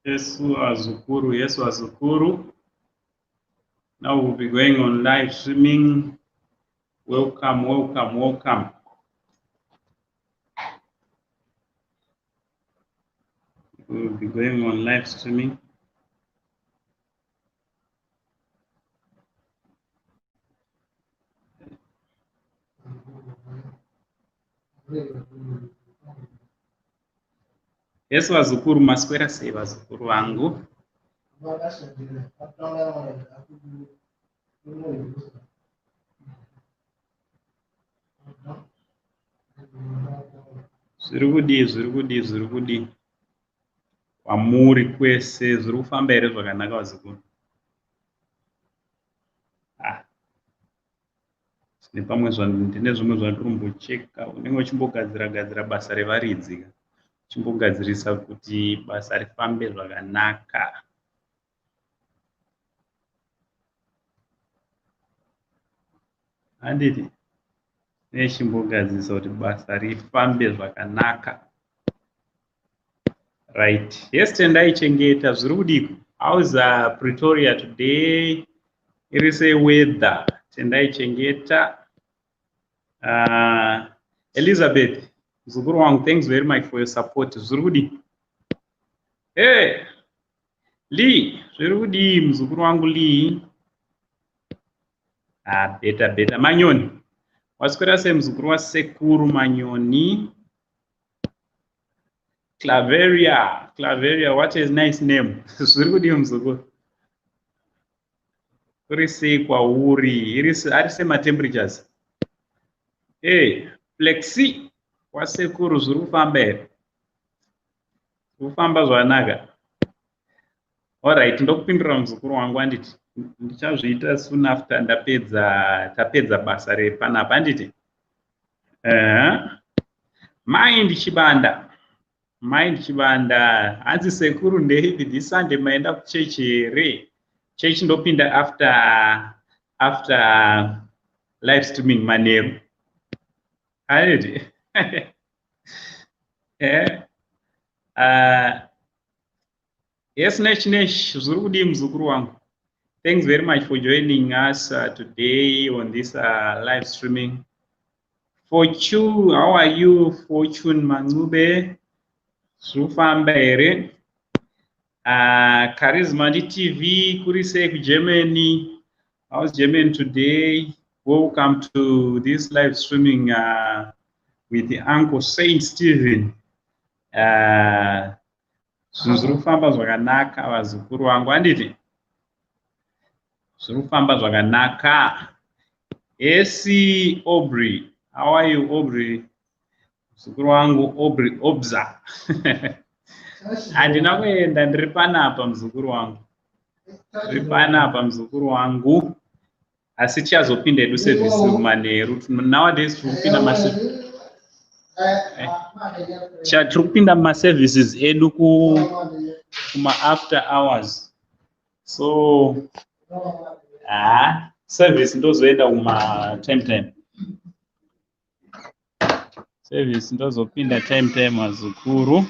Yesu Azukuru, Yesu Azukuru. Now we'll be going on live streaming. Welcome, welcome, welcome. We'll be going on live streaming. Yesu vazukuru, maswera sei vazukuru vangu? Zviri kudii, zviri kudii, zviri kudii kwamuri kwese? Zviri kufamba here zvakanaka vazukuru? Ah. Ndine pamwe ndine zvimwe zvandinombocheka, unenge uchimbogadzira gadzira basa revaridzi, uchimbogadzirisa kuti basa rifambe zvakanaka. Handiti nechimbogadzirisa kuti basa rifambe zvakanaka. Right. Yes, Tendai Chengeta, zviri kudiko? How's Pretoria today? Iri sei weather? Tendai Chengeta. Elizabeth, mzukuru wangu, thanks very much for your support. Zviri kudii? Hey, Lee, zviri kudii mzukuru wangu Lee? Ah, beta beta. Manyoni. Waswera sei mzukuru wasekuru Manyoni? Claveria, Claveria, what a nice name. Zviri kudii mzukuru? Kuri sei kwauri? Ari sei matemperatures? Hey, Flexi, wasekuru zviri kufamba here? Zviri kufamba zvakanaka. Alright, ndokupindura muzukuru wangu anditi ndichazviita soon after ndapedza tapedza basa repanapa anditi. Mind Chibanda. Mind Chibanda. Hanzi sekuru ndeipi this Sunday maenda kuchechi here? Chechi ndopinda after live streaming manheru. Anditi. Yes, Nesh Nesh, zviri kudii muzukuru wangu? Thanks very much for joining us today on this live streaming. Fortune, how are you? Fortune Mangube, zviri kufamba here? Charisma TV, kuri sei kuGermany? How's Germany today? Welcome to this live streaming with the Uncle Saint Stephen. Zvinhu zviri kufamba zvakanaka vazukuru vangu, handiti? Zviri kufamba zvakanaka. Esi Aubrey, how are you Aubrey? Muzukuru wangu Aubrey Obza. Handina kuenda, ndiri panapa muzukuru wangu. Ndiri panapa muzukuru wangu. Asi tichazopinda hedu service manheru. Nowadays tiri kupinda tiri kupinda mumaservices edu kuma after hours. So service ndozoenda kuma time time. Service ndozopinda time time mazukuru.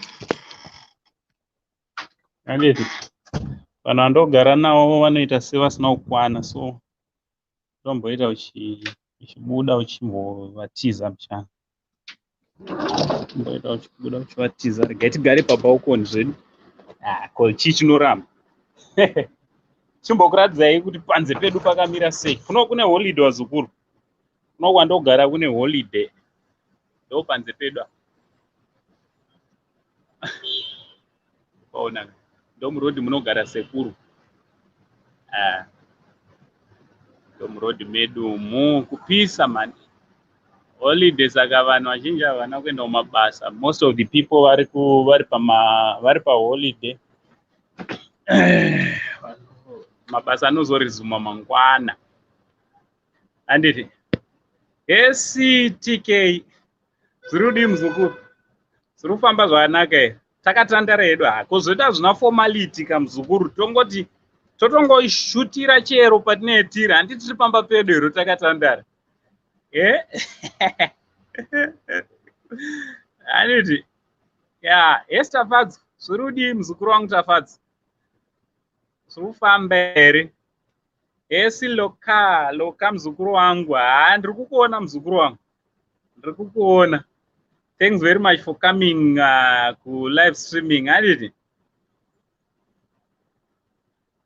Handiti vanhu vandogara navo vanoita sevasina kukwana, so ndomboita uchibuda uchimbovatiza muchana. Ndomboita uchibuda uchivatiza. Regai tigare pabalcony zvedu. Ah, ko chii chinoramba? Chimbokuratidzai kuti panze pedu pakamira sei. Kuno kune holiday vazukuru. Kuno kwandogara kune holiday. Ndo panze pedu apa. Paona ndo murodhi munogara sekuru. Ah. Ndo murodhi medu mu kupisa mani. Holiday saka vanhu vazhinji havana kuenda kumabasa. Most of the people vari ku vari pama vari pa holiday. Mabasa anozorizuma mangwana. Handiti. STK. Zviri kudii muzukuru? Zviri kufamba zvakanaka here? Takatandara hedu ha kuzoita zvina formality kamuzukuru, tongoti totongoshutira chero patinee tiri, handiti tiri pamba pedu here takatandara? Eh? Handiti? Ya, yes Tafadzwa, zviri kudii muzukuru wangu Tafadzwa? Zviri kufamba here? Esi loka, loka muzukuru wangu. Ha, ndiri kukuona muzukuru wangu. Ndiri kukuona. Thanks very much for coming ku live streaming. Handiti?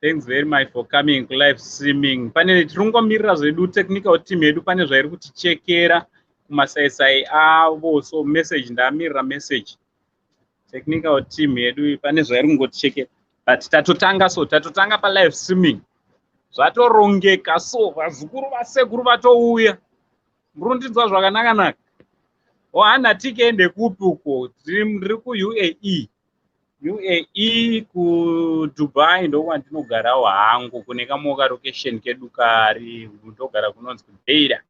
Thanks very much for coming ku live streaming. Pane tiri kungomirira zvedu technical team yedu, pane zvairi kutichekera kumasaisai avo. So message, ndamirira message. Technical team yedu pane zvairi kungotichekera. But tatotanga, so tatotanga pa live streaming. Zvatorongeka, so vazukuru vasekuru vatouya. Murundinzwa zvakanaka naka. Ohana tikeende kupi uko? Ndiri kuUAE. UAE kuDubai ndokwandinogarawo hangu, kune kamoka location kedu kari ndogara kunonzi kuDeira.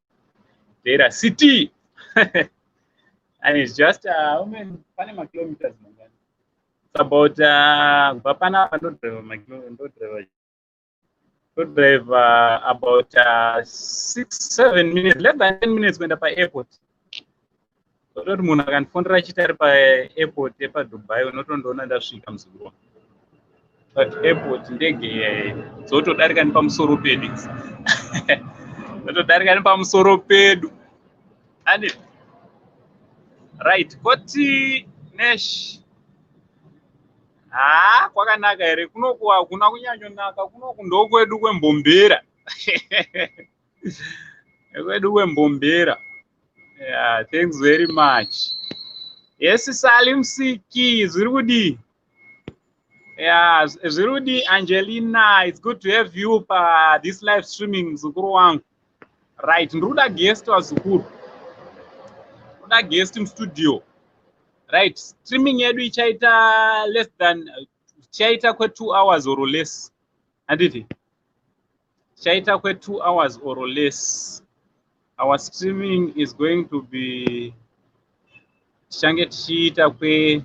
Deira City. And it's just how many, pane makilometers mangani? It's about kubva panapa ndodrive about 6 7 minutes, less than 10 minutes kuenda paairport. Kutoti munhu akandifonera achiti ari paairport yepaDubai, unotondoona ndasvika muzukuru wangu. But airport ndege dzotodarika nepamusoro pedu idzi, dzotodarika nepamusoro pedu. And right, koti Nesh, haa kwakanaka here kunoku? Hakuna kunyanyonaka kunoku, ndokwedu kwembombera, kwedu kwembombera. Yeah, thanks very much. Yes, Salim Siki, zviri kudii? Yeah, zviri kudii Angelina? It's good to have you pa this live streaming, muzukuru wangu. Right, ndiri kuda guest vazukuru. Kuda guest mustudio. Right, streaming yedu ichaita less than, tichaita kwe2 hours or less. Handiti? Tichaita kwe2 hours or less. Our streaming is going to be, tichange tichiita kwe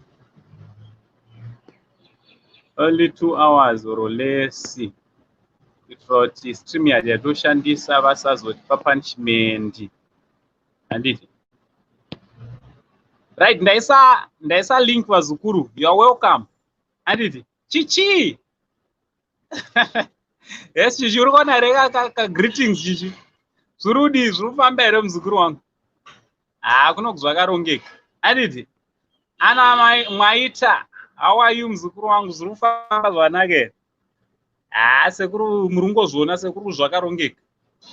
only 2 hours or less, kuitira kuti stream yard yatoshandisa vasazotipa punishment, handiti? Right, ndaisa link vazukuru. You are welcome, handiti? Chichi, yes Chichi, uri kuona here kagreetings? Chichi, zviri kudii? Zviri kufamba here muzukuru wangu? Haa, kuno zvakarongeka, handiti? Ana Mwaita, how are you muzukuru wangu? Zviri kufamba zvakanaka here? Haa sekuru, muri kungozviona sekuru, zvakarongeka,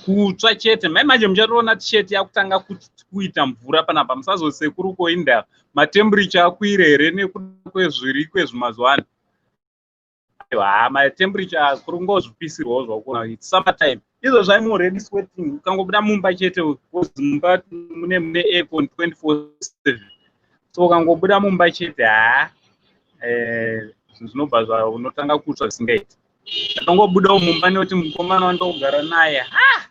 kutsva chete. Mai manje muchatoona tisheti yakutanga kuita mvura panapa. Musazosekuru koinda matemperature akwire here nekuda kwezviri kwezvimazuva ano? Ha, matemperature kuri kungozvipisirwawo zvakuona. It's summer time izvo, zvaim already sweating. Ukangobuda mumba chete, mumba mune aircon 24/7, so ukangobuda mumba chete, ha, zvinobva zva unotanga kutsva zvisingaiti. Ndatongobudawo mumba nekuti mukomana wandogara naye, ha,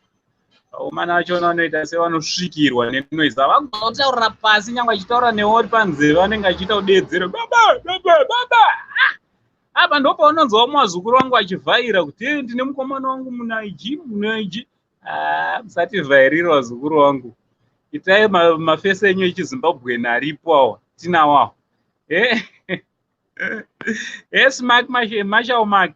vakomana vachona vanoita sevanosvikirwa nenoise, havagona kutaurira pasi. Nyange achitaura newe uri panzeve, vanenge achiita kudeedzera, "Baba, baba, baba." Apa ndopaunonzwa mumazukuru vangu achivhaira kuti ndine mukomana wangu munaiji munaiji. Musativhairira vazukuru vangu, itai mafesi enyu echiZimbabweni aripo awa, tinawo awa. Yes, Mark, Marshal Mark,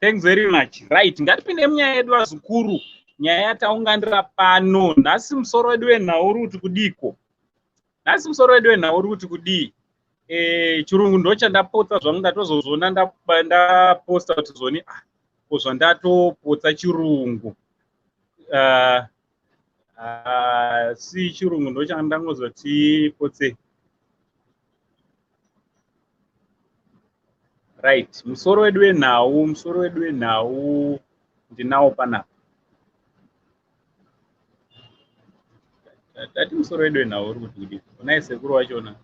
thanks very much. Right, ngatipinde munyaya yedu vazukuru, nyaya yataunganira pano nhasi. Musoro wedu wenhau uri kuti kudiko nhasi? Musoro wedu wenhau uri kuti kudii? Chirungu ndo chandapotsa zvangu, ndatozozviona ndaposta kuti zoni, ah, ko zvandatopotsa chirungu. Si chirungu ndo chandangozoti potsei. Right, musoro wedu wenhau, musoro wedu wenhau ndinawo panapa. Tati musoro wedu wenhau uri kuti kudii? Onai sekuru vachona,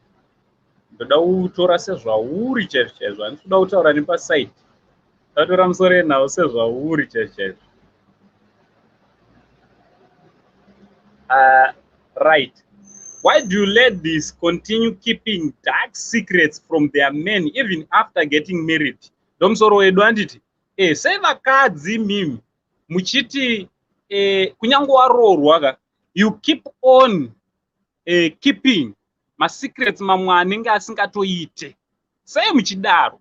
ndoda kutora sezvauri chaizvo chaizvo, handisi kuda kutaura nepasaidi. Tatora musoro wenhau sezvauri chaizvo chaizvo. Right, Why do ladies continue keeping dark secrets from their men even after getting married? Ndomusoro wedu, handiti? Sei vakadzi mimi muchiti kunyange waroorwa ka, you keep on keeping masecrets mamwe anenge asingatoite? Sei muchidaro?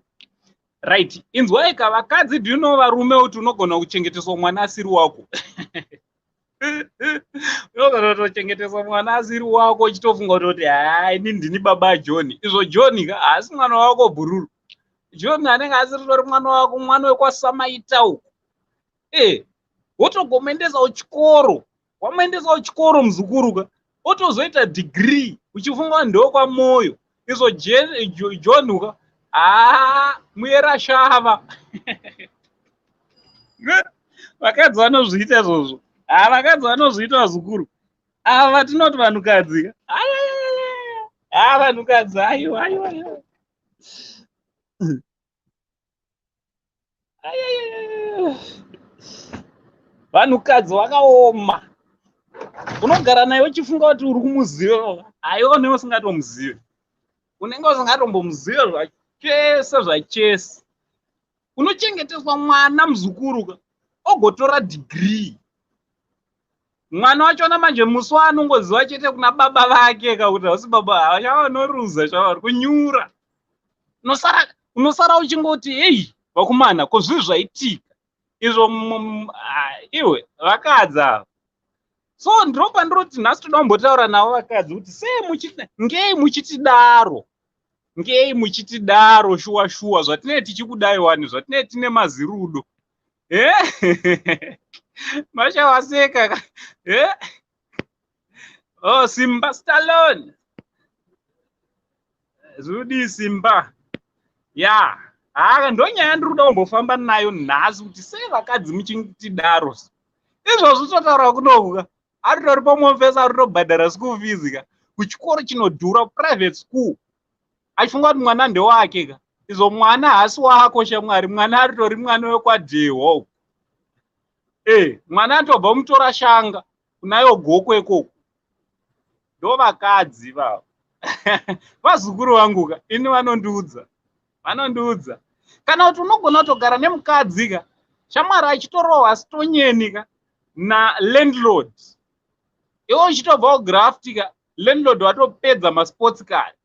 Right, inzwai ka vakadzi. Do you know, varume, kuti unogona kuchengeteswa mwana asiri wako? Unogona kutochengeteswa mwana asiri wako, uchitofunga kutoti, "Hai, ini ndini baba John." Izvo John ka haasi mwana wako, bhururu. John anenge asiritori mwana wako, mwana wekwaSamaita uko. Wotogomuendesa kuchikoro, wamuendesa kuchikoro muzukuru ka, otozoita degree, uchifunga ndokwaMoyo. Izvo John ka, haa, muyera shava. Vakadzi vanozviita izvozvo. Ha, vakadzi vanozviita, vazukuru ava vatinoti vanhukadzi ka. Ha, vanhukadzi, aiwa, aiwa, aiwa. Aiwa. Vanhukadzi vakaoma. Unogara naye uchifunga kuti uri kumuziva, aiwa, newe usingatomuzive, unenge usingatombomuzive zvachese zvachese. Unochengeteswa mwana, muzukuru ka, ogotora degree mwana wachona. Manje musi waanongoziva chete kuna baba vake ka kuti hausi baba, chavanoruza, chavari kunyura, unosara uchingoti, "Hei vakomana, ko zvii zvaitika izvo?" Iwe, vakadzi ava. So ndiro pandinoti nhasi toda kumbotaura navo vakadzi kuti sei muchiti, ngei muchitidaro, ngei muchitidaro? Shuwa shuwa, zvatinee tichikudai wani, zvatinee tine mazirudo. Mashawaseka. Oh, Simba Stallone, zvudii Simba? Ya, haa, ndonyaya ndiri kuda kumbofamba nayo nhasi, kuti sei vakadzi muchitidaro izvozvo. Totaura kunoku ka, aritori pomufesa, ari kutobhadhara school fees ka kuchikoro chinodhura, private school, achifunga kuti mwana ndewake ka. Izvo mwana haasi wako, shamwari. Mwana aritori mwana wekwadhehwa uko. Mwana atobva mutora shanga kunayo Gokwe ikoko. Ndo vakadzi vavo, vazukuru vangu ka. Ini vanondiudza, vanondiudza. Kana kuti unogona kutogara nemukadzi ka, shamwari, achitorohwa stonyeni ka nalandlord, iwe uchitobva kugraft ka, landlord watopedza masports kare.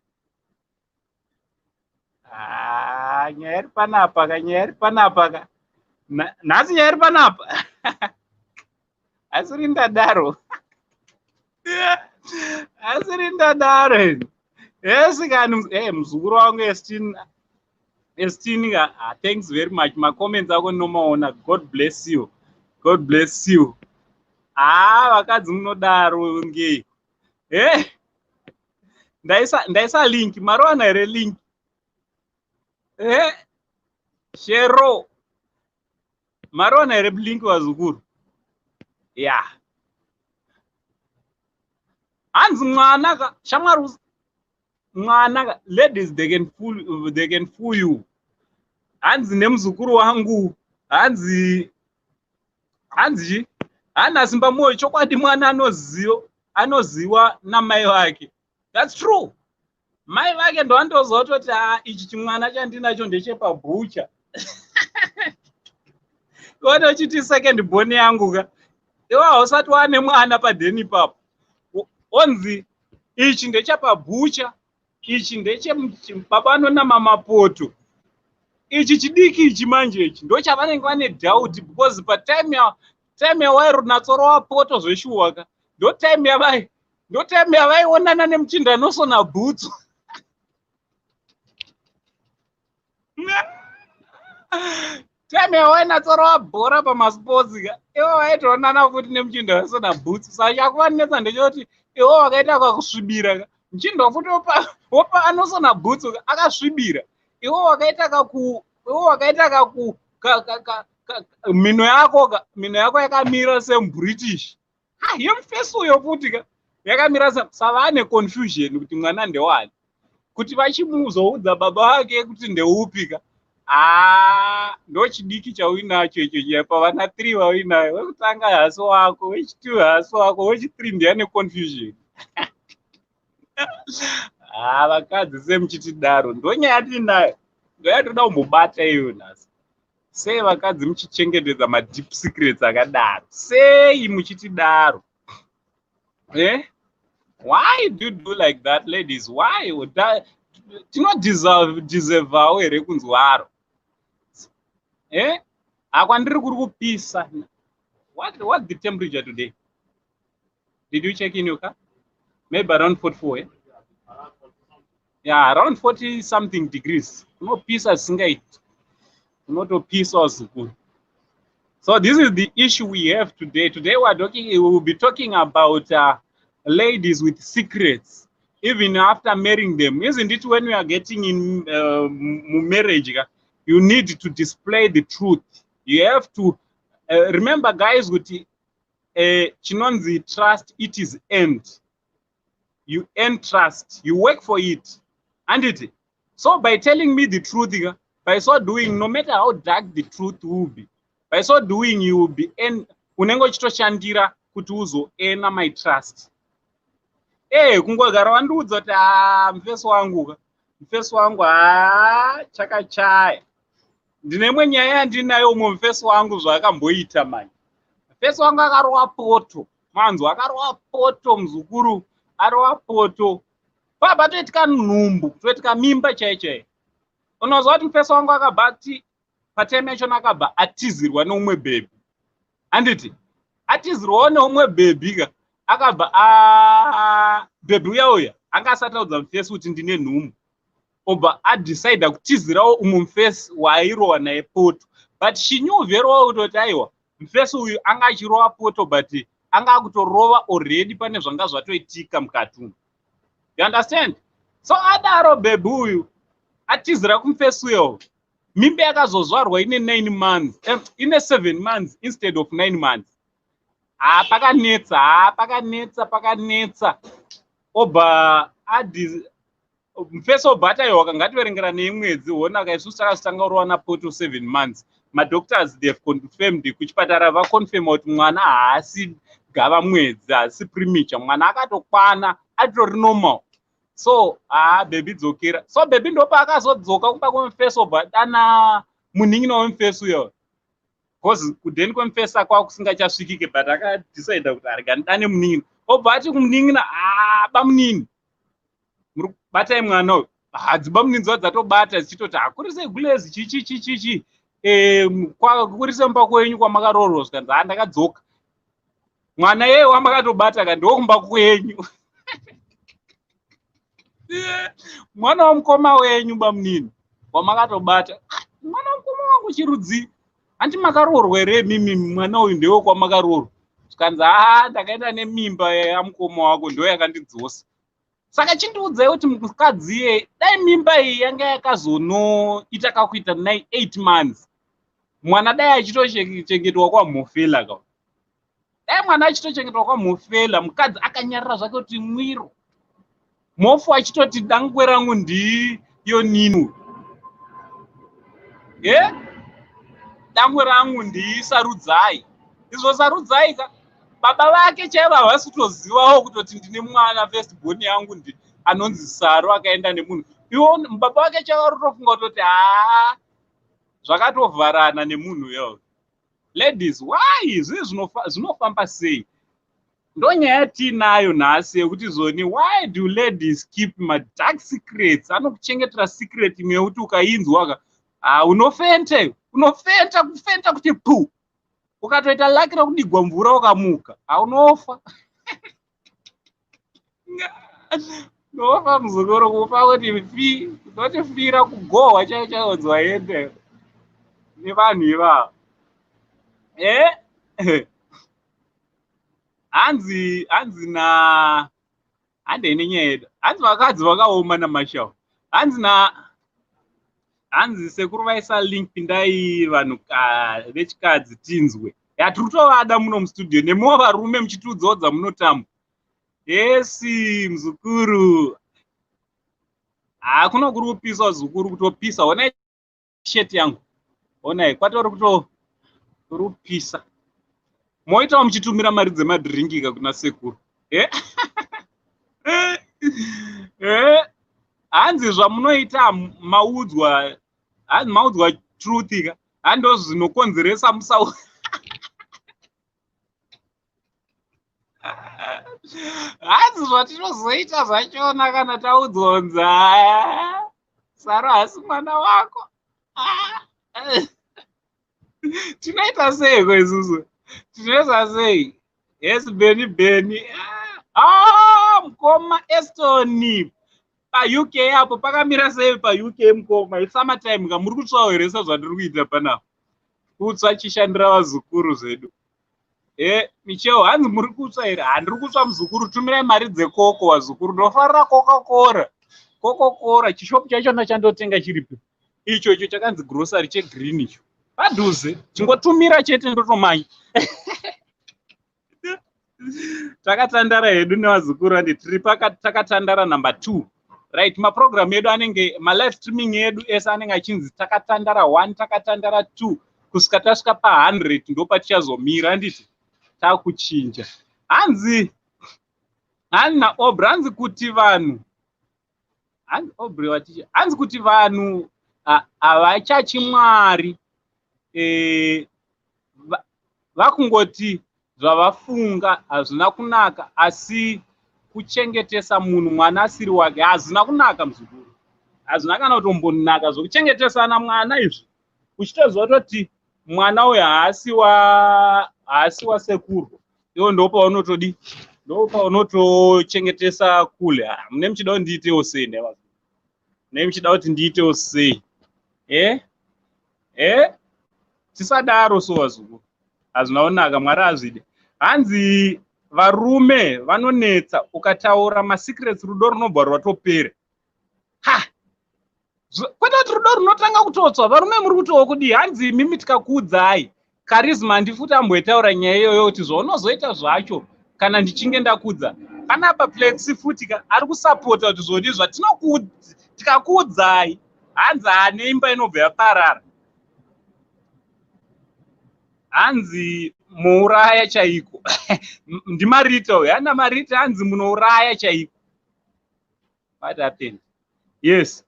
Ah, nyaya iri panapa ka, nyaya iri panapa ka nhasi, nyaya iri panapa asiri ndadaro, asiri ndadaro. Esi kani, muzukuru wangu Estin, Estin ka. Ah, thanks very much, macomments ako ndinomaona. God bless you, God bless you. Ah, vakadzi munodaro ngei? Ndaisa link, marowana here link? Shero, marowana here link, vazukuru? Ya, hanzi mwana ka, shamwari, mwana ka. Ladies, they can fool you. Hanzi nemuzukuru wangu, hanzi, hanzi chi hana Simba Moyo, chokwadi mwana anoziva, anoziwa namai vake. That's true. Mai vake ndoandoziva kutoti, "A, ichi chimwana chandinacho ndechepabhucha." Ione uchiti second born yangu ka, iwe hausati wane mwana padheni ipapo. Onzi ichi ndechepabhucha, ichi ndechebaba anonama mapoto, ichi chidiki ichi manje ichi ndochavanenge vane doubt, because patime ya time yawairunatsorowa poto zveshuwa ka, ndo time yavai, ndo time yavaionana nemuchinda anosona bhutsu. Time yawainatsorowa bhora pamasports ka, ivo vaitoonana futi nemuchinda wasona bhutsu. Saka chakuvanetsa ndechekuti ivo wakaita kakusvibira ka, muchinda futi wopa anosona bhutsu ka akasvibira. Iwo wakaita kaku, iwo wakaita kaku mhino yako ka, mhino yako yakamira semuBritish. Ha, yemufesi uyo futi ka yakamira sava ane confusion kuti mwana ndewani, kuti vachimuzoudza baba vake kuti ndeupi ka. Haa, ndo chidiki chauinacho icho chiya. Pavana 3 vauinayo, wekutanga haasi wako, wechi2 haasi wako, wechi3 ndiyane confusion. Ha, vakadzi semuchitidaro, ndonyaya tinayo, ndoyatoda kumbobata iyo nhasi. Sei vakadzi muchichengetedza madeep secrets akadaro? Sei muchitidaro, eh? Why do you do like that, ladies? Why? Tinodeservawo here kunzwaro, eh? Hakwandiri kuri kupisa. What the temperature today? Did you check in your car? Maybe around 44, eh? Yeah, around 40 something degrees. Kunopisa zvisingaiti, kunotopisa, zukuru. So this is the issue we have today. Today we will be talking about ladies with secrets even after marrying them. Isn't it when we are getting in marriage, you need to display the truth? You have to remember, guys, kuti chinonzi trust, it is earned. You earn trust, you work for it, anditi? So by telling me the truth, by so doing, no matter how dark the truth will be, by so doing you will be earn, unenge uchitoshandira kuti uzoearna my trust. E kungogara wandiudza kuti, "Ha, mufesi wangu ka, mufesi wangu, ha, chakachaya." Ndine imwe nyaya yandinayo. Umwe mufesi wangu zvaakamboita mani, mufesi wangu akarova poto, manzwa? Akarova poto, muzukuru, arova poto, pabva toitika nhumbu, toitika mimba chai chai. Unozwa kuti mufesi wangu akabva ati patime yachona akabva atizirwa neumwe bhebhi, handiti? Atizirwawo neumwe bhebhi ka, akabva bhebhi uya uya anga asati audza mufesi kuti ndine nhumbu, obva adecida kutizirawo umwe mufesi waairowa naye poto. But she knew very well kutoti aiwa, mufesi uyu anga achirova poto, but anga akutorova already, pane zvanga zvatoitika mukati umu, you understand? So adaro bhebhi uyu atizira kumufesi uyo, mimba yakazozvarwa ine 9 months, ine 7 months instead of 9 months. Ha, pakanetsa, ha, pakanetsa, pakanetsa. Obva adi mufesi obva ati, "Aiwa, ngativerengera neimwedzi, honaka, isusu takazotanga kurowana poto 7 months. Madoctors, they have confirmed, kuchipatara vaconfirma kuti mwana haasi gava mwedzi, haasi premature, mwana akatokwana, atori normal. So haa, bhebhi, dzokera." So bhebhi ndopaakazodzoka kumba kwemufesi, obva dana munin'ina wemufesi uyo, because kudheni kwemufesi kwakusingachasvikike, but akadecida kuti arega ndidane munin'ina. Obva ati kumunin'ina, "Haa, bamunini, muri batai mwana uyu." Hadzimba munini dziva dzatobata dzichitoti, "Hakurise gulezi, chichi chichichi, kurise mumba kwenyu kwamakaroorwa." Zvikanzi, "Ha, ndakadzoka. Mwana yeye wamakatobata ka ndokumba kwenyu, mwana wamukoma wenyu, bamunini, wamakatobata." "Mwana wamukoma wangu chirudzi? Handi makaroorwa here mimi? Mwana uyu ndewekwamakaroorwa." Zvikanzi, "Haa, ndakaenda nemimba yamukoma wako, ndo yakandidzosa. Saka chindiudzai kuti mukadzi iye, dai mimba iyi yanga yakazonoita kakuita 8 months, mwana dai achitochengetwa kwamhofela ka, dai mwana achitochengetwa kwamhofela, mukadzi akanyarara zvake kuti mwiro, mhofu achitoti dangwe rangu ndiyo ninu ye dangwe rangu ndisarudzai." Izvo sarudzai ka, baba vake chaivo havasi kutozivawo kutoti ndine mwana, first born yangu ndi anonzi Saro, akaenda nemunhu. Iwo baba vake chaivo vari kutofunga kutoti haa, zvakatovharana nemunhu iyoyo. Ladies, why? Zvii zvinofamba sei? Ndonyaya yatiinayo nhasi yekuti zoni, why do ladies keep madark secrets? Anokuchengetera secret imwe yekuti ukainzwa ka, ha, unofente, unofenta, kufenta kuti pu. Ukatoita lucky rekudigwa mvura ukamuka, haunofa, unofa, muzukuru, kufa kuti fi, unotifira kugohwa chaiyo chaiyo, nzwaende nevanhu ivava, eh? Hanzi na handei nenyaya yedu. Hanzi vakadzi vakaoma namashawo. Hanzi na hanzi sekuru vaisa link, pindai vanhu vechikadzi tinzwe. Ya, tiri kutovada muno mustudio, nemiwo varume muchitiudzawo dzamunotamba. Yesi, muzukuru, hakuno kuri kupisa, zukuru, kutopisa. Honai sheti yangu, honai kwatori kuto kuri kupisa. Moitawo muchitumira mari dzemadhiringi ka kuna sekuru, eh? Hanzi zvamunoita maudzwa, hanzi maudzwa truth ka, hando zvinokonzeresa musau. Hanzi zvatinozoita zvachona kana taudzwa kunzi Saro haasi mwana wako. Tinoita seiko isusu? Tinoita sei? Yes, Beni Beni. Mukoma Estoni. PaUK apo pakamira sei paUK mukoma? Isummer time ka, muri kutsvawo here sezvandiri kuita panapa? Kutsva chishandira vazukuru zvedu. Michelle, hanzi muri kutsva here? Handiri kutsva muzukuru, tumirai mari dzekoko vazukuru. Ndofarira Coca-Cola. Coca-Cola, chishopu chachona chandotenga chiripi? Icho icho chakanzi grocery chegreen icho. Padhuze, chingotumira chete ndotomanya. Takatandara hedu nevazukuru andi tiri takatandara number 2. Right, maprogram edu anenge, ma-live streaming edu ese anenge achinzi takatandara 1, takatandara 2, kusvika tasvika pa100 ndopatichazomira, handiti? Takuchinja. Hanzi hanzi naObra, hanzi kuti vanhu, hanzi Aubrey waticha, hanzi kuti vanhu havachachi Mwari, vakungoti zvavafunga hazvina kunaka, asi kuchengetesa munhu mwana asiri wake hazvina kunaka muzukuru, hazvina kana kutombonaka zvokuchengetesana mwana izvi, uchitoziva kutoti mwana uyu haasi wasekuru, iwo ndopaunotodi, ndopaunotochengetesa kule. Mune muchida kuti ndiitewo sei nevazukuru? Mune muchida kuti ndiitewo sei? Tisadaro so vazukuru, hazvina kunaka, Mwari hazvide. Hanzi varume vanonetsa, ukataura masecrets rudo runobva rwatopera. Ha, kwete kuti rudo runotanga kutotsva. Varume muri kutiwo kudii? Hanzi imimi tikakuudzai Charisma, handifuti amboitaura nyaya iyoyo kuti zvaunozoita zvacho kana ndichinge ndakudza panapa. Plexi futi ka ari kusapota kuti zvodi tikakuudzai, hanzi ane imba inobva yaparara, hanzi muuraya chaiko. Ndimarita uyu, hana Marita, hanzi munouraya chaiko. What happened? Yes,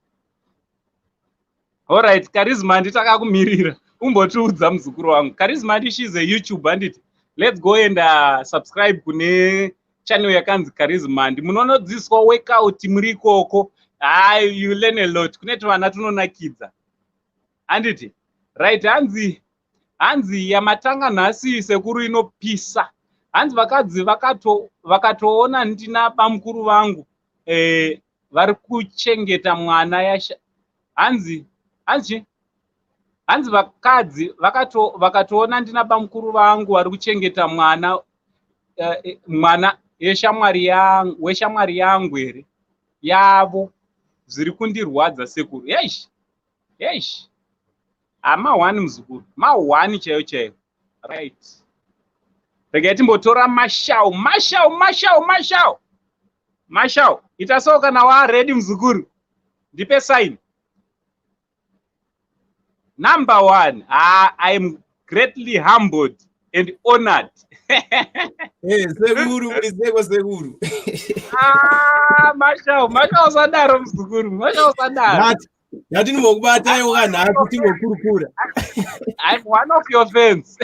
alright, Charisma, handiti akakumirira umbotiudza muzukuru wangu. Charisma, handi she's a YouTube, handiti? Let's go and subscribe kune channel yakanzi Charisma Handi. Munonodzidziswa workout muri ikoko. Hai, you learn a lot. Kune tuvana tunonakidza, handiti? Right, hanzi yamatanga nhasi sekuru inopisa. Hanzi vakadzi vakatoona ndina bamukuru vangu vari kuchengeta mwana yasha. Hanzi vakadzi vakatoona ndina bamukuru vangu vari kuchengeta mwana yeshamwari yangu, weshamwari yangu here yavo, zviri kundirwadza sekuru. Eish, eish, hama1 muzukuru, ma1 chaiyo chaiyo. Right, regai timbotora Mashau. Mashau, Mashau, Mashau, Mashau, ita so kana waready muzukuru, ndipe sign. Number one. Ah, I am greatly humbled and honored. Hey, sekuru, muriseko sekuru? Ah, Mashau, Mashau, usadaro muzukuru, Mashau, usadaro. Ndati ndimbokubataiwo kanhasi timbokurukura. I'm one of your fans.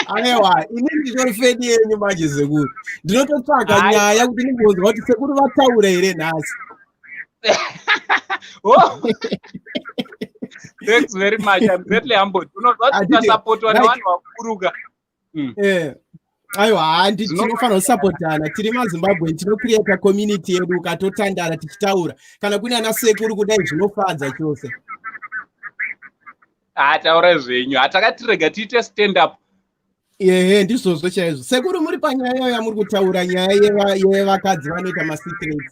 Aiwa, ini nditori fan yenyu manje sekuru. Ndinototsvaga nyaya kuti ndimbonzwa kuti sekuru vataura here nhasi. Oh. Thanks very much. I'm greatly humbled. Unozwa kuti ukasapotwa nevanhu vakuruka. Aiwa, handi tinofanira kusapotana tiri maZimbabwe, tinocreata community yedu. Ukatotandara tichitaura kana kune ana sekuru kudai, zvinofadza chose. Hataurai zvenyu, hatakatirega tiite stand up. Ehe, ndizvozvo chaizvo sekuru. Muri panyaya iyoyo yamuri kutaura, nyaya yevakadzi vanoita masecrets,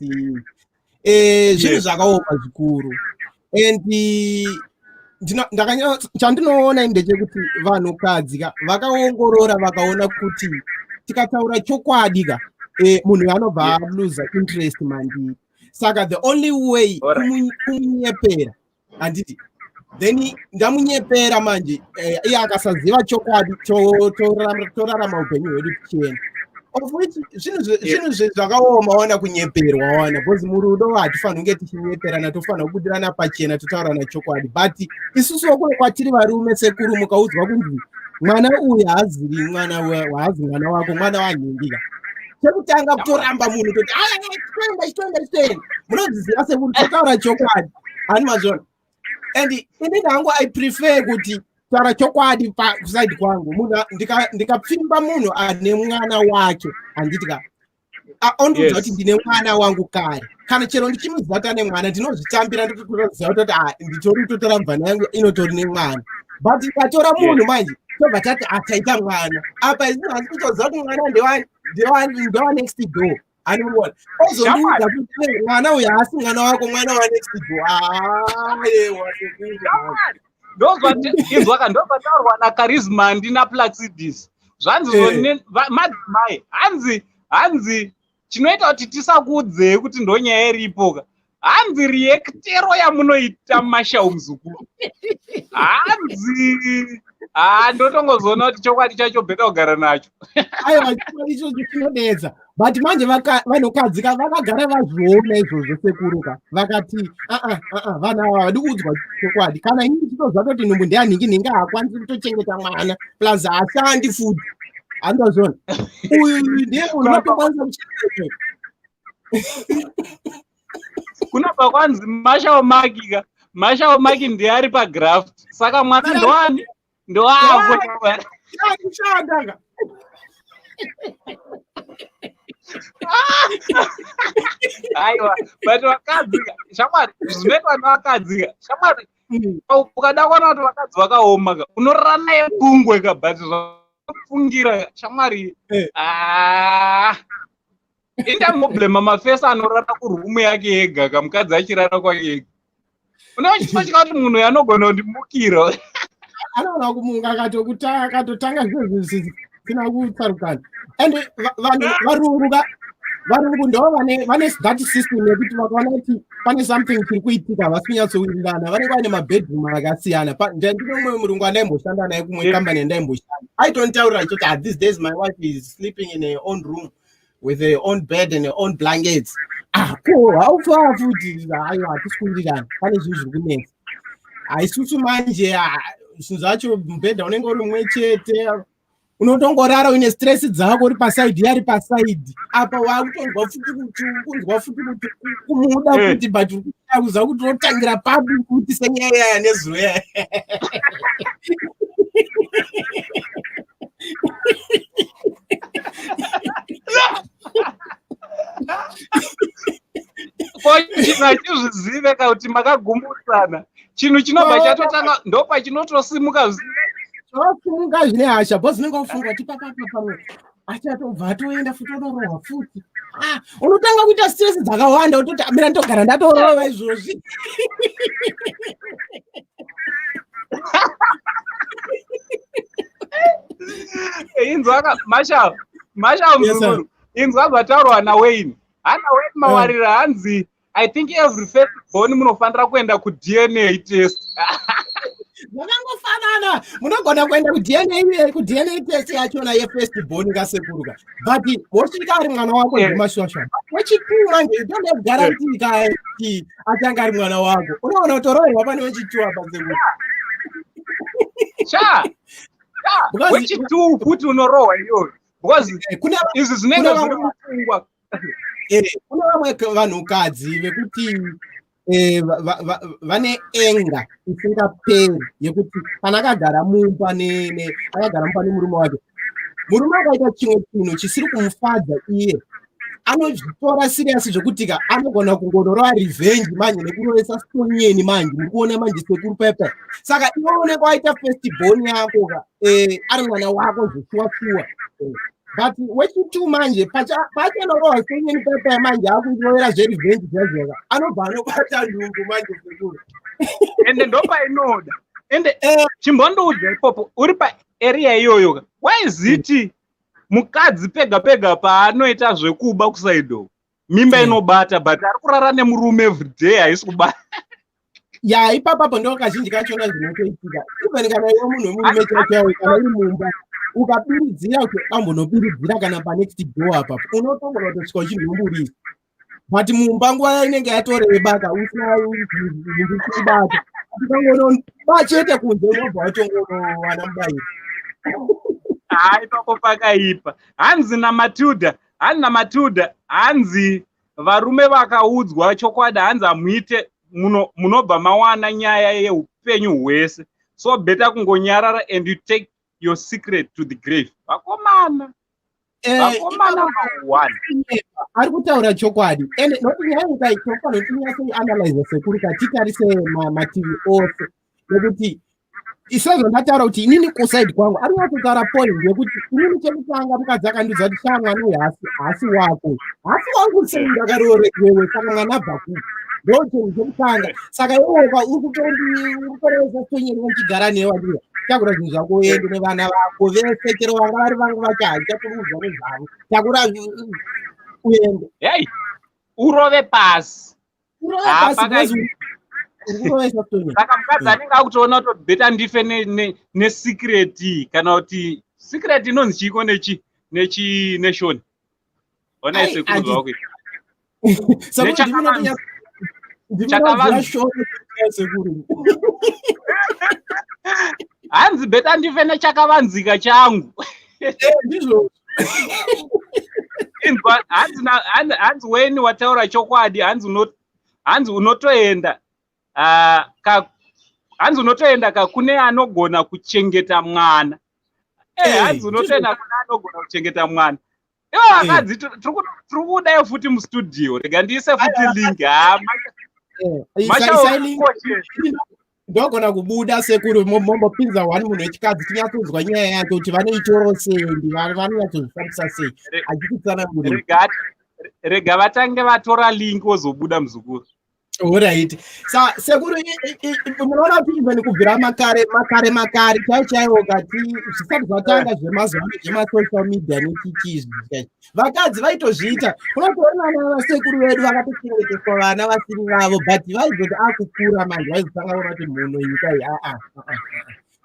zvinhu zvakaoma zvikuru. And chandinoona ndechekuti vanhukadzi ka vakaongorora vakaona kuti tikataura chokwadi ka, munhu anobva aluza interest mandiri. Saka the only way kumunyepera, handiti? Then ndamunyepera manje, iye akasaziva chokwadi, torarama upenyu hwedu tichienda. Of which zvinhu zvakaoma wana kunyeperwa wana, because murudo hatifaniri kunge tichinyeperana, tofanira kubudirana pachena, totaurana chokwadi. But isusu kwatiri varume, sekuru, mukaudzwa kunzi mwana uyu haaziri mwana, haazi mwana wako, mwana wanhingika, chekutanga kutoramba munhu, toti chitoenda, chitoenda, chitoenda. Munozviziva sekuru, totaura chokwadi, hani mazvona? And inini hangu I prefer kuti taura chokwadi kuside kwangu. Munhu ndikapfimba munhu ane mwana wake, handiti ka, ondiudza kuti ndine mwana wangu kare, kana chero ndichimuziva kuti ane mwana, ndinozvitambira, ndotoziva kuti nditori kutotora mvana yangu inotori nemwana. But ndikatora munhu manje, tobva tati ataita mwana apa, izini hasi kutoziva kuti mwana ndewa next door, ani muona ozondiudza kuti mwana uyu haasi mwana wako, mwana wa next door, ayewa. Inzwaka, ndozvataurwa naCharisma naPlaxidis, zvanzi madzimai, hanzi chinoita kuti tisakuudzei kuti ndonyaya iripo ka, hanzi reactero yamunoita mashau muzukuru, hanzi ha, ndotongozoona kuti chokwadi chacho better kugara nacho. Aiwa, chokwadi ichocho chinodedza, but manje vanhukadzi ka vakagara vazviona izvozvo, sekuruka, vakati aa aa, vanhu ava havadi kuudzwa chokwadi. Kana ini ndichitoziva kuti nhumbu ndeyanhingi, nhingi haakwanisi kutochengeta mwana, plus haashandi futi, handazviona, uyu ndiye munhu unotokwanisa kuchengeta. Kunobva kwanzi Mashao Maki ka, Mashao Maki ndiye ari pagraft, saka mwana ndowani? Ndowavo. Kushanda. Aiwa, but vakadzi, shamwari, zvinoitwa nevakadzi ka, shamwari, ukada kuona kuti vakadzi vakaoma ka, unorara naye pungwe ka, but zvafungira, shamwari, ah, indamboblema mafesi anorara kurumu yake ega ka, mukadzi achirara kwake ega, unechitotya kuti munhu anogona kundimukira. Anoona kumuka akatotanga zviro zvisina kutsarukana. And vanhu varungu ka, varungu ndo vane that system yekuti vakaona kuti pane something chiri kuitika, havasi kunyatsowirirana, vanenge vaine mabedroom akasiyana. Ndine umwe murungu andaimboshanda naye kumwe kambani yandaimboshanda, aitonitaurira achitoti, "Ah, these days my wife is sleeping in her own room with her own bed and her own blankets." Ah, ko haufa futi? Aiwa, hatisi kuwirirana, pane zvinhu zviri kunetsa. Haisusu manje, ah, zvinhu zvacho mubhedha unenge uri mumwe chete, unotongorara uine stress dzako, uri paside, yari paside apa, wakutonzwa futi kuti kunzwa futi kuti kumuda futi, but uri kuda kuziva kuti unotangira papi kuti senyaya yaya nezuro yaya. Ko chinhu hachizvizive ka kuti makagumbutsana, chinhu chinobva chatotanga, ndopachinotosimuka. Zvosimuka zvine hasha, because unenge ufunga kuti papapa pamwe achatobva atoenda futi, onorohwa futi. Ah, unotanga kuita stress dzakawanda, utoti amira ndogara ndatorova izvozvi. Inzwaka, Mashao, Mashao. Yes, sir. Mzukuru, inzwa zvataurwa naWayne, hana Wayne Mawarira, hanzi, "I think every first born munofanira kuenda kuDNA test." Zvakangofanana, munogona kuenda kuDNA test yachona yefirst born kasekuruka, but wosvika ari mwana wako zvemashwashwa. Wechitwo manje, you don't have guarantee kuti achange ari mwana wako. Unoona kutoroerwa pane wechitwo apa, sekuru. Cha cha. Wechitwo futi unorohwa iyoyo, because izvi zvinenge zviri mupfungwa. Kune vamwe vanhukadzi vekuti vane anger isingaperi, yekuti kana akagara mumba akagara mumba nemurume wake, murume akaita chimwe chinhu chisiri kumufadza iye, anozvitora serious zvekuti ka anogona kungonorova revenge manje nekurovesa stonyeni manje. Muri kuona manje, sekuru, pepe? Saka iwe unenge waita first born yako ka, ari mwana wako zveshuwa shuwa, but wechitwo manje pachanorohwa stonyeni pepe manje, akurovera zverevenge zvazvoka, anobva anobata nhumbu manje, sekuru. Ende ndopainoda, ende chimbondiudza ipopo, uri paarea iyoyo ka, waiziti mukadzi pega pega paanoita zvekuba kuside mimba inobata, but ari kurara nemurume everyday haisi kubata? Ya, ipapapo ndo kazhinji kachona zvinotoitika, even kana iwe munhu wemurume chaichaiwo, kana uri mumba. Ukabiridzira kuti ambonobiridzira kana panext door apapo, unotogona kutosvika uchinhumburisa, but mumba nguva inenge yatoreba ka, usina kubata, ukangonoba chete kunze, unobva watongonowana mubayiro. Hai, ipapo pakaipa. Hanzi naMatilda, hanzi naMatilda, hanzi varume vakaudzwa chokwadi, hanzi hamuite, munobva mawana nyaya yeupenyu hwese, so better kungonyarara and you take your secret to the grave. Vakomana, vakomana one. Ari kutaura chokwadi, ende noti nyaya iyi tofanira kuti tinyatsoianalyze, sekuru, katitarise mativi ose, nekuti sezvo ndataura kuti inini kuside kwangu ari nyatsotaura point yekuti inini chekutanga mukadzi akandiudza kuti, "Sha, mwana uyu haasi wako." Haasi wangu sei? Ndakaroore iwewe, saka mwana abva kupi? Ndo chinhu chekutanga. Saka iwoka uri kutorevesa tonyerwa ndichigara newe, andira takura zvinhu zvako uende nevana vako vese, chero vanga vari vangu vacho handichakurudzwa nezvavo, takura uende. Hei, urove pasi. Urove pasi because uri kurovesa tonyera. Saka mukadzi anenge akutoona kuti better ndife nesecret, kana kuti secret inonzi chiiko nechi nechi neshoni? Onai, sekuru, zvako. Sekuru, ndinoziva shona, sekuru. Hanzi better ndife nechakavanzika changu. Ndizvo. Inzwa, hanzi hanzi weni wataura chokwadi, hanzi hanzi unotoenda, hanzi unotoenda ka kune anogona kuchengeta mwana. Hanzi unotoenda kune anogona kuchengeta mwana. Ivo vakadzi, tiri kudai futi mustudio, rega ndiise futi link. Ha. Isai link, ndogona kubuda, sekuru, mombopinza one munhu wechikadzi, tinyatsonzwa nyaya yake kuti vanoitoro sei, vanonyatsozvifambisa sei, achititsanangurira. Rega vatange vatora link, wozobuda, muzukuru. Alright, sa sekuru, munoona kuti even kubvira makare makare makare chaiwo chaiwo, kati zvisati zvatanga zvemazuva ano zvemasocial media nechichi izvi, vakadzi vaitozviita. Unotoona vana vasekuru vedu vakatochengeteswa vana vasiri vavo, but vaizoti akukura manje vaizotanga kuona kuti mhuno nyika iyi, aa,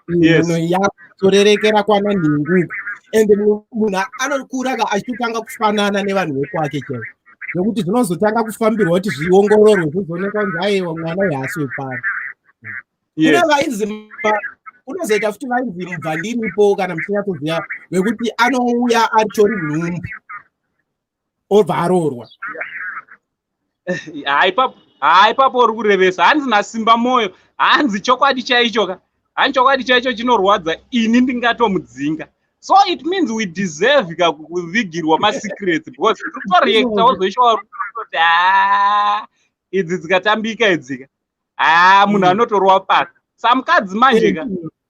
mhuno iyi yakutorerekera kwana nhinguku. Ende munhu anokura ka achitotanga kufanana nevanhu vekwake chaivo, zvokuti zvinozotanga kufambirwa kuti zviongororwe, zvizoonekwa kunzi aiwa, mwana uyu haasi wepano. Kune vainzi, kunozoita futi vainzi mubvandiripo, kana muchinyatsoziva, wekuti anouya aritori nhumbu obva aroorwa. Hai, ipapo uri kurevesa. Hanzi naSimba Moyo, hanzi chokwadi chaicho ka, hanzi chokwadi chaicho chinorwadza, ini ndingatomudzinga. So it means we deserve ka kuvigirwa masecrets, because tiri kutoreacta, wozoishawa kuti ha, idzi dzikatambika idzika, ha, munhu anotorwa pasi. Samukadzi manje ka,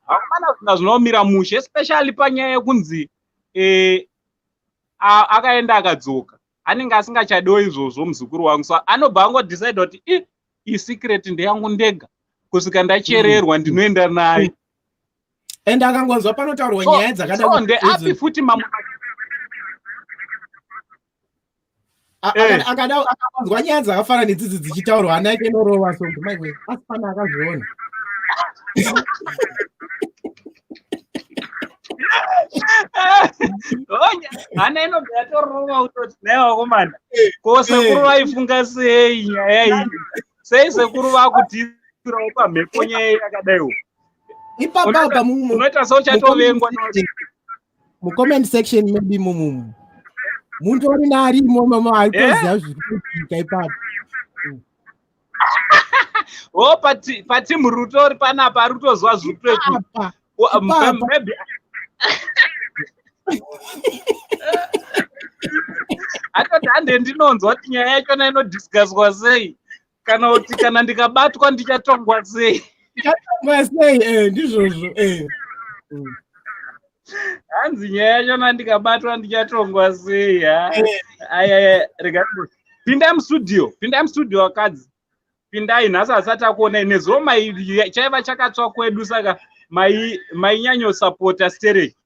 hakuna zvinhu zvinomira mushe, especially panyaya yekunzi akaenda akadzoka, anenge asingachadiwo izvozvo, muzukuru wangu. So anobva angodecide kuti i isecret ndeyangu ndega kusvika ndachererwa, ndinoenda nayo. Ende akangonzwa panotaurwa nyaya dzakada So ndeapi futi mamwe? Akanzwa nyaya dzakafanana nedzidzi dzichitaurwa, hana yake inorova, so maiwe, asi pana akazviona. Hana inobva yatorova kutoti, "Nai vakomana, ko sekuru vaifunga sei nyaya iyi? Sei sekuru vakutiisirawo pamhepo nyaya yakadaiwo?" Ipapapa. Unoita seuchatovengwa. Mucomment section maybe mumumu muntori naarimo mama aitoziva zviri kuitika ipapo. O, patimu rutori panapa ari kutozwa zviri kutoitika. Apa. Maybe atoti hande ndinonzwa kuti nyaya yachona inodiscusswa sei, kana kuti kana ndikabatwa ndichatongwa sei. Chatongwa sei, ndizvozvo. Hanzi nyaya yachona ndikabatwa ndichatongwa sei. Ha, ayaya, rega pindai mustudio, pindai mustudio vakadzi, pindai. Nhasi asati akuonai, nezuro mai chaiva chakatsva kwedu, saka mainyanyosapota stereki.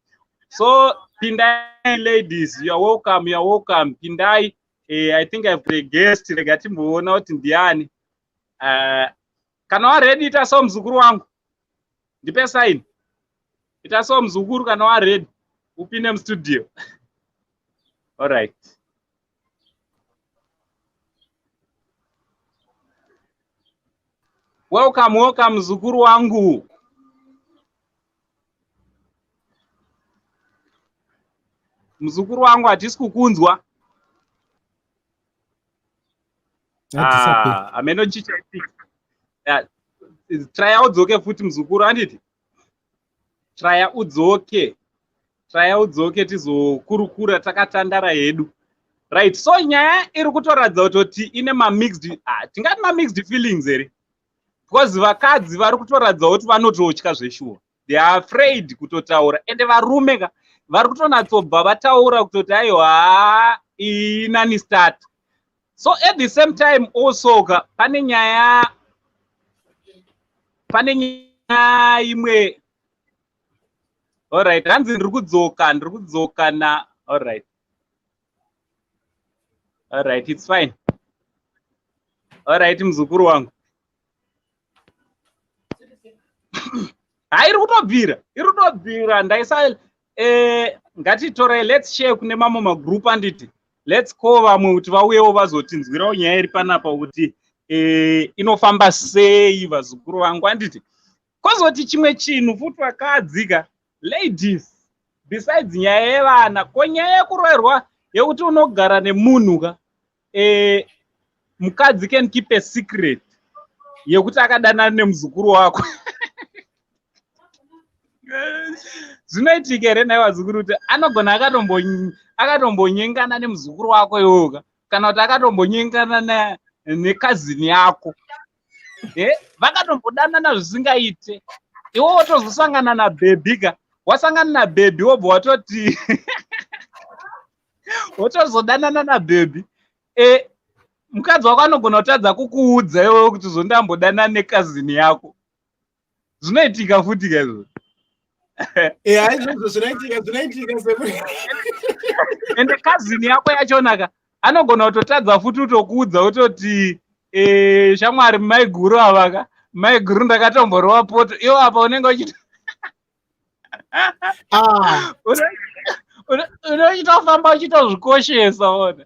So pindai ladies, you are welcome, you are welcome, pindai. I think I've got a guest, rega timboona kuti ndiani. Kana waready, ita so, muzukuru wangu, ndipe sign, ita so, muzukuru, kana waready. Upinde mustudio. Alright. Welcome, welcome mzukuru wangu. Mzukuru wangu hatisi kukunzwa. Ah, ameno chichaitika. Try udzoke futi mzukuru handiti? Traya udzoke. Traya udzoke tizokurukura takatandara hedu. Right, so nyaya iri kutoratidza kutoti ine mamixed, ah, tingati mamixed feelings here? Because vakadzi vari kutoratidza kuti vanototya zveshuwa. They are afraid kutotaura. Ende varume ka vari kutonatsobva vataura kutoti aiwa inani start. So at the same time also ka pane nyaya imwe. Alright, hanzi ndiri kudzoka na alright. Alright, it's fine. Alright, muzukuru wangu. Iri kutobvira ndaisa ngatitore, let's share kune mamwe magroup anditi. Let's call vamwe kuti vauyewo vazotinzwirawo nyaya iri panapa kuti inofamba sei vazukuru vangu anditi. Kozoti chimwe chinhu futi vakadzi ka, ladies, besides nyaya yevana, ko nyaya yekuroerwa yekuti unogara nemunhu ka, mukadzi can keep a secret yekuti akadanana nemuzukuru wako. Zvinoitika here nhai vazukuru kuti anogona akatombonyengana nemuzukuru wako iwoka, kana kuti akatombonyengana nekazini yako, vakatombodanana zvisingaite, iwe wotozosangana nabhebhi ka, wasangana nabhebhi wobva watoti wotozodanana nabhebhi, mukadzi wako anogona kutadza kukuudza iwewe kuti zondambodanana nekazini yako. Zvinoitika futi ka izvozvo. Izvozvo zvinoitika sekuri. Ende kazini yako yachonaka anogona kutotadza futi kutokuudza kutoti shamwari maiguru avaka, maiguru ndakatomborova poto, iwo apa unenge uchita unochitofamba uchitozvikoshesa ona.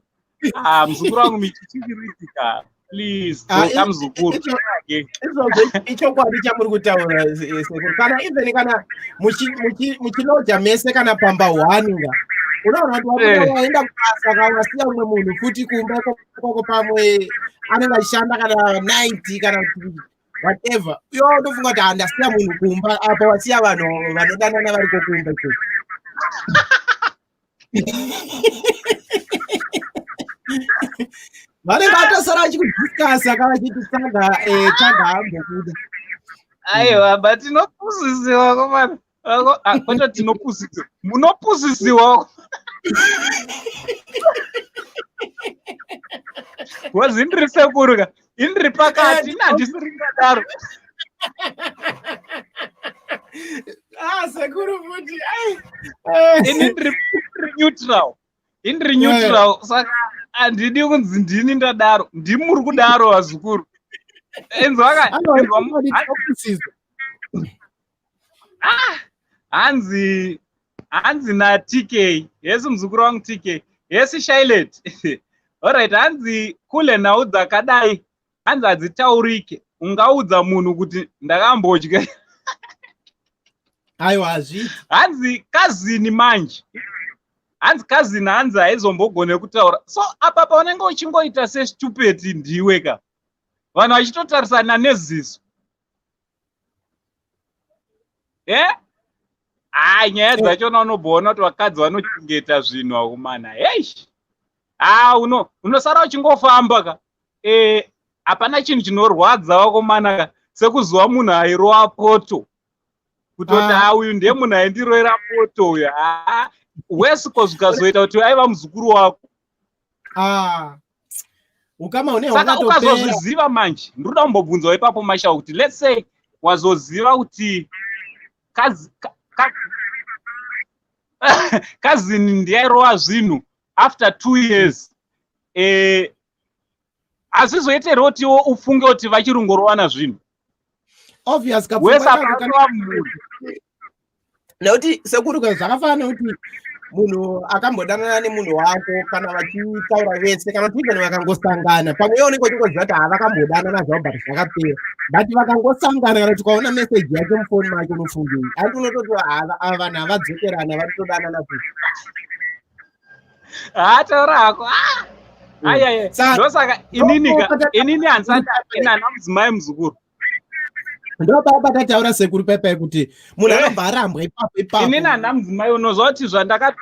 Muzukuru wangu michichiriitika. Please, dzoka muzukuru. Izvozvo ichokwadi chamuri kutaura sekuru. Kana even kana muchiloja mese kana pamba one nga, unoona kuti wabuda waenda kubasa kana wasiya umwe munhu futi kumba kwako, pamwe anenge achishanda kana night kana whatever. Iwe unofunga kuti ndasiya munhu kumba, apa wasiya vanhu vanodanana variko kumba ikoko. Vanenge vatosara vachikudiscussa kana vachiti tsvaga ambokuda. Aiwa, but tinopusisiwa komana. Kwete tinopusisiwa. Munopusisiwa. Because indiri sekuru ka, indiri pakati, ini handisi ringadaro. Sekuru futi. Ini ndiri neutral. Indiri neutral, saka handidi kunzi ndini ndadaro. Ndimuri kudaro vazukuru. Hanzi na TK. Yesi muzukuru wangu TK. Yesi Shailet. Alright, hanzi kule nhau dzakadai hanzi hadzitaurike. Ungaudza munhu kuti ndakambodya. Aiwa, hazviiti. Hanzi kazini manje. Hanzi kazini hanzi haizombogone kutaura. So apa paunenge uchingoita sestupid ndiwe ka. Vanhu vachitotarisana neziso. Nyaya dzachona unoboona kuti vakadzi vanochengeta zvinhu akumana. Heish. Unosara uchingofamba ka. Hapana chinhu chinorwadza vakomana ka sekuzuva munhu airova poto. Kutoti uyu ndiye munhu aindirovera poto uyu. Wesiko zvikazoita kuti aiva muzukuru wako. Ukama une Saka ukazozviziva manje, ndinoda kumbobvunzawo ipapo Mashawo kuti let's say wazoziva kuti kazini ndiyairova zvinhu after 2 years. Hazvizoite here kuti iwe ufunge kuti vachirungorovana zvinhu? Obvious, Wese apa munhu. Nekuti sekuru zvakafanana nekuti munhu akambodanana nemunhu wako kana vachitaura vese kana kuti even vakangosangana pamwe iwe unenge uchingoziva kuti havakambodanana zvavo but zvakapera, but vakangosangana kana kuti ukaona meseji yake mufoni make unofungei? Hanti unototi ava vanhu havadzokerana, varitodanana futi. Ha, taura hako. Ah! Ayaya, ndosaka inini handisati ini handina mudzimai, muzukuru. Ndopapa tataura sekuru paipai kuti munhu anobva arambwa ipapo ipapo. Inini handina mudzimai, unozwa kuti zvandaka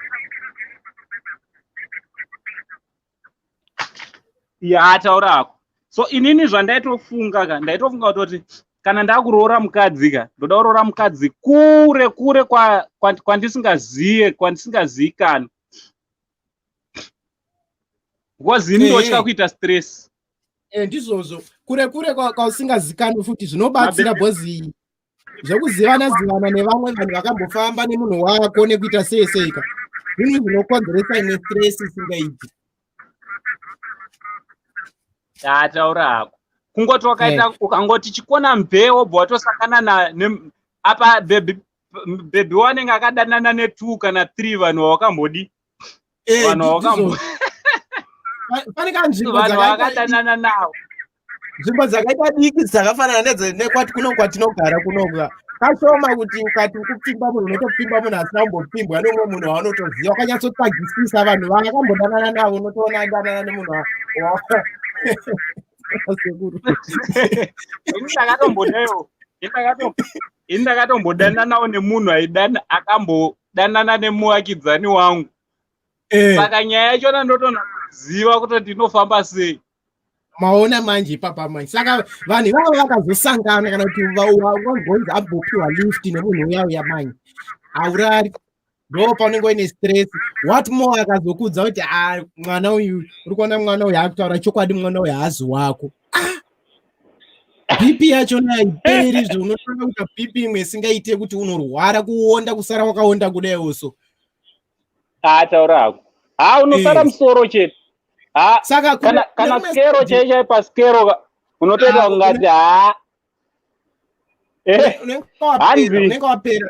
ya, taura hako. So inini zvandaitofunga ka, ndaitofunga kutoti kana ndakuroora mukadzi ka, ndoda kuroora mukadzi kure kure kwandisingaziye, kwandisingaziikani, because ini ndotya kuita stress. Ndizvozvo, kure kure kwausingazikanwi futi zvinobatsira, because zvekuzivana zivana nevamwe vanhu vakambofamba nemunhu wako nekuita sei seika zvinhu zvinokonzeresa imwe stress isingaiti. Taura hako. Kungoti wakaita ukangoti chikona mvee, wobva watosangana apa baby, baby wanenge akadanana ne2 kana 3 vanhu vawakambodi vanhu vawakambo Pane kanzvimbo vanhu vakadanana navo. Nzvimbo dzakaita diki dzakafanana nekwati kuno kwatinogara kunoka, kashoma kuti ukati ukupfimba munhu, unotopfimba munhu asina kumbopfimbwa neumwe munhu waunotoziva. Wakanyatsotsvagisisa vanhu vaakambodanana navo, unotoona adanana nemunhu sekuru. Ini ndakatombodananawo nemunhu aidana, akambodanana nemuvakidzani wangu. Saka nyaya yachona ndotonaziva kutoti inofamba sei. Maona manje ipapa manje, saka vanhu ivavo vakazosangana kana kuti wangonzi ambopiwa lift nemunhu uya uya, manje haurari, ndo paunenge uine stress. What more akazokudza kuti, a ah, mwana uyu, uri kuona mwana uyu akutaura chokwadi, mwana uyu haazi wako. Ah! BP yachona haiperi zve, unotanga kuita BP imwe isingaite kuti unorwara, kuonda, kusara wakaonda kudai uso. Taura hako. Ha, unosara musoro chete. Ha, saka kana skero chai chai, paskero unotoita kungati ha. Unenge wapera.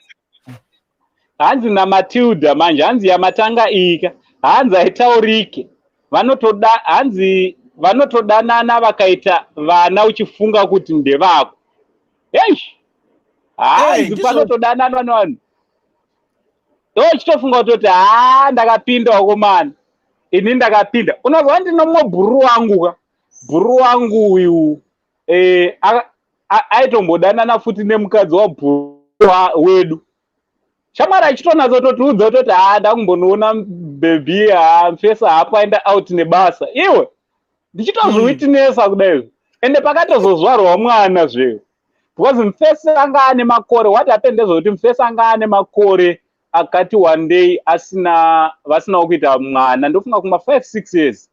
Hanzi naMatilda manje, hanzi yamatanga ika, hanzi haitaurike, vanotoda, hanzi vanotodanana vakaita vana uchifunga kuti ndevako. Eish, hanzi panotodananwa nevanhu ndochitofunga kutoti ha, ndakapinda wakomana, ini ndakapinda. Unozwa ndinomwe bhururu wangu ka, bhururu wangu uyu aitombodanana futi nemukadzi wabhururu wedu, shamwari, achitonatsototiudza kutoti ha, ndakumbonoona baby, ha, mfesa hapo aenda out nebasa, iwe ndichitozviwitnessa kudai. Ende pakatozozvarwa mwana zveyo, because mufesi anga ane makore, what happened ndezvekuti mufesi anga ane makore akati one day asina, vasinawo kuita mwana, ndofunga kuma 5 6 years.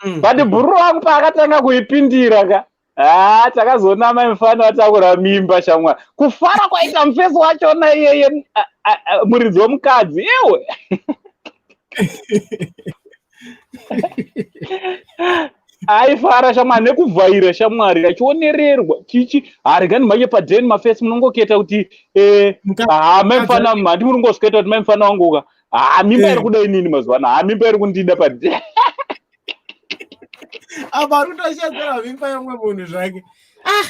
But bhururu wangu paakatanga kuipindira ka, ha, takazoona mai mufana vatakura mimba, shamwari. Kufara kwaita mufesi wachona iyeye, muridzi wemukadzi, iwe aifara shamwari, nekuvhaira shamwari, achionererwa chichi haregani mhanye padheni mafesi munongoketa kuti ha, mai mufana, handi muri ngosviketa kuti mai mufana wangu ka, ha, mimba iri kuda inini mazuva ano, ha, mimba iri kundida padheni. Apa ari kutoshedzera mimba yomwe munhu zvake.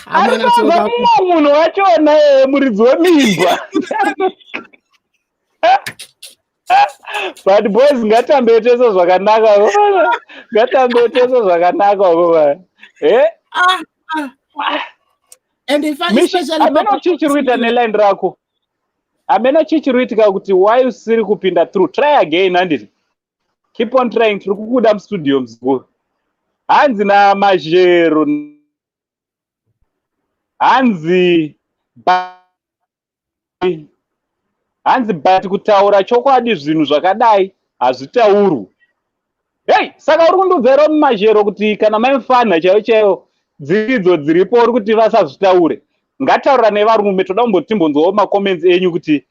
Aritoza mumwe munhu wachona, muridzi wemimba. But boys, ngatambe tese zvakanaka, ngatambe tese zvakanaka kova. And in fact, especially Hameno chii chiri kuita neline rako, hameno chii chiri kuitika kuti why usiri kupinda through. Try again, handiti? Keep on trying, tiri kukuda mustudio, muzukuru. Hanzi namazhero, hanzi but kutaura chokwadi zvinhu zvakadai hazvitaurwi. Hei, saka uri kundiudza iro mumazhero kuti kana maimufana chaiyo chaiyo dziridzo dziripo, uri kuti vasazvitaure? Ngataurira nevarume, toda kumboti timbonzwawo macomments enyu kuti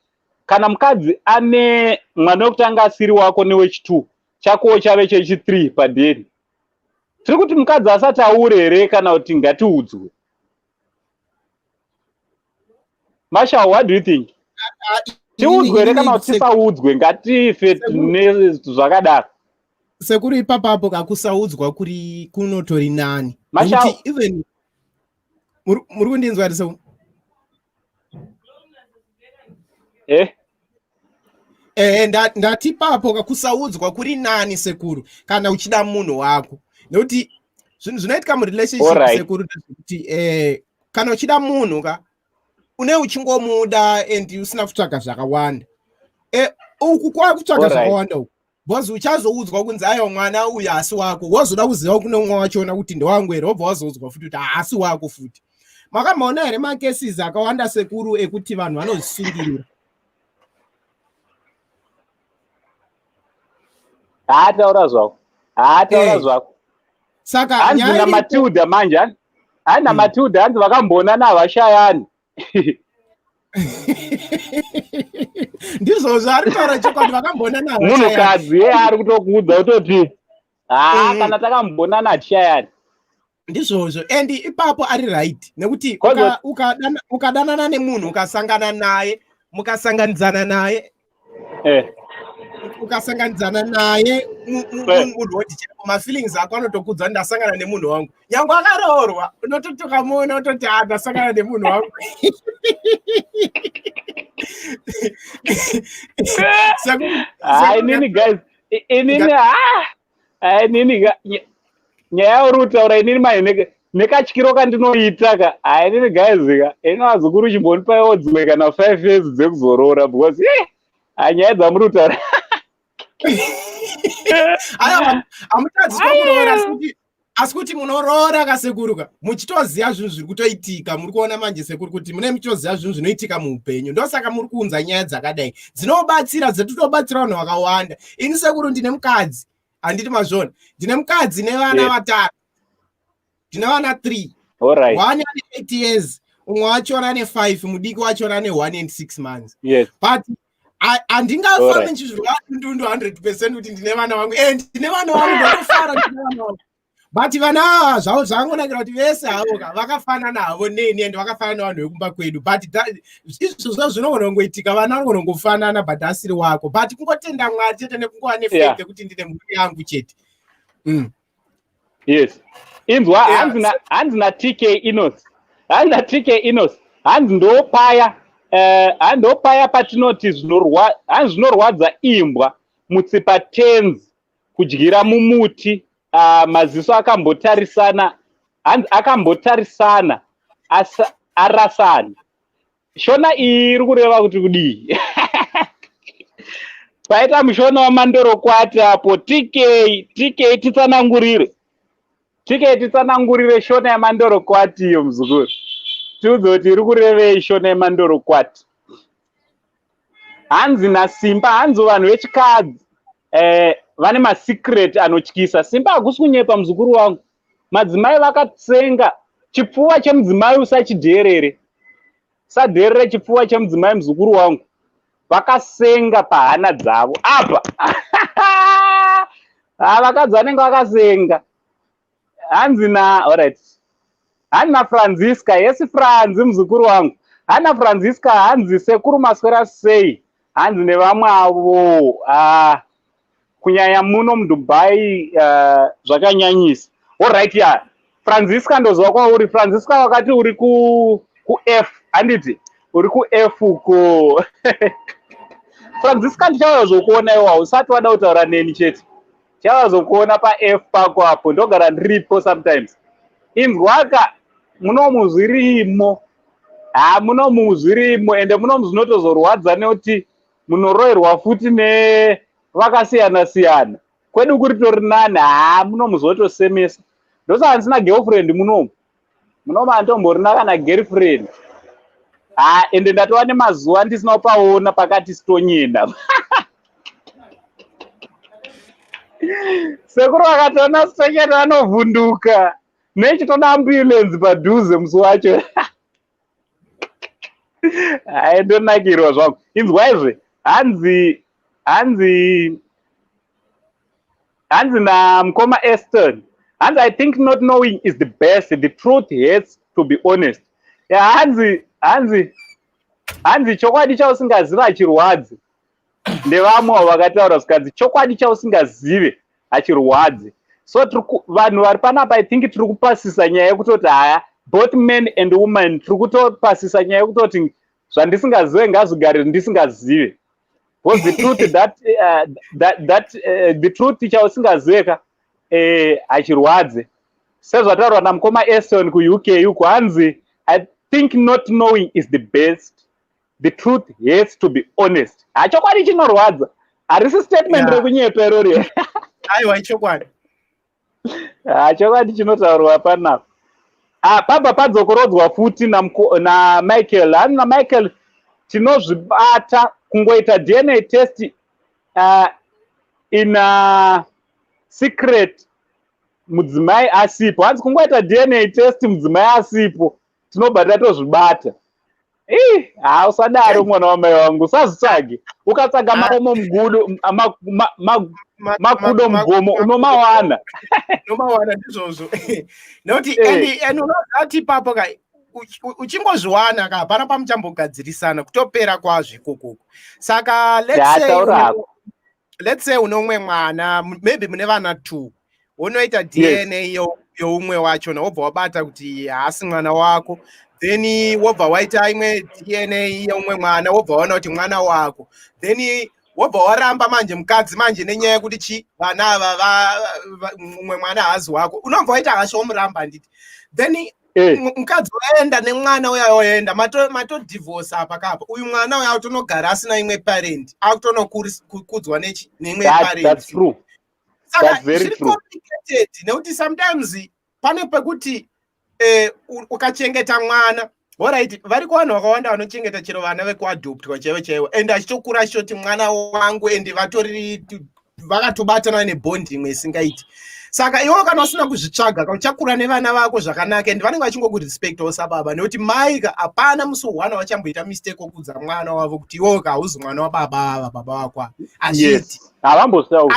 kana mukadzi ane mwana wekutanga asiri wako newechi2, chakowo chave chechi3 padheni, tiri kuti mukadzi asataure here kana kuti ngatiudzwe? Marshal, what do you think? Tiudzwe here kana kuti tisaudzwe? Ngatife zvakadaro. Sekuru, ipapapo kakusaudzwa kuri kunotori nani. Nekuti even muri kundinzwa here sekuru? Eh? Eh, ndati ipapo kakusaudzwa kuri nani sekuru, kana uchida munhu wako, nekuti zvinhu zvinoitika murelationship sekuru ndezvekuti kana uchida munhu ka une uchingomuda and usina kutsvaga zvakawanda. Uku kwakutsvaga zvakawanda uku, because uchazoudzwa kunzi aiwa mwana uyu haasi wako, wozoda kuziva kune umwe wachona kuti ndewangu here, wobva wazoudzwa futi kuti haasi wako futi. Makamboona here macases akawanda sekuru ekuti vanhu vanozvisungirira? Haataura zvako, haataura zvako. Saka hanzi naMatilda manje, hanzi naMatilda, hanzi vakamboonana havashayani. Ndizvozvo, ari kutaura chokwadi, vakamboonana. Munhukadzi ye ari kutokuudza kutoti haa, kana takambonana hatishayani. Ndizvozvo, and ipapo ari right, nekuti ukadanana nemunhu, ukasangana naye, mukasanganidzana naye, ukasanganidzana naye muroad chaipo, mafeelings ako anotokudza, ndasangana nemunhu wangu. Nyange akaroorwa, unototokamuona utoti, a, ndasangana nemunhu wangu. Inini guys, inini, ha, inini nyaya uri kutaura, inini manje nekatyiro kandinoita ka, ha, inini guys ka, ini vazukuru chimbonipaiwo dzimwe kana 5 years dzekuzorora, because ha, nyaya dzamuri kutaura. Aiwa, hamutadziswa kuroora, asi kuti munoroora kasekuru ka muchitoziva zvinhu zviri kutoitika. Muri kuona manje sekuru kuti mune muchitoziva zvinhu zvinoitika muupenyu, ndosaka muri kuunza nyaya dzakadai dzinobatsira, dzetotobatsira vanhu vakawanda. Ini sekuru ndine mukadzi, handiti mazvona? Ndine mukadzi nevana vatatu. Ndine vana 3. One ane 8 years, umwe wachona ane 5, mudiki wachona ane 1 and 6 months. But handingafambi ndichizvirwa ndundu 100% kuti ndine vana vangu. Ndine vana vangu, ndotofara ndine vana vangu, but vana ava zvavo zvangonakira kuti vese havo ka vakafanana havo neni and vakafanana nevanhu vekumba kwedu. But izvozvo zvinogona kungoitika, vana vanogona kungofanana but asiri wako. But kungotenda Mwari chete nekungova nefaith yekuti ndine mhuri yangu chete. Yes, inzwa, hanzi naTK Inos, hanzi naTK Inos, hanzi ndopaya, hanzi ndopaya patinoti hanzi zvinorwadza imbwa mutsipa tenzi kudyira mumuti, maziso akambotarisana, hanzi akambotarisana arasani. Shona iyi iri kureva kuti kudii? Paita mushona wamandorokwati apo. TK, TK, titsanangurire. TK, titsanangurire shona yamandorokwati iyo, muzukuru. Tiudze kuti iri kurevei shona yamandorokwati. Hanzi naSimba, hanzi vanhu vechikadzi vane masecret anotyisa. Simba, hakusi kunyepa, muzukuru wangu. Madzimai vakatsenga chipfuva chemudzimai, usachidherere, sadherere chipfuva chemudzimai, muzukuru wangu. Vakasenga pahana dzavo apa. Ha, vakadzi vanenge vakasenga. Hanzi na, alright, hanzi naFrancisca, yes, Franzi, muzukuru wangu. Hanzi naFrancisca, hanzi sekuru maswera sei? Hanzi nevamwe avo, kunyanya muno muDubai zvakanyanyisa. Alright, ya Francisca, ndoziva kwauri Francisca. Wakati uri ku F, handiti? Uri ku F uko, Francisca. Ndichauya zokuona iwa usati wada kutaura neni chete. Chauya zokuona pa F pako apo, ndogara ndiripo sometimes. Inzwaka, munomu zvirimo, ha, munomu zvirimo, ende munomu zvinotozorwadza nekuti munoroerwa futi nevakasiyana siyana. Kwedu kuritori nani. Ha, munomu zotosemesa, ndosaka ndisina girlfriend munomu. Munomu handitomborina kana girlfriend. Ha, ende ndatova nemazuva ndisina kupaona pakati sitonyenda. Sekuru vakatoona sitonyenda vanovhunduka, nechitoda ambulance padhuze musi wacho. Hai, ndonakirwa zvangu. Inzwaizve, hanzi namukoma Eston, hanzi, "I think not knowing is the best. The truth hurts, to be honest." Yeah, hanzi Hanzi chokwadi chausingazive hachirwadzi. Ndevamwe avo vakataura, zvikanzi chokwadi chausingazive hachirwadzi. So vanhu vari panapa, I think tiri kupasisa nyaya yekutoti haya, both men and women, tiri kutopasisa nyaya yekutoti zvandisingazive ngazvigare ndisingazive, because the truth that, that, that the truth chausingazive ka hachirwadze. Sezvataurwa namukoma Eston kuUK uko, hanzi, "I think not knowing is the best. The truth has to be honest." Hachokwadi chinorwadza, harisi statement rekunyepa irori. Aiwa, ichokwadi. Hachokwadi chinotaurwa panapa. Ah, pabva padzokorodzwa futi naMichael. Hani naMichael, tinozvibata kungoita DNA test in secret mudzimai asipo. Hanzi kungoita DNA test mudzimai asipo, tinobva tatozvibata. Ih, ha, usadaro mwana wamai wangu, usazvitsvage. Ukatsvaga makomo mugudo, makudo mugomo, unomawana. Unomawana, ndizvozvo, nekuti and unozati ipapo ka uchingozviwana ka, hapana pamuchambogadzirisana, kutopera kwazvo ikokoko. Saka let's say une umwe mwana, maybe mune vana two, unoita DNA youmwe wachona, wobva wabata kuti haasi mwana wako. Then wobva waita imwe DNA yeumwe mwana, wobva waona kuti mwana wako. Then wobva waramba manje mukadzi manje nenyaya yekuti chi vana ava mumwe mwana haazi wako. Unobva waita hasha, womuramba, handiti? Then mukadzi waenda nemwana uya, waenda matodivorce apa kapa. Uyu mwana uya akutonogara asina imwe parent, akutonokudzwa neimwe parent. Saka zviri complicated, nekuti sometimes pane pekuti ukachengeta mwana, alright, variko vanhu vakawanda vanochengeta chero vana vekuadoptwa chaivo chaivo, and achitokura achitoti mwana wangu, and vatori vakatobatana nebond imwe isingaiti. Saka iwe kana usina kuzvitsvaga ka, uchakura nevana vako zvakanaka, and vanenge vachingokurespectawo sababa, nekuti mai ka hapana musi one vachamboita mistake wokudza mwana wavo kuti iwewo ka hauzi mwana wababa ava, baba vako ava hazviiti. Havambosauri.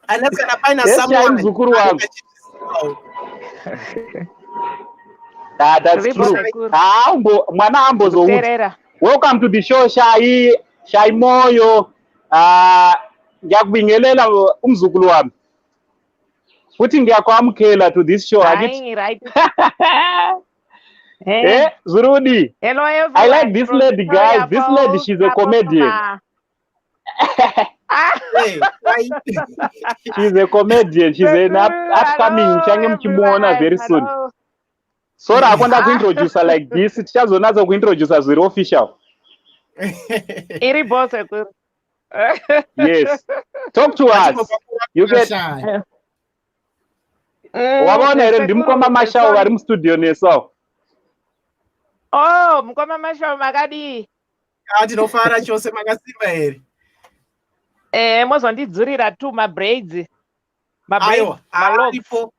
Unless kana paina someone. Muzukuru wangu. Ah, that's true. Haambo mwana ambozouti. Welcome to the show, Shai, Shai Moyo. Ah, ngiyakubingelela umzukulu wami. Futhi ngiyakwamukela to this show. Hayi, right. Eh, Zurudi. Hello everyone. I like this lady, guys. This lady, she's a comedian. Hey, she's a comedian. She's an upcoming. Change muchimuona very soon. Sorry, akonda kuintroduce like this. Tichazonatsa kuintroduce zviri official. Iri boss ekuru. Yes. Talk to us. You get Wavaona here? Ndimukoma Mashau vari mustudio nesu. Oh, mukoma Mashau, makadii? Ah, tinofara chose, makasimba here? Eh, mozondidzurira tu mabraids. Aiwa, aripo,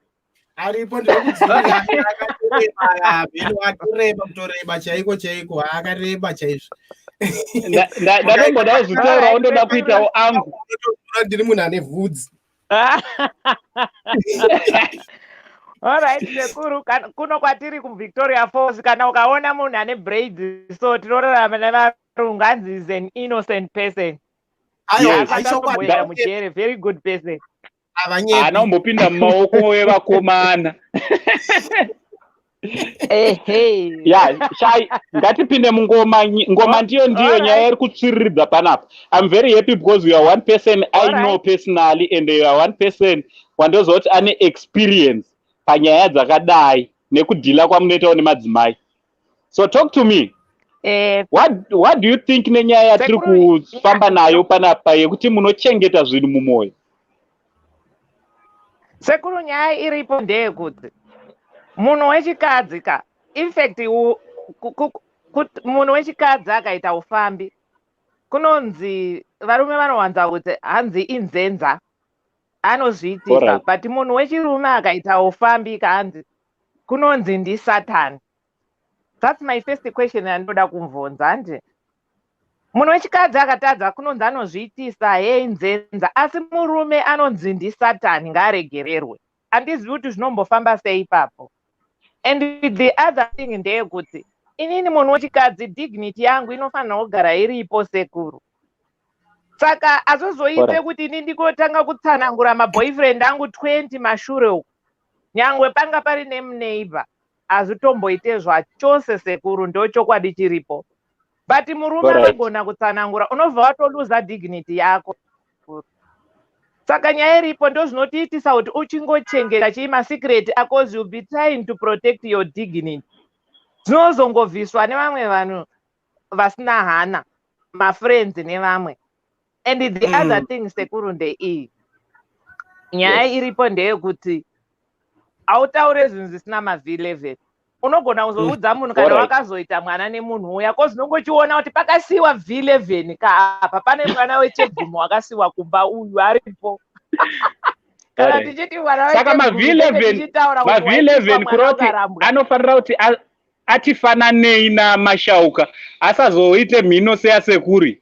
aripo, ndinokudzurira. Akareba bheno, atoreba, kutoreba chaiko chaiko, akareba chaizvo. Ndatomboda kuzvitaura, undoda kuitawo angu. Ndiri munhu ane vhudzi. Alright, sekuru, kuno kwatiri kuVictoria Falls, kana ukaona munhu ane braids so, tinorarama nevarungu, hanzi is an innocent person. Aiwa. Aichokwadi mujere, very good person. Haana kumbopinda mumaoko evakomana. Ya, Shai, ngatipinde mungoma. Ngoma ndiyo nyaya iri kutsviriridza panapa. I'm very happy because you are one person I know personally, and you are one person wandoziva kuti ane experience panyaya dzakadai nekudeala kwamunoitawo nemadzimai. So talk to me. What do you think nenyaya yatiri kufamba nayo panapa yekuti munochengeta zvinhu mumwoyo? Sekuru, nyaya iripo ndeyekuti munhu wechikadzi ka, infact munhu wechikadzi akaita ufambi, kunonzi varume vanowanza kuti hanzi inzenza, anozviitisa. But munhu wechirume akaita ufambi kahanzi kunonzi ndisatani. That's my first question yandoda kumubvunza. Handi munhu wechikadzi akatadza kunonzi anozviitisa, hei, nzenza, asi murume anonzi ndisatani, ngaaregererwe. Handizivi kuti zvinombofamba sei ipapo. And the other thing ndeyekuti Inini munhu wechikadzi, dignity yangu inofanira kugara iripo, sekuru. Saka hazozoite kuti ini ndikotanga kutsanangura maboyfriend angu 20 mashure uku, nyangwe panga pari nemuneighbor, hazvitomboite zvachose, sekuru. Ndo chokwadi chiripo. But murume anogona kutsanangura, unobva watoluza dignity yako. Saka nyaya iripo, ndo zvinotiitisa kuti uchingochengeta chii, masecret ako. You'll be trying to protect your dignity. Dzinozongobviswa nevamwe vanhu vasina hana, mafriends nevamwe. And the other thing, sekuru, ndeiyi nyaya iripo ndeyekuti hautaure zvinhu zvisina maV11. Unogona kuzoudza munhu kana wakazoita mwana nemunhu uya, ko zinongochiona kuti pakasiyiwa V11 kaapa, pane mwana wechegumi wakasiyiwa kumba, uyu aripo. Kana tichiti mwana Saka maV11, maV11 kuroti anofanira kuti atifananei namashauka, asazoite mhino seyasekuri,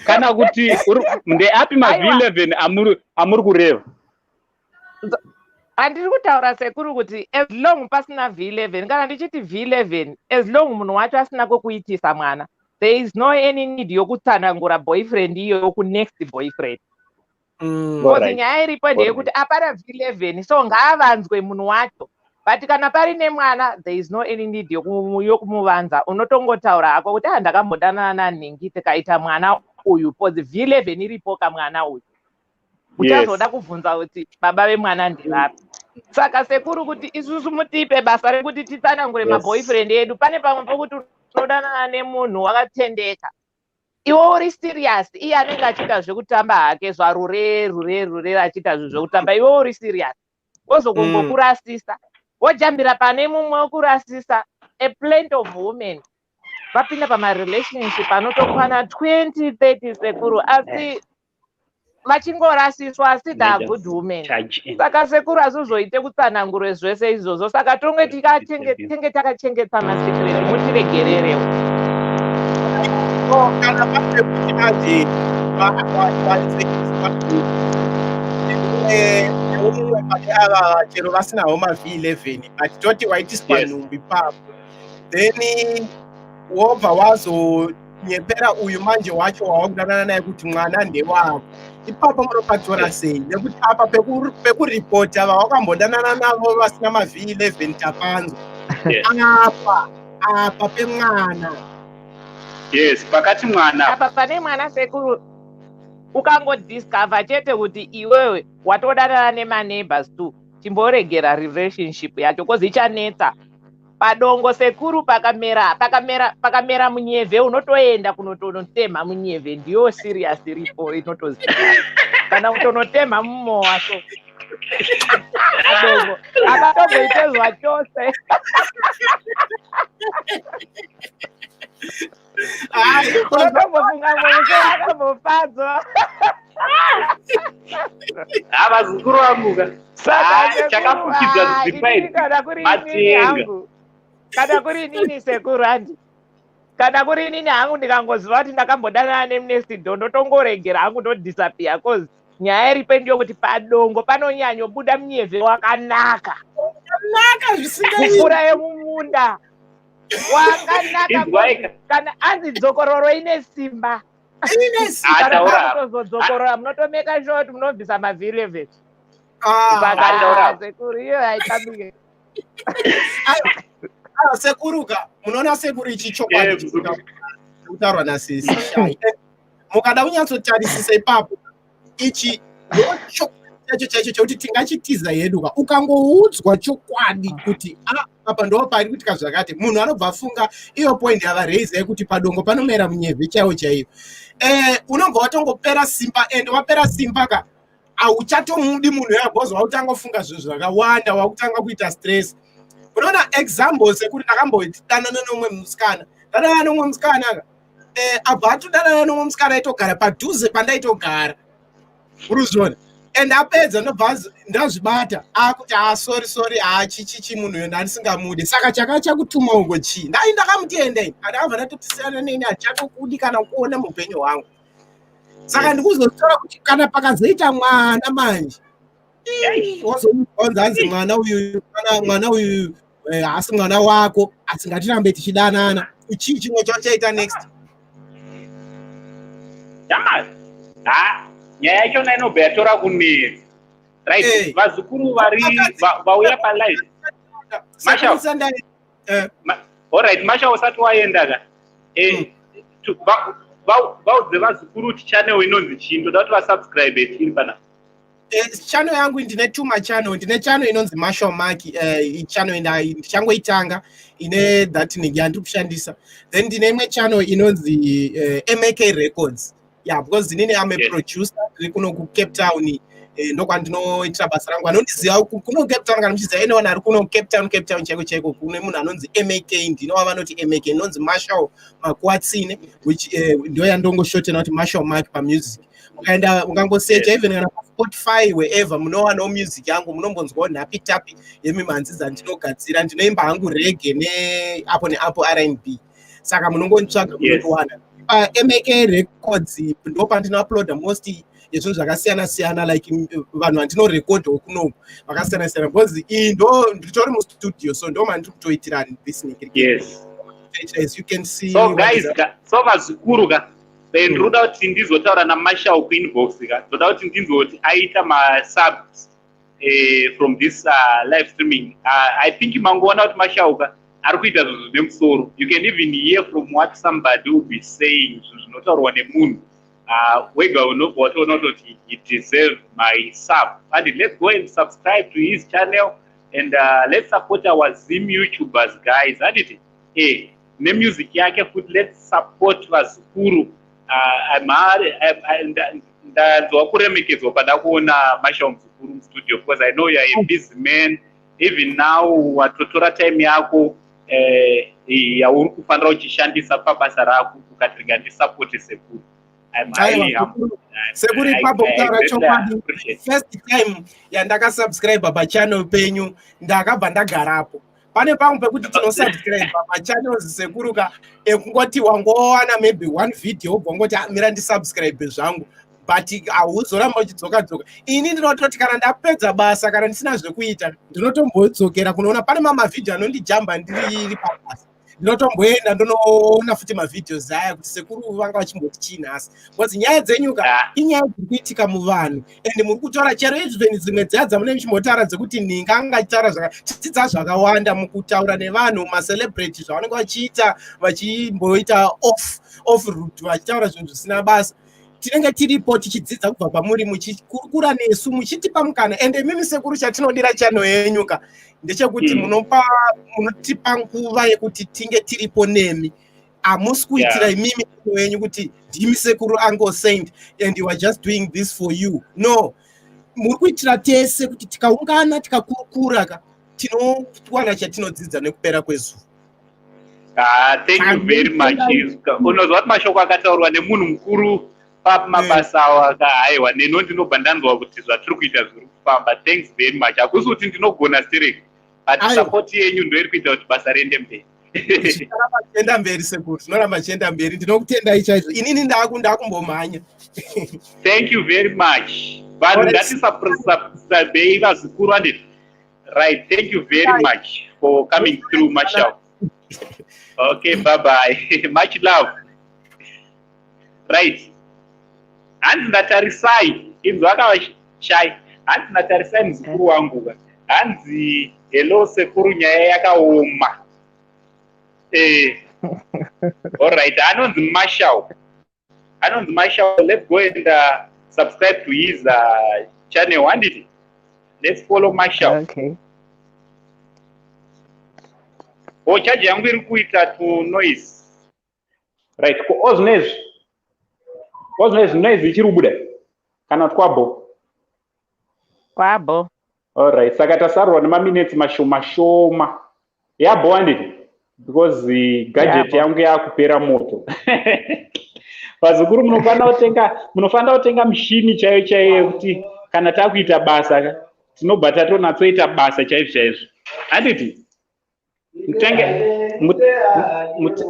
kana kuti ndeapi maV11 amuri kureva? Handiri kutaura, sekuru, kuti as long pasina V11. Kana ndichiti V11, as long munhu wacho asina kwekuitisa mwana, there is no any need yokutsanangura boyfriend iyoyo kunext boyfriend. Because nyaya iripo ndeyekuti apana V11, so ngaavanzwe munhu wacho. But kana pari nemwana, there is no any need yokumuvanza. Unotongotaura hako kuti, "A, ndakambodanana nanhingi, tikaita mwana uyu," because V11 iripo kamwana uyu. Uchazoda kubvunza kuti baba vemwana ndevapi. Saka sekuru, kuti isusu mutipe basa rekuti titsanangure maboyfriend edu, pane pamwe pokuti unodanana nemunhu wakatendeka, iwe uri serious, iye anenge achiita zvekutamba hake, zvarure rure rure, achiita zvinhu zvekutamba, iwe uri serious, wozokungokurasisa, wojambira pane mumwe wokurasisa. A plenty of women vapinda pamarelationship anotokwana 20 30, sekuru, asi vachingorasiswa, asi the are good women. Saka sekuru, hazvizoite kutsanangure zvese izvozvo. Saka tonge tenge takachengeta masecret, mutiregererewo. So kana pane kuti manje neumwe pane ava, chero vasinawo maV11, but toti waitiswa nhumbi ipapo, then wobva wazonyepera uyu manje wacho wawakudanana naye kuti mwana ndewako, ipapo munopatora sei? Nekuti apa pekuripota vawakambodanana navo vasina maV11 tapanzwa. Apa pemwana. Yes, pakati mwana. Apa pane mwana, sekuru, ukangodiscover chete kuti iwewe watodanana nemaneighbors too, chimboregera relationship yacho, 'cause ichanetsa. Padongo, sekuru, pakamera pakamera pakamera munyevhe, unotoenda kunotonotemha munyevhe. Ndiyo serious iripo, inotoziva kana kutonotemha mumowa. So padongo apatomboite zvachose. Unotombofunga mumusoro akambofadzwa. Vazukuru vangu. Saka Chakafukidza inini, kana kuri inini hangu, kana kuri inini, sekuru, handi, kana kuri inini hangu, ndikangoziva kuti ndakambodanana nemunext door, ndotongoregera hangu, ndodisappear, 'cause nyaya iripo ndeyekuti padongo panonyanyobuda munyevhe wakanaka. Naka zvisingaiti. Mvura yemumunda wakanaka. Inzwai. Kana anzi dzokororo ine simba. Ine simba. Kana Taura. makutozodzokorola, munotomeka sure kuti munobvisa maV11. Ah, Taura. Saka sekuru, iyo haitambike. Ah, sekuruka, munoona sekuru, ichi chokwadi chikutaurwa nasisi Shai. Mukada kunyatsotarisisa ipapo, ichi ndo chokwadi chacho chaicho chekuti tingachitiza hedu ka. Ukangoudzwa chokwadi kuti a apa ndo pari kuitika zvakati, munhu anobva afunga iyo point yavareisa yekuti padongo panomera munyevhe chaiwo chaiyo. Unobva watongopera simba, and wapera simba ka, hauchatomudi munhu yabhozi, wakutangofunga zvinhu zvakawanda, wakutanga kuita stress. Unoona, example sekuti ndakambodanana nomumwe musikana, ndadanana nomumwe musikana ka, abva atodanana nomumwe musikana aitogara padhuze pandaitogara, uruzviona? And apedza ndobva ndazvibata akuti, "A, sorry, sorry, ha, chichichi, munhu uyo ndandisingamudi." Saka chaka chakutuma uko chii? Ndai ndakamuti endei, andakabva ndatotisiyana neni, hachatokudi kana kuona muupenyu hwangu. Saka ndikuzotaura kuti kana pakazoita mwana manje. Wozonzi hanzi mwana uyu, mwana uyu haasi mwana wako, asi ngatirambe tichidanana. Chii chimwe chachaita next? Jamani, ha, nyaya yachona inobva yatora kunetsa, right? Vazukuru vari vauya palive. Masha, alright, Masha, usati waenda ka, vaudze vazukuru kuti channel inonzi chii. Ndoda kuti vasubscribe tiri pana. Channel yangu, ndine two machannel. Ndine channel inonzi Marshall Mark, channel ndichangoitanga, ine that yandiri kushandisa. Then ndine imwe channel inonzi MAK Records, yeah, because inini am a producer. Ndiri kuno kuCape Town, ndokwandinoitira basa rangu. Anondiziva kuno Cape Town, kana muchiziva anyone ari kuno Cape Town, Cape Town chaiko chaiko, kune munhu anonzi MAK, ndinova vanoti MAK, inonzi Marshall Makuatsine, which ndo yandongoshotena kuti Marshall Mark pamusic. Ukaenda ukangosecha even kana paSpotify, wherever, munowanawo music yangu. Munombonzwawo nhapi tapi yemimhanzi dzandinogadzira. Ndinoimba hangu reggae neapo neapo R&B, saka munongonitsvaga, munotowana. PaMAK Records ndo pandinouploada most yezvinhu zvakasiyana siyana, like vanhu vandinorekodhawo kunoku vakasiyana siyana, because iyi ndo nditori mustudio, so ndo mandiri kutoitira this. As you can see. So guys ka, so vazukuru ka, ndinoda kuti ndizotaura naMarshall kuinbox ka. Ndoda kuti ndinzwe kuti aita masubs from this live streaming. I think mangoona kuti Marshall ka ari kuita zvinhu zvine musoro. You can even hear from what somebody will be saying, zvinhu zvinotaurwa nemunhu wega unobva watoona kutoti he deserve my sub. And let's go and subscribe to his channel and let's support our Zim YouTubers, guys, handiti? Nemusic yake futi. Let's support vazukuru. Ndanzwa kuremekedzwa pada kuona Marshall muzukuru mustudio, because I know you are a busy man. Even now watotora time yako yauri kufanira uchishandisa pabasa rako, ukati rega ndisupporte sekuru. Sekuru, ipapo kutaura chokwadi, first time yandakasubscribe pachannel penyu, ndakabva ndagarapo. Pane pamwe pekuti tinosubscribe machannels, sekuru ka, ekungoti wangowana maybe one video, wobva ngoti, ah, mira ndisubscribe zvangu," but hauzoramba uchidzoka dzoka. Ini ndinototi kana ndapedza basa, kana ndisina zvekuita, ndinotombodzokera kunoona. Pane mamavhidhio anondijamba ndiri pabasa, ndinotomboenda ndonoona futi mavideos aya kuti sekuru vanga vachimboti chii nhasi, because nyaya dzenyuka inyaya dziri kuitika muvanhu, and muri kutaura chero even dzimwe dziya dzamunenge muchimbotaura dzekuti nhinga anga achitaura, tidzidza zvakawanda mukutaura nevanhu, macelebrity, zvavanenge vachiita, vachimboita off route, vachitaura zvinhu zvisina basa. Tinenge tiripo tichidzidza kubva pamuri, muchikurukura nesu, muchitipa mukana. Ende imimi sekuru, chatinodira channel yenyuka ndechekuti munopa, munotipa nguva yekuti tinge tiripo nemi. Hamusi kuitira imimi wenyu kuti ndimi sekuru Uncle Saint and you are just doing this for you. No, muri kuitira tese, kuti tikaungana tikakurukura ka, tinowana chatinodzidza nekupera kwezuva. Ah, thank you very much. Unozwa kuti mashoko akataurwa nemunhu mukuru pamabasa awo akahaiwa, neno ndinobva ndanzwa kuti zvatiri kuita zviri kufamba. Thanks very much. Hakusi kuti ndinogona stereki, but support yenyu ndo iri kuita kuti basa riende mberi. Zvinoramba chienda mberi, sekuru, zvinoramba chienda mberi. Ndinokutendai chaizvo. Inini ndakumbomhanya. Thank you very much. Vanhu, ngatisubscribei vazukuru, anditi? Right, thank you very much for coming through, Marshall. Okay, bye bye, much love. Right, hanzi ndatarisai, inzwa akavashai, hanzi ndatarisai muzukuru wangu ka. Hanzi, "Hello sekuru, nyaya yakaoma." Alright, anonzi Marshall, anonzi Marshall. Let's go and subscribe to his channel, handiti? Let's follow Marshall. Okay. O, chaji yangu iri kuita to noise. Right, ko ozvinezvi, ozvinezvi noise ichiri kubuda kana kuti kwabo? Kwabo. Alright, saka tasarwa nemaminetsi mashoma shoma. Yabo, handiti? Because gadget yangu yakupera moto. Vazukuru, munofanira kutenga mushini chaiyo chaiyo yekuti kana takuita basa tinobva tatonatsoita basa chaizvo chaizvo, handiti?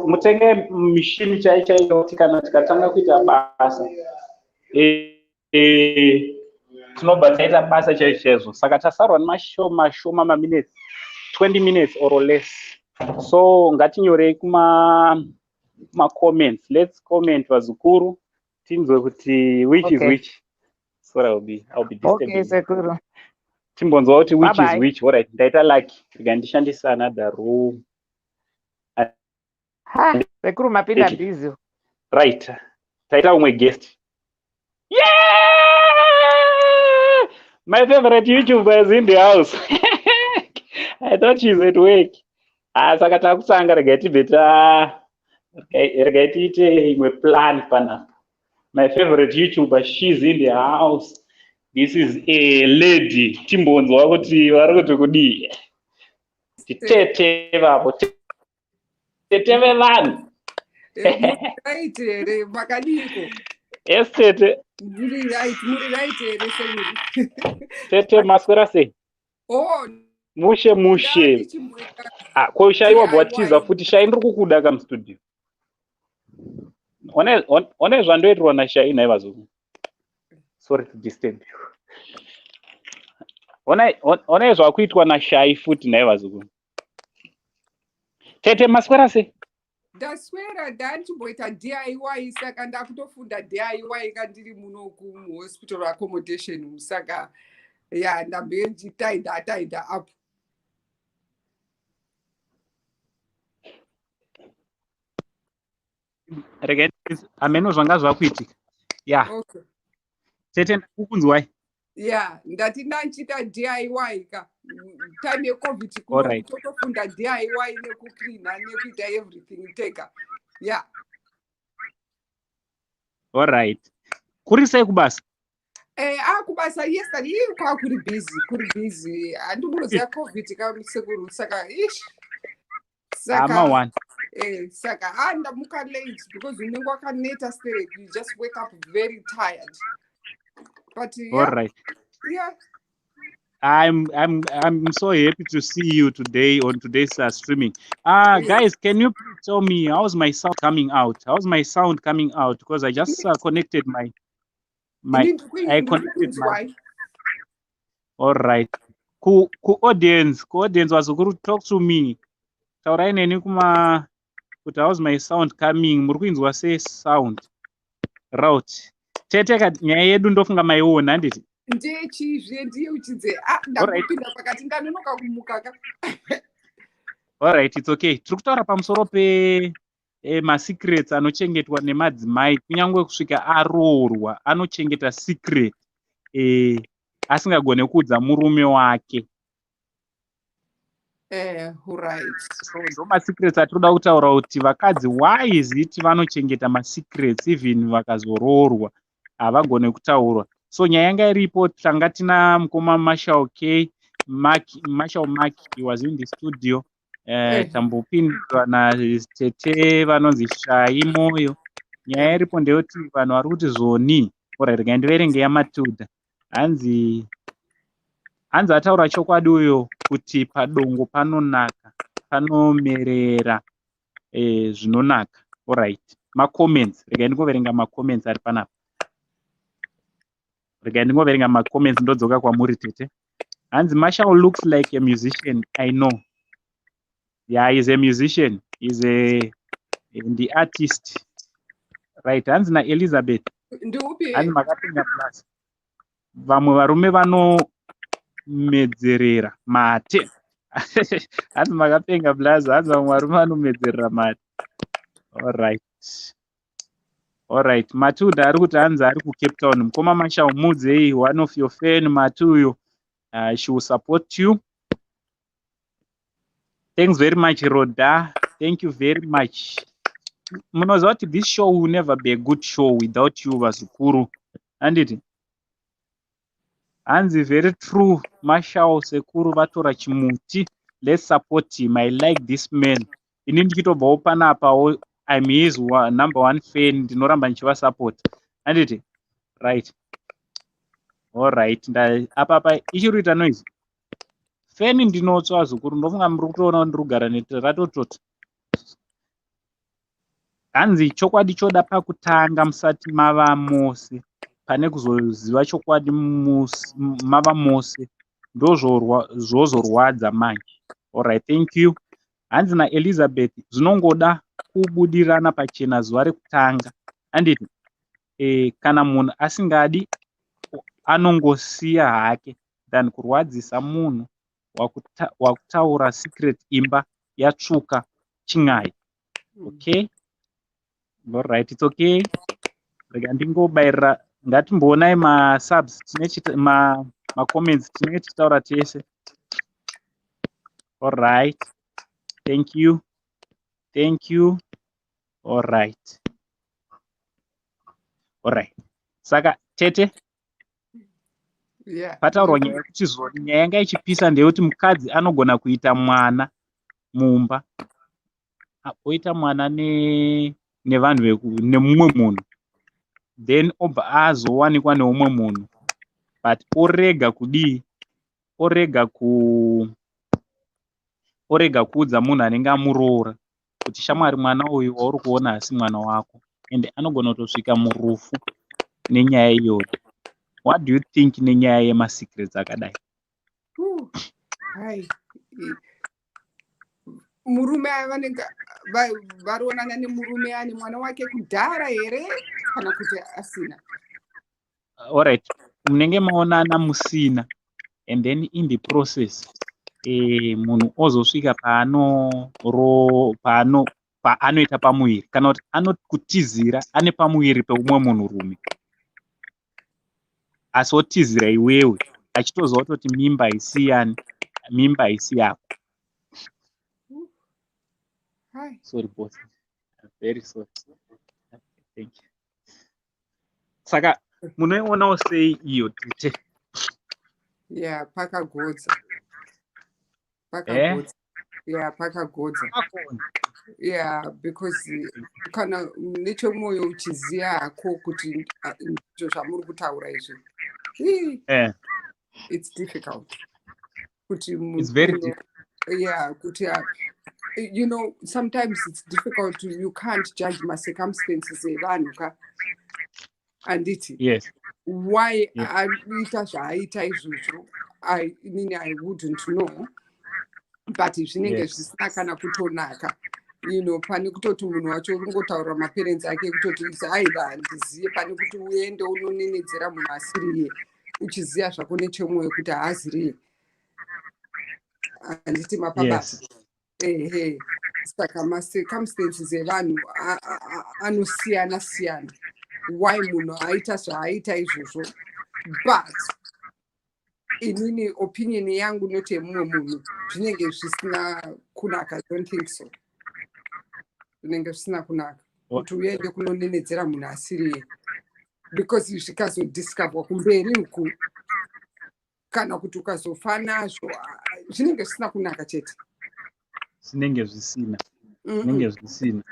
Mutenge mishini chaiyo chaiyo kuti kana tikatanga kuita basa. Tinobva taita basa chaizvo chaizvo. Saka tasarwa nemashoma shoma maminutes, 20 minutes or less. So ngatinyorei kuma comments. Let's comment, vazukuru, tinzwe kuti which is which. Sorry, I'll be disturbing. Okay, sekuru. Timbonzwa kuti which Bye is bye. which. Alright, ndaita lucky. Rega ndishandise another room. Ha, sekuru, mapinda Thank busy. Right, taita umwe guest. Yeah! My favorite YouTuber is in the house. I thought she's at work. Ah, saka takutanga. Regai tibve ta regai tiite imwe plan panapa. My favorite YouTuber, she's in the house. This is a lady. Timbonzwa kuti vari kuti kudii. Titete vapo, tete vevanhu. Right here, makadiko? Yes, tete. Muri right, muri right here, sekuru? Tete, maswera sei? Oh. Mushe mushe. Ndichimboita. Ah, ko Shai wabva watiza DIY. futi? Shai, ndiri kukuda kamustudio. One zvandoitirwa naShai nhai vazukuru. Sorry to disturb you. Onai zvakuitwa naShai futi nhai vazukuru. Tete, maswera sei? Ndaswera, ndandichimboita DIY, saka ndakutofunda DIY kandiri muno kumuhospital accommodation. Saka ya, ndambe ndichitaida taida up. Regai, hameno zvanga zvakuitika ya. Tete, ndakukunzwai. Ya, ndati ndandichiita DIY ka time yeCovid. Totofunda DIY nekucleana nekuita everything tega, ya. Alright, kuri sei kubasa? Akubasa yesterday ii kwakuri busy, kuri busy. Handi munoziva COVID kasekuru, saka ish, saka Ama one. Saka ndamuka late because unenge wakaneta sterek. You just wake up very tired, but yeah. Alright. I'm so happy to see you today on today's streaming. Guys, can you please tell me how's my sound coming out? How's my sound coming out? Because I just connected my I connected my Ndiri All right. Ku audience, vazukuru, talk to me. Taurai neni kuma kuti how's my sound coming? Muri kuinzwa sei sound? Right. Tete, nyaya yedu ndofunga maiona, handiti? Ndechizve ndiyeuchidze. Ah, ndakupinda pakati, ndanonoka kumuka ka. Alright, it's okay. Tiri kutaura pamusoro pe masecrets anochengetwa nemadzimai kunyange kusvika aroorwa, anochengeta secret asingagone kuudza murume wake. Right. So ndo masecrets atiri kuda kutaura kuti vakadzi, why is it vanochengeta masecrets even vakazoroorwa, havagone kutaura? So nyaya yanga iripo, tanga tina mukoma Marshall K Mark, Marshall Mark, he was in the studio. Tambopindwa natete vanonzi Shai Moyo. Nyaya iripo ndeyekuti vanhu vari kuti zvoni. Alright, regai ndiverenge yaMatilda. Hanzi ataura chokwadi uyo kuti padongo panonaka, panomerera zvinonaka. Alright, macomments, regai ndingoverenga macomments ari panapa. Regai ndingoverenga macomments, ndodzoka kwamuri tete. Hanzi Marshall looks like a musician I know. Yeah, he's a musician, he's a the artist, right? Hanzi naElizabeth Ndiupi? Hanzi makapinda plus vamwe varume vanomedzerera mate. Hanzi makapenga plus, hanzi vamwe varume vanomedzerera mate. Alright, Matilda ari kuti hanzi ari kuCape Town. Mukoma Marshall, mudzei one of your fan Matuyo. She will support you. Thanks very much, Roda. Thank you very much. Munoziva kuti this show will never be a good show without you, vazukuru, handiti? Hanzi very true, Marshall. Sekuru vatora chimuti. Let's support him. I like this man. Ini ndichitobvawo panapawo, I'm his number one fan. Ndinoramba ndichivasupport, handiti? Right, alright. Apapa ichiri kuita noise feni, ndinotsva zukuru. Ndofunga muri kutoona ndiri kugara ratotota. Hanzi chokwadi choda pakutanga musati mava mose. Pane kuzoziva chokwadi mava mose, ndozvozorwadza manje. Alright, thank you. Hanzi naElizabeth, zvinongoda kubudirana pachena zuva rekutanga, handiti? Kana munhu asingadi, anongosiya hake than kurwadzisa munhu wakutaura secret, imba yatsvuka chin'ai. Okay, alright, it's okay. Rega ndingobayirira, ngatimboonai masubs tine macomments tinenge tichitaura tese. Alright, thank you, thank you. Alright. Saka tete, pataurwa nyaya yekuti zoni nyaya yanga ichipisa ndeyekuti mukadzi anogona kuita mwana mumba, oita mwana nevanhu, nemumwe munhu, then obva azowanikwa neumwe munhu, but orega kudii, orega kuudza munhu anenge amuroora kuti, "Shamwari, mwana uyu wauri kuona hasi mwana wako," ende anogona kutosvika murufu nenyaya iyoyo. What do you think nenyaya yemasecrets akadai? Hai, murume vanenge varionana nemurume ane mwana wake kudhara here, kana kuti asina? Alright, munenge maonana musina, and then in the process munhu ozosvika paano paanoita pamuviri, kana kuti anokutizira ane pamuviri peumwe munhurume, asi otizira iwewe achitoziva kutoti mimba haisi yani, mimba haisi yako. Sorry boss, I'm very sorry. Thank you. Saka munoionawo sei iyo, tete? Ya, pakagodza, pakagodza. Ya, pakagodza, ya, because kana nechemwoyo uchiziva hako kuti ndizvo zvamuri kutaura izvi, it's difficult kuti It's very difficult. Yeah, kuti sometimes it's difficult to, you can't judge macircumstances evanhu ka, handiti? Yes. Why aita zvaaita izvozvo, inini I wouldn't know, but zvinenge zvisina kana kutonaka, pane kutoti munhu wacho ungotaurira maparents ake kutoti aiva handizive, pane kuti uende unonenedzera munhu asiriye, uchiziva zvako nechemwoyo kuti haaziriye, handiti mapabasa? Yes. Ehe, saka macircumstances evanhu anosiyana siyana why munhu aita zvaaita izvozvo. But inini opinion yangu, noti yemumwe munhu, zvinenge zvisina kunaka. I don't think so. Zvinenge zvisina kunaka kuti uende kunonenedzera munhu asiriye, because zvikazodiscoverwa kumberi uku, kana kuti ukazofa nazvo, zvinenge zvisina kunaka chete. Zvinenge zvisina, zvinenge zvisina.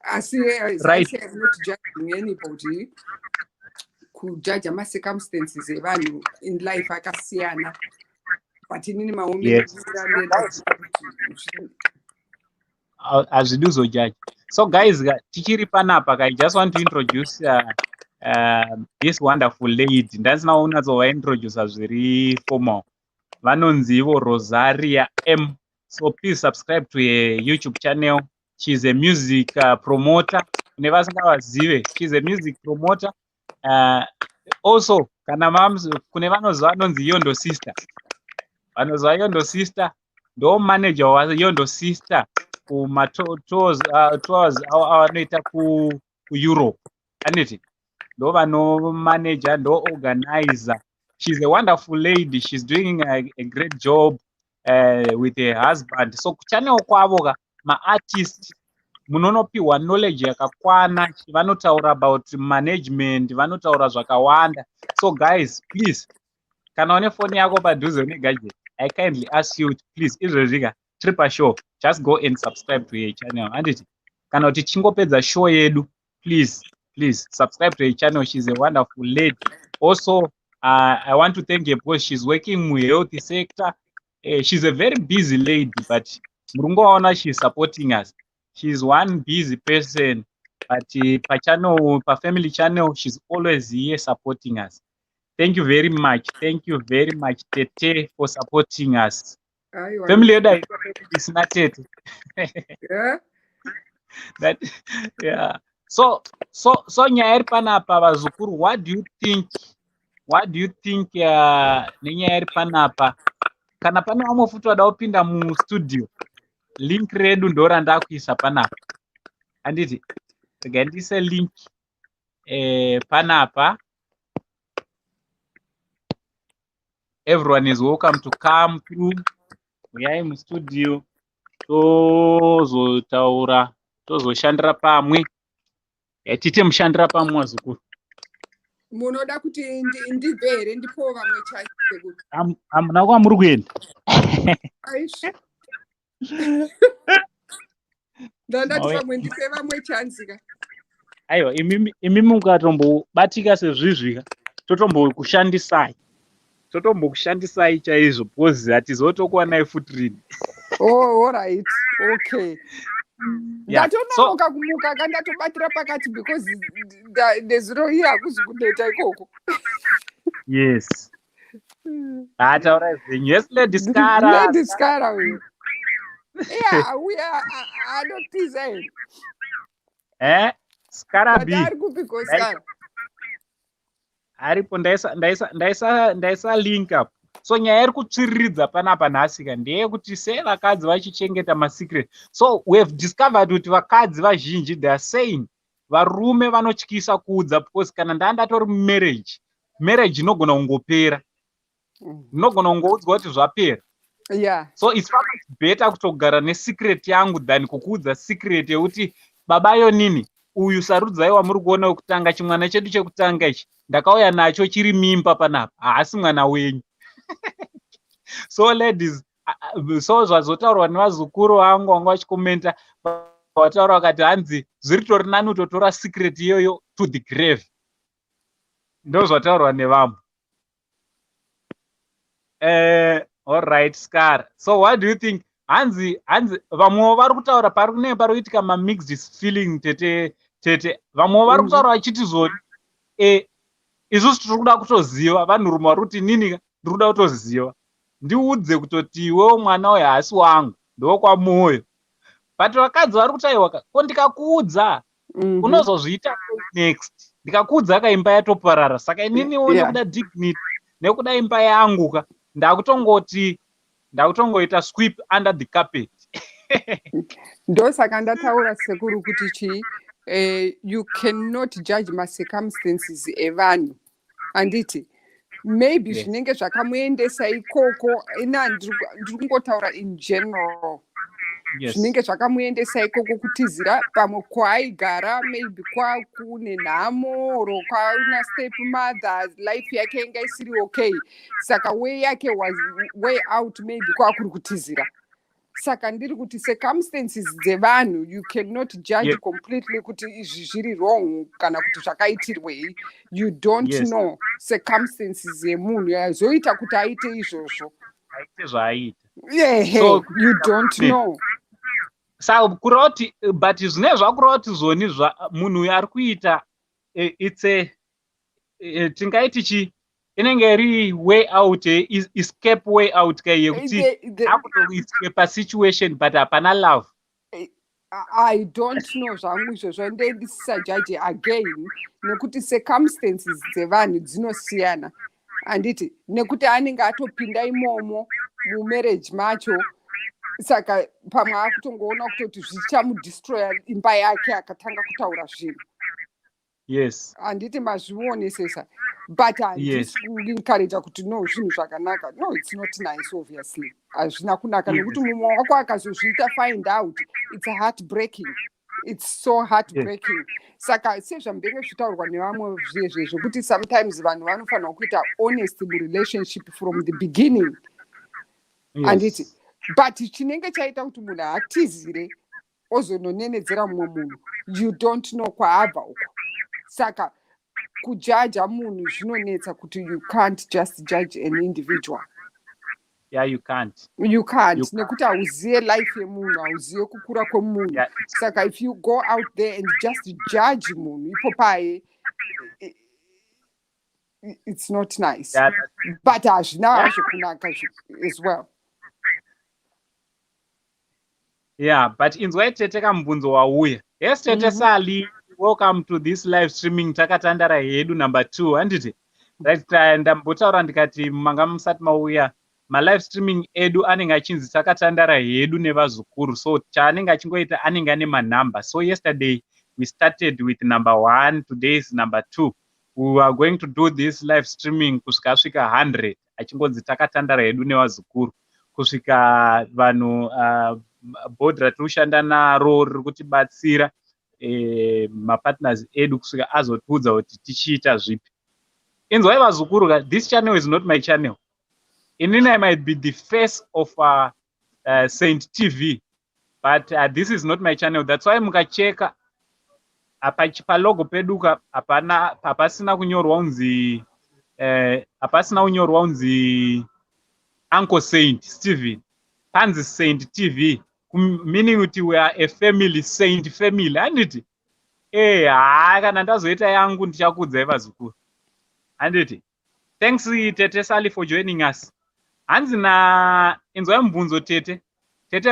Asi as I say, I'm not judging anybody. Kujaja macircumstances evanhu in life akasiyana, but inini maomero kuti Hazvidi kuzojaja. So guys, tichiri panapa ka, I just want to introduce this wonderful lady. Ndasina kunyatsovaintroduca zviri formal. Vanonzi ivo Rosaria M. So please subscribe to her YouTube channel. She's a music promoter. Kune vasingavazive, she's a music promoter. Also kana kune vanoziva anonzi Yondo Sister, vanoziva Yondo Sister, ndo manager waYondo Sister kumatours tours avanoita kuEurope, aniti? Ndo vanomanager, ndo organizer. She's a wonderful lady. She's doing a great job with her husband. So kuchannel kwavo ka, maartist munonopiwa knowledge yakakwana. Vanotaura about management, vanotaura zvakawanda. So guys, please, kana une foni yako padhuze, une gadget, I kindly ask you, please, izvezvi ka tiri pashow, just go and subscribe to her channel, handiti? Kana kuti tichingopedza show yedu, please, please subscribe to her channel. She's a wonderful lady. Also, I want to thank her because she's working muhealth sector. She's a very busy lady, but muri kungovaona she's supporting us. She's one busy person. But pachannel, pafamily channel, she's always here supporting us. Thank you very much. Thank you very much, Tete, for supporting us. Aiwa. Family yedu haiko family isina tete. That, yeah. So nyaya iri panapa, vazukuru, what do you think? What do you think nenyaya iri panapa? Kana pane vamwe futi vada kupinda mustudio, link redu ndo randakuisa panapa. Handiti? Regai ndiise link panapa. Everyone is welcome to come through. Uyai mustudio tozotaura, tozoshandira pamwe. Tiite mushandira pamwe, vazukuru. Munoda kuti ndibve here, ndipowo vamwe chance kuti Hamuna kwamuri kuenda. Aisha, ndandati Mauya. vamwe, ndipe vamwe chance ka. Aiwa, imimi mukatombobatika sezvizvi ka, totombokushandisai, totombokushandisai chaizvo, because hatizotokuwanai futi rini. Oh, alright, okay. Yeah, so Ndatononoka kumuka ka, ndatobatira pakati because nezuro iye hakuzi kuneta ikoko. Yes, ha, taurai zvenyu. Yes, Lady Scara. Lady Scara uyo, iye auya, anotiza here? Scara But B. ari kupiko Scara? Aripo, ndaisa link up. So nyaya iri kutsviriridza panapa nhasi ka ndeyekuti sei vakadzi vachichengeta masecret. So we have discovered kuti vakadzi vazhinji, they are saying varume vanotyisa kuudza because kana ndaa ndatori mumarriage, marriage inogona kungopera, ndinogona kungoudzwa kuti zvapera. So it's far much better kutogara nesecret yangu than kukuudza secret yekuti baba yonini uyu Sarudzai wamuri kuona wekutanga, chimwana chedu chekutanga ichi, ndakauya nacho chiri mimba panapa, haasi mwana wenyu. So ladies, so zvazotaurwa nevazukuru vangu vanga vachikomenta, vataura vakati hanzi zviritori nani kutotora secret iyoyo to the grave. Ndo zvataurwa nevamwe. Alright, Scar, so what do you think? Hanzi vamwewo vari kutaura pari kunenge pari kuitika mamixed feeling, tete. Tete, vamwewo vari kutaura vachiti zvoni isusu tiri kuda kutoziva. Vanhurume vari kuti nini ndiri kuda kutoziva, ndiudze kutoti iwewo mwana uyu haasi wangu, ndowokwaMwoyo. But vakadzi vari kuti aiwa, ko ndikakuudza unozozviita next? Ndikakuudza ka, imba yatoparara. Saka ininiwo nekuda dignity, nekuda imba yangu ka, ndakutongoti ndakutongoita sweep under the carpet. Ndosaka ndataura, sekuru, kuti chii, you cannot judge macircumstances evanhu, handiti? Maybe zvinenge zvakamuendesa ikoko ina, ndiri kungotaura in general, zvinenge zvakamuendesa ikoko kutizira pamwe kwaaigara, maybe kwakune nhamo or kwauna step mother, life yake inga isiri okay, saka way yake was way out, maybe kwakuri kutizira. Saka ndiri kuti circumstances dzevanhu, you cannot judge completely kuti izvi zviri wrong kana kuti zvakaitirwei. You don't know circumstances yemunhu yazoita kuti aite izvozvo. Aite zvaaita. Ehe. You don't know. Saka kureva kuti, but zvinenge zvakureva kuti zvoni munhu uyu ari kuita it's a tingaiti chi, inenge iri way out, escape way out kai, yekuti akutoescapa situation, but hapana love. I don't know zvangu izvozvo, ndendisisajaji again, nekuti circumstances dzevanhu dzinosiyana, handiti? Nekuti anenge atopinda imomo mumarriage macho, saka pamwe akutongoona kutoti zvichamudestroya imba yake akatanga kutaura zvinhu. Handiti mazvionesesa? But handisi kuencouragea kuti no, zvinhu zvakanaka. No, it's not nice, obviously hazvina kunaka, nekuti mumwe wako akazozviita find out, it's heartbreaking, it's so heartbreaking. Saka sezvambenge zvitaurwa nevamwe zvezve zvokuti sometimes vanhu vanofanirwa kuita honest murelationship from the beginning, handiti? But chinenge chaita kuti munhu atizire ozononenedzera mumwe munhu, you don't know kwaabva uko. Saka kujaja munhu zvinonetsa, kuti you can't just judge an individual. Yeah, you can't. You can't, nekuti hauzive life yemunhu, hauzive kukura kwemunhu. Saka if you go out there and just judge munhu ipo paye, it's not nice. But hazvina hazvo kunaka as well. Yeah, but inzwai tete, kamubvunzo wauya. Yes, tete. Sally, welcome to this live streaming. Takatandara hedu number 2, handiti? Right, ndambotaura ndikati manga musati mauya, malive streaming edu anenge achinzi Takatandara Hedu Nevazukuru. So chaanenge achingoita, anenge ane manhamba. So yesterday we started with number 1, today is number 2. We are going to do this live streaming kusvika asvika 100, achingonzi Takatandara Hedu Nevazukuru, kusvika vanhu board ratiri kushanda naro riri kutibatsira, mapartners edu, kusvika azotiudza kuti tichiita zvipi. Inzwai vazukuru ka, this channel is not my channel. Inini I might be the face of Saint TV, but this is not my channel. That's why mukacheka apa palogo pedu ka, hapana, hapasina kunyorwa kunzi hapasina kunyorwa kunzi Uncle Saint Stephen, panzi Saint TV, meaning kuti we are a family, Saint family, handiti? Haa, kana ndazoita yangu ndichakuudzai vazukuru, handiti? Thanks, tete Sally, for joining us. Hanzi na, inzwai mubvunzo, tete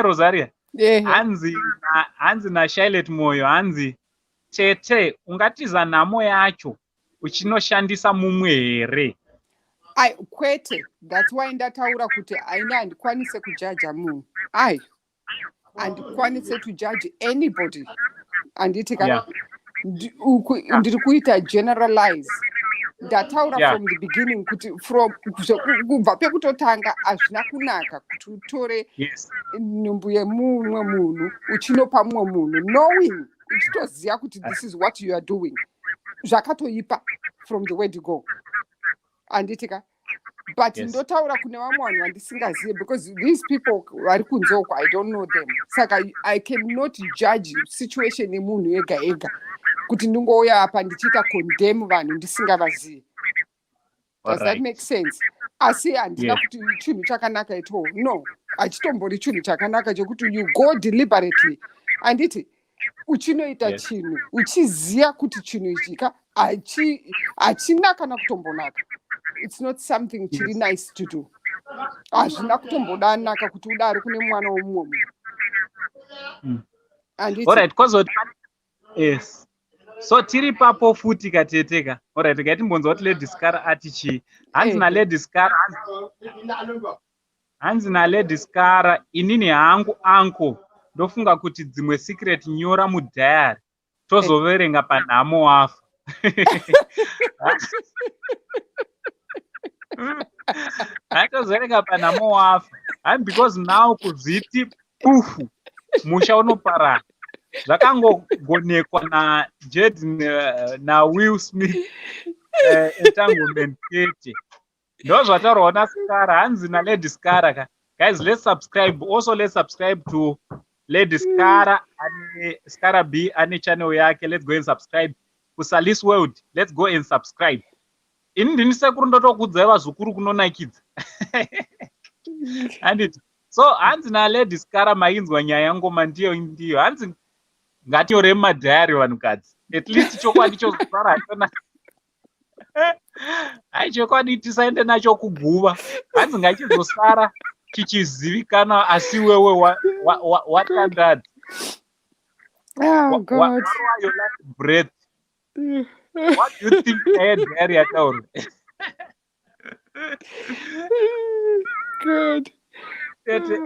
Rosaria. Hanzi naShailet Moyo, hanzi, "Tete, ungatiza nhamo yacho uchinoshandisa mumwe here?" Ai, kwete. That's why ndataura kuti aina, handikwanise kujaja munhu. Ai, handikwanise to judge anybody, handiti ka? Yeah. Ndiri kuita generalize. Ndataura from the beginning kuti from kubva pekutotanga hazvina kunaka kuti utore nhumbu yemumwe munhu uchinopa mumwe munhu, knowing, uchitoziva kuti this is what you are doing. Zvakatoipa from the word go, handiti ka? But ndotaura kune vamwe vanhu vandisingazive, because these people vari kunze uko, I don't know them. Saka I cannot judge situation yemunhu ega ega, kuti ndingouya apa ndichiita condemn vanhu ndisingavazivi. Does that make sense? Asi handina kuti chinhu chakanaka at all. No, hachitombori chinhu chakanaka chekuti you go deliberately, handiti, uchinoita chinhu uchiziva kuti chinhu ichi ka hachina kana kutombonaka. It's not something chiri nice to do. Hazvina kutombodanaka kuti udaro kune mwana womumwe munhu, handiti? Alright, kwazoti, yes, so tiri papo futi kateteka. Alright, ngatimbonzwa kuti Lady Scar ati chii. Hanzi naLady Scar, hanzi naLady Scar, "Inini hangu, uncle, ndofunga kuti dzimwe secret nyora mudiary, tozoverenga panhamo wafa." Hatozoverenga panhamo wafa hani, because now kuzviti pufu, musha unoparara. Zvakangogonekwa naJed naWill Smith, entanglement chete. Ndo zvataurwawo naScara. Hanzi naLady Scara ka, guys, let's subscribe also, let's subscribe to Lady Scara. Ane Scara B, ane channel yake. Let's go and subscribe kuSalis World. Let's go and subscribe. Ini ndini sekuru, ndotokuudzai vazukuru, kunonakidza, handiti? So hanzi naLady Scara, mainzwa nyaya, ngoma ndiyo ndiyo. Hanzi ngatinyore mumadhayari vanhukadzi, at least chokwadi chozosara hachona. Hai, chokwadi tisaende nacho kuguva. Hanzi ngachizosara chichizivikanwa, asi wewe watandadza. Oh, God. Your last breath. What do you think yedhayari yataurwa? Good. Tete.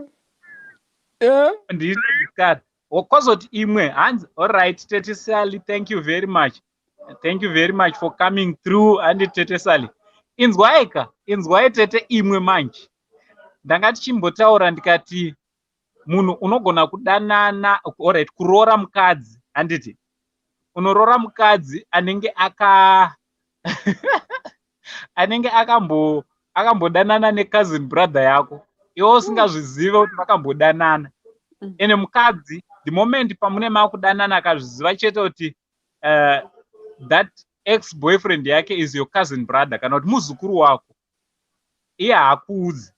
Yeah. Ndinodikana kwazoti imwe. Hanzi, alright, tete Sally, thank you very much, thank you very much for coming through. Handi, tete Sally? Inzwai ka, inzwai tete, imwe manje. Ndanga tichimbotaura ndikati munhu unogona kudanana, alright, kuroora mukadzi, handiti? Unoroora mukadzi anenge akambodanana necousin brother yako, iwe usingazvizive kuti vakambodanana. Ende mukadzi, the moment pamune makudanana, akazviziva chete kuti that ex boyfriend yake is your cousin brother kana kuti muzukuru wako, iye haakuudzi.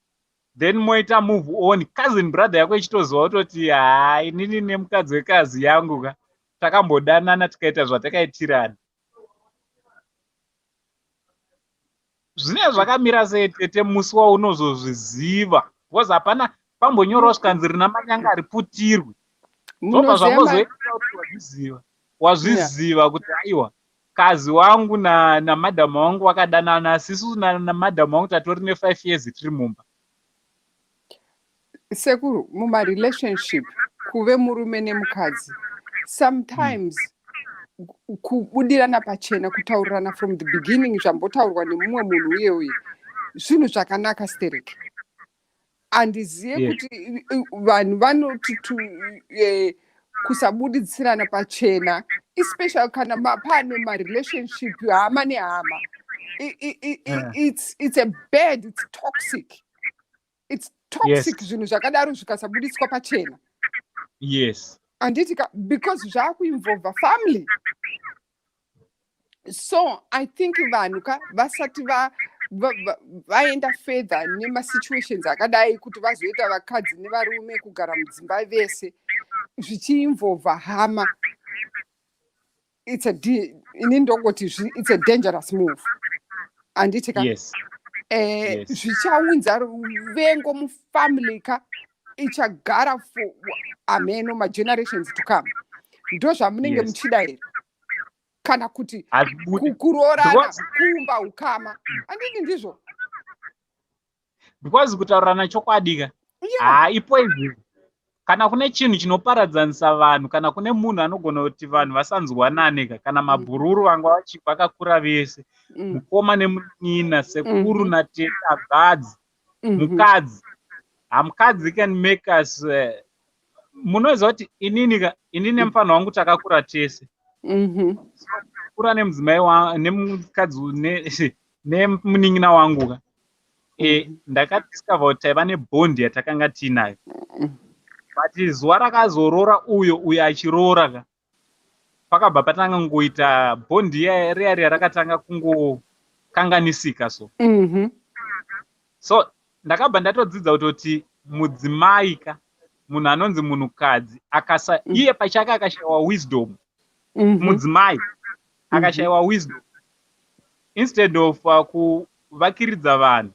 Then moita move on, cousin brother yako ichitoziva kutoti haa, inini nemukadzi wekazi yangu ka takambodanana tikaita zvatakaitirana. Zvinenge zvakamira sei tete musi waunozozviziva? Because hapana pambonyorwa zvikanzi rina manyanga riputirwe. Zvobva zvangozoita kuti wazviziva. Wazviziva kuti aiwa, kazi wangu namadhamu wangu vakadanana, asi isusu namadhamu wangu tatori ne5 years tiri mumba. Sekuru, mumarelationship kuve murume nemukadzi, sometimes kubudirana pachena, kutaurirana from the beginning zvambotaurwa nemumwe munhu uye uye zvinhu zvakanaka stereki. Handiziye kuti vanhu vanoti kusabuditsirana pachena, especially kana pane marelationship hama nehama, it's a bad, it's toxic, it's toxic. Zvinhu zvakadaro zvikasabuditswa pachena, handiti ka? Because zvaakuinvolva family. So I think vanhu ka vasati vaenda further nemasituations akadai, kuti vazoita vakadzi nevarume kugara mudzimba vese zvichiinvolva hama, ini ndongoti it's a dangerous move, handiti ka? Yes. Zvichaunza ruvengo mufamily ka, ichagara for ameno magenerations to come. Ndo zvamunenge muchida here, kana kuti Hazvibudi. kuroorana kuumba ukama, handidi ndizvo? Because kutaurirana chokwadi ka, haa, ipoison. Kana kune chinhu chinoparadzanisa vanhu, kana kune munhu anogona kuti vanhu vasanzwanane ka, kana mabhururu vanga vakakura vese, mukoma nemunin'ina, sekuru natete, hanzvadzi, mukadzi, hamukadzi can make us munoziva kuti inini ka, inini nemufanho wangu takakura tese. Kura nemudzimai nemukadzi nemunin'ina wangu ka, ndakadiscover kuti taiva nebond yatakanga tiinayo. But zuva rakazorora uyo, uyo achiroora ka, pakabva patanga kungoita bond riya riya rakatanga kungokanganisika. So so ndakabva ndatodzidza kutoti mudzimai ka, munhu anonzi munhukadzi akasa iye pachake akashayiwa wisdom, mudzimai akashayiwa wisdom, instead of kuvakiridza vanhu,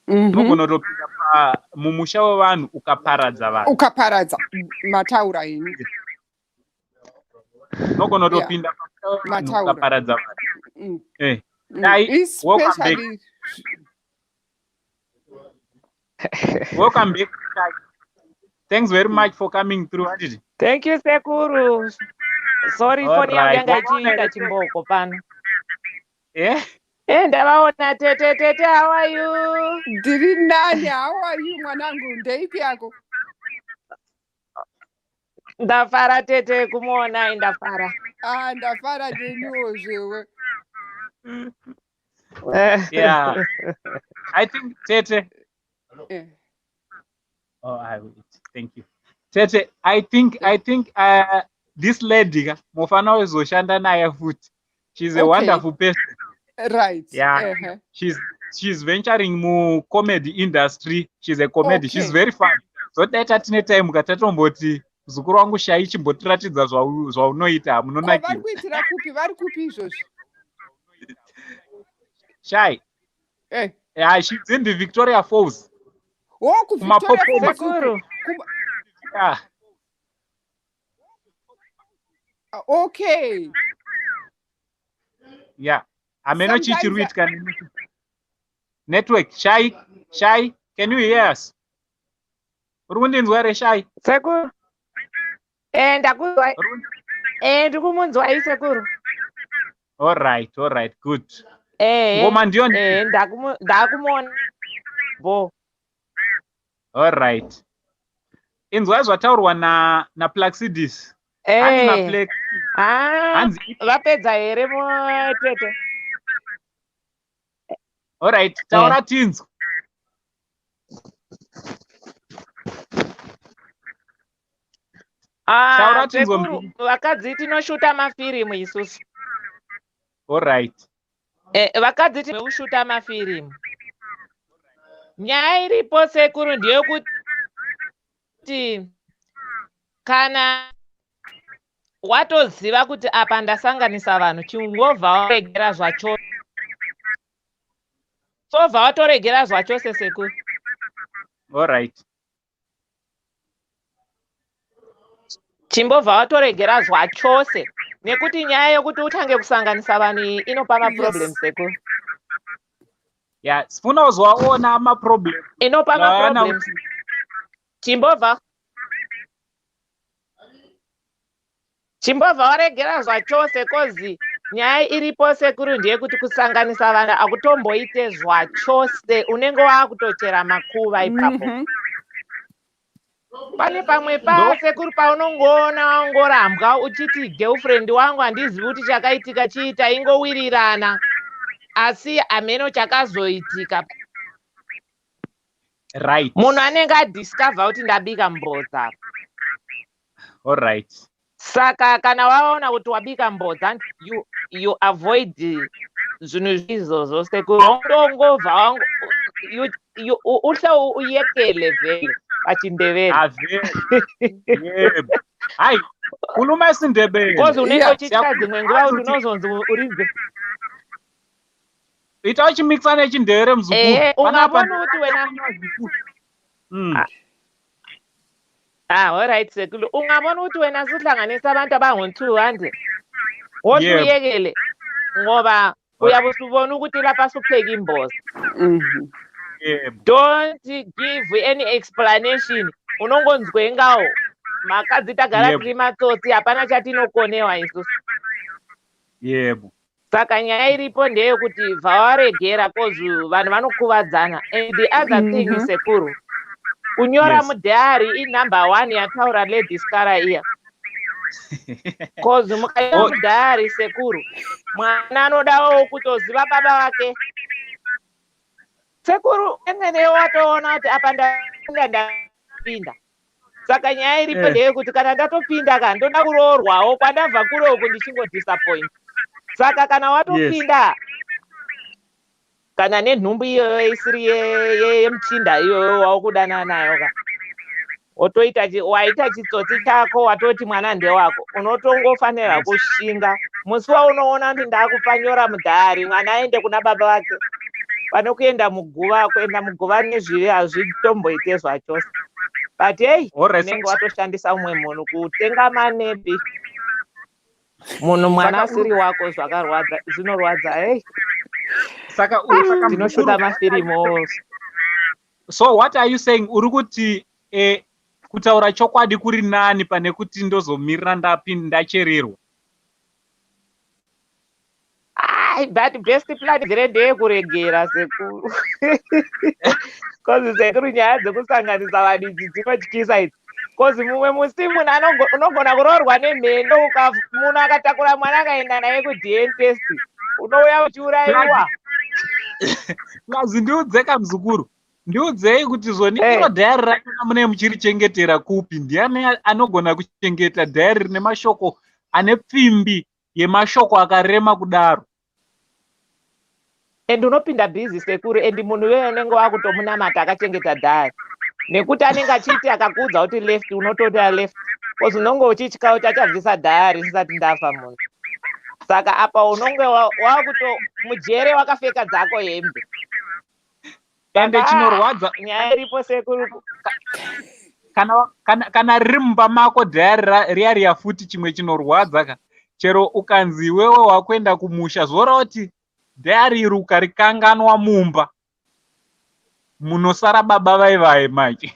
unogona kutopinda mumusha wevanhu ukaparadza vanhu. Ukaparadza, mataura henyu. Unogona kutopinda pamusha wevanhu Mataura. ukaparadza vanhu. Dai, welcome back. Especially Welcome back, Shai. Thanks very much for coming through, handiti? Thank you, sekuru. Sorry, foni yangu yanga Alright. ichiita chimboko pano. Ndavaona tete. Tete, how are you? Ndiri nani, how are you mwanangu? Ndeipi yako? Ndafara tete kumuonai, ndafara. Ah, ndafara neniwo zvewe. Yeah, I think tete Oh, I will. Thank you. Tete, I think this lady ka, mufana wezoshanda naye futi. She's a wonderful person. Yeah. She's venturing mu comedy industry. She's a comedy. She's very fun. So dai tatine time ka, tatomboti muzukuru wangu Shai, chimbotiratidza zvaunoita, Ko vari munonakirwa. kuitira kupi? Vari kupi izvozvi? Shai. Yeah, she's in the Victoria Falls. Oh, kuVictoria Kumapopoma. Falls uko. Sekuru. Yeah. Yeah. Hameno chii chiri Sometimes kuitika network. Shai, Shai, can you hear us? Uri kundinzwa here, Shai? Sekuru. Ndakunzwa. Uri Ndiri kumunzwai sekuru. All right, good. Ngoma ndiyo Ndakumuona. Bo. All right. Inzwai zvataurwa na naPlaxidis. Hanzi naPlex. Ah, Hanzi vapedza here mo tete? All right, taura tinzwa. Ah, Taura tinzwe. Sekuru, vakadzi tinoshuta mafirimu isusu. All right. Vakadzi tinoshuta mafirimu. Nyaya iripo, sekuru, ndeyekuti kana watoziva kuti apa ndasanganisa vanhu, chingobva waregera zvachose, sobva watoregera zvachose, sekuru. Allright. Chimbobva watoregera zvachose, nekuti nyaya yekuti utange kusanganisa vanhu iyi inopa maproblem, sekuru. Ya, sifuna uzowaona amaproblem. Inopa maproblems. Chimbobva waregera zvachose, 'cause nyaya iripo, sekuru, ndeyekuti kusanganisa vanhu akutomboite zvachose, unenge waakutochera makuva ipapo. Pane pamwe pasekuru paunongoona wangorambwa uchiti, "Girlfriend wangu, handizivi kuti chakaitika chii, taingowirirana, asi hameno chakazoitika." Munhu anenge adiscover kuti ndabika mbodza. Saka kana waona kuti wabika mbodza, you avoid zvinhu izvozvo, sekuru. Undongobva uhle uyekele vhele pachindevere. Avele, yebo, hayi, khuluma isiNdebele. Because unenge uchitya dzimwe nguva kuti unozonzi uridze. Ita uchimixa nechindevere, muzukuru. Ehe, ungabona kuti wena Ah, alright, sekuru. Ungabona ukuthi wena suhlanganisa abantu abangu-200, wohle uyekele, ngoba uyabe usubona ukuthi lapha supheka imboza. Don't give any explanation, unongonzwengawo. Makadzi tagara tiri matsotsi, hapana chatinokonewa isusu. Saka nyaya iripo ndeyekuti bva waregera, 'cause vanhu vanokuvadzana. And the other thing, sekuru, kunyora mudiary inumber one yataura Lady Scara iya, 'cause mukanyora mudiary, sekuru, mwana anodawo kutoziva baba vake. Sekuru, emene watoona kuti apa ndapinda, ndapinda. Saka nyaya iripo ndeyekuti kana ndatopinda ka, ndoda kuroorwawo. Kwandabva kure uku ndichingodisappoint. Saka kana watopinda, kana nenhumbu iyoyo isiri yemuchinda iyoyo waukudana nayo ka, wotoita waita chitsotsi chako, watoti mwana ndewako, unotongofanira kushinga. Musi waunoona kuti ndakupa, nyora mudiary, mwana aende kuna baba vake, pane kuenda muguva. Kuenda muguva nezvivi hazvitomboite zvachose. But hei, unenge watoshandisa umwe munhu kutenga manepi, munhu mwana asiri wako. Zvakarwadza, zvinorwadza, hei. Saka Tinoshuta mafirimu. So what are you saying? Uri kuti kutaura chokwadi kuri nani pane kuti ndozomirira ndachererwa? Ai, but best plan vhele ndeyekuregera, sekuru, 'cause sekuru, nyaya dzekusanganisa vanhu idzi dzinotyisa idzi, 'cause mumwe musi munhu unogona kuroorwa nemhendo, munhu akatakura mwana akaenda naye kuDNA test, unouya uchiurayiwa. Mazi, ndiudze kamuzukuru, ndiudzei kuti zvoni iro diary rachona munee muchirichengetera kupi? Ndiani anogona kuchengeta diary rine mashoko ane pfimbi yemashoko akarema kudaro? And unopinda busy, sekuru, and munhu iweyo unenge wakutomunamata akachengeta diary, nekuti anenge achiti akakuudza kuti left, unototi left, 'cause unonge uchitya kuti achabvisa diary ndisati ndafa munhu. Saka apa unonge wakuto mujere wakapfeka dzako hembe. Ende chinorwadza, nyaya iripo, sekuru, kana riri mumba mako diary riya riya futi, chimwe chinorwadza ka, chero ukanzi iwewe wakuenda kumusha, zvoreva kuti diary iri ukarikanganwa mumba, munosara baba vaivai manje.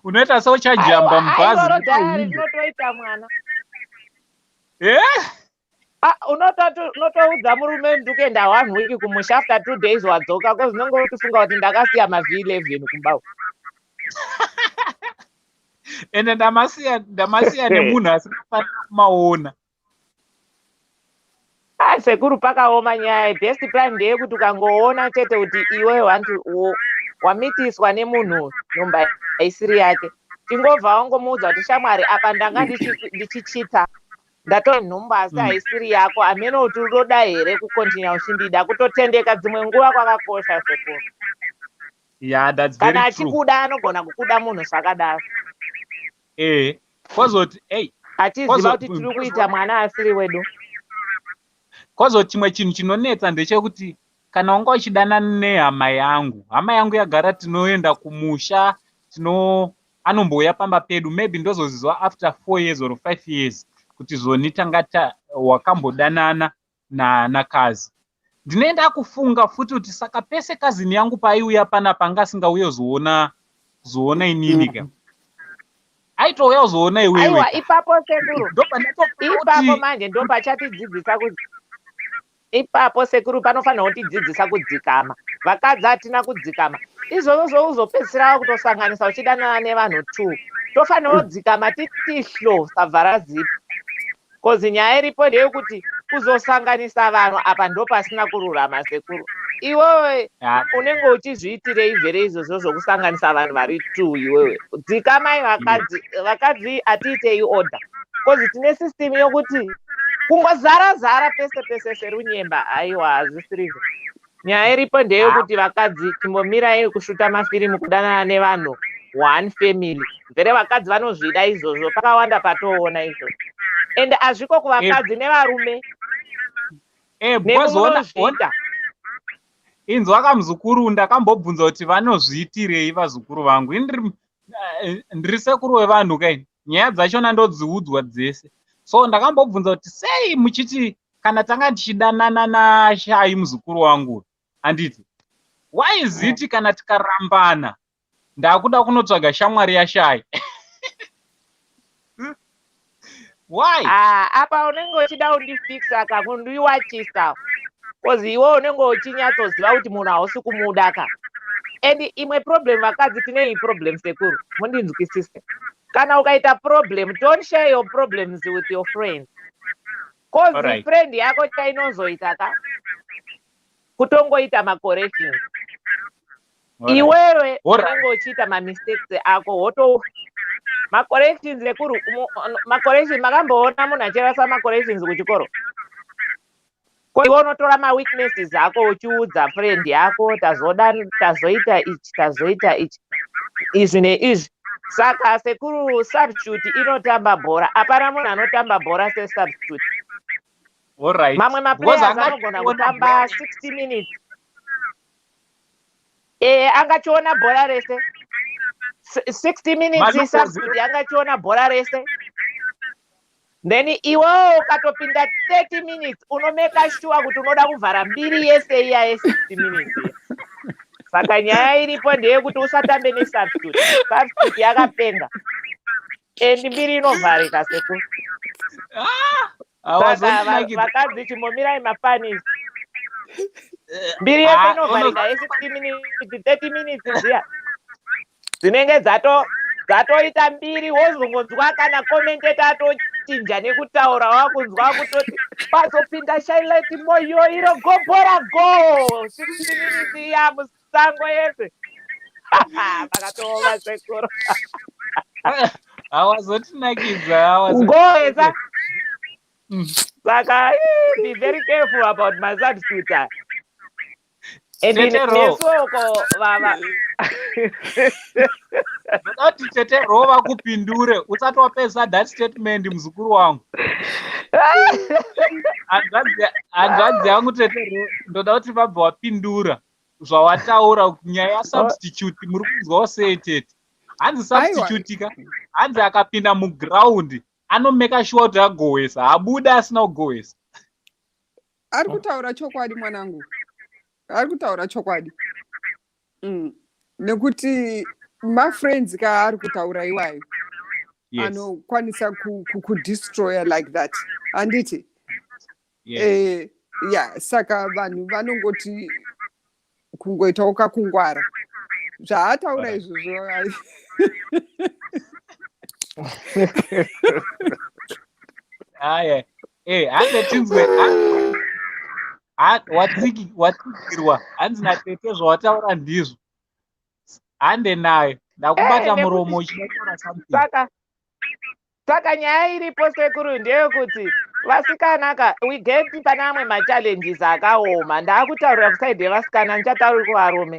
Unoita seuchajamba mubhazi. Iroro diary rinotoita mwana. Eh? Ah, unotoudza murume ndikuenda one week kumusha, after 2 days wadzoka, 'cause unonge uchifunga kuti ndakasiya maV11 kumba uku. Ende ndamasiya nemunhu asingafanira kumaona. Ah, sekuru, pakaoma nyaya. Best plan ndeyekuti ukangoona chete kuti iwe wanti wamitiswa nemunhu nyumba isiri yake, chingobva wangomuudza kuti, "Shamwari, apa ndanga ndichichita." Ndatonhumba asi haisiri yako. Hamene kuti unoda here kucontinue uchindida. Kutotendeka dzimwe nguva kwakakosha, sekuru. Yeah, that's very Kana true. achikuda, anogona kukuda munhu zvakadaro. Kozoti ei achiziva kuti tiri kuita mwana asiri wedu. Kozoti chimwe chinhu chinonetsa ndechekuti kana wanga uchidanana nehama yangu, hama yangu yagara, tinoenda kumusha, tino anombouya pamba pedu, maybe ndozoziva after 4 years or 5 years kuti zvoni tanga wakambodanana nakazi. Ndinoenda kufunga futi kuti saka pese cousin yangu paaiuya panapa, anga asingauye kuzoona inini ka, aitouya kuzoona iwewe. Aiwa, ipapo sekuru, Ndobva ipapo ndatoona manje ndo pachatidzidzisa kuti, ipapo sekuru, panofanira kutidzidzisa kudzikama. Vakadzi hatina kudzikama. Izvozvo zvouzopedzisira kutosanganisa uchidanana nevanhu two. Tofanira kudzikama, titi hlo sabva zipi, 'cause nyaya iripo ndeyekuti kuzosanganisa vanhu apa ndo pasina kururama, sekuru. Iwewe unenge uchizviitirei vhere izvozvo zvokusanganisa vanhu vari two? Iwewe dzikamai, vakadzi. Vakadzi hatiitei order, 'cause tine system yokuti kungozara zara pese pese serunyemba. Aiwa, hazvisirizvo. Nyaya iripo ndeyekuti vakadzi chimbomirai kushuta mafirimu, kudanana nevanhu one family. Vhere vakadzi vanozvida izvozvo, pakawanda patoona izvozvo, ende hazviko kuvakadzi nevarume. Because ona Nemunozviita. Inzwa kamuzukuru, ndakambobvunza kuti vanozviitirei vazukuru vangu. Ini ndiri sekuru wevanhu kai, nyaya dzachona ndodziudzwa dzese. So ndakambobvunza kuti sei muchiti kana tanga tichidanana nashai muzukuru wangu, handiti, why is it kana tikarambana ndakuda kunotsvaga shamwari yashai? Why? Ah, apa unenge uchida kundifixa ka, kundiwachisa, 'cause iwe unenge uchinyatsoziva kuti munhu hausi kumuda ka. And imwe problem, vakadzi tine iyi problem, sekuru, mundinzwisise. Kana ukaita problem, don't share your problems with your friends, 'cause friend yako chainozoita ka kutongoita macorrections. Iwewe unenge uchiita mamistakes ako, woto macorrections ekuru macorrections. Makamboona munhu achirasa macorrections kuchikoro? Ko iwe unotora maweaknesses ako uchiudza friend yako, tazoda, tazoita ichi, tazoita ichi, izvi neizvi. Saka sekuru, substitute inotamba bhora. Hapana munhu anotamba bhora sesubstitute. Mamwe Because maplayers anogona angachiona kutamba bhora 60 minutes, angachiona bhora rese 60 minutes. Malukozi. Substitute angachiona bhora rese, then iwewo ukatopinda 30 minutes, unomeka sure kuti unoda kuvhara mbiri yese iya ye60 minutes iya. Saka nyaya iripo ndeyekuti usatambe nesubstitute. Substitute yakapenga, and mbiri inovharika, sekuru. Saka Awazondinakidza. vakadzi chimbomirai mafanisi. Mbiri yese inovharika ye60 minutes, 30 minutes ziya dzinenge dzatoita mbiri. Wozongonzwa kana commentator atochinja nekutaura, wakunzwa kutoti pazopinda Shailet Moyo, iro gobhora go 60 minutes iya musango yese pakatooma, sekuru. Awazotinakidza. Goesa. Saka be very careful about masubstitute. And Tete Ro. nesoko vava Ndoda kuti tete Ro vakupindure usati wapedza that statement, muzukuru wangu. Hanzvadzi yangu tete Ro, ndoda kuti vabva wapindura zvawataura nyaya yasubstitute. Muri kunzwawo sei, tete? Hanzi Aiwa. substitute ka, hanzi akapinda muground anomeka sure kuti agowesa, habuda asina kugowesa. Ari kutaura chokwadi mwanangu, ari kutaura chokwadi. Nekuti mafriends kaari kutaura iwayo anokwanisa kudestroya like that, handiti? Yes. Ya, saka vanhu vanongoti kungoitawo kakungwara zvaataura izvozvo. Aya, hanze tinzwe. Watsikirwa, hanzi natete zvawataura ndizvo. Hande nayo, ndakubata muromo uchinotaura something. Saka Saka nyaya iripo, sekuru, ndeyekuti vasikana ka, we get pane amwe machallenges akaoma. Ndaakutaurira kuside yevasikana, ndichatauri kuvarume.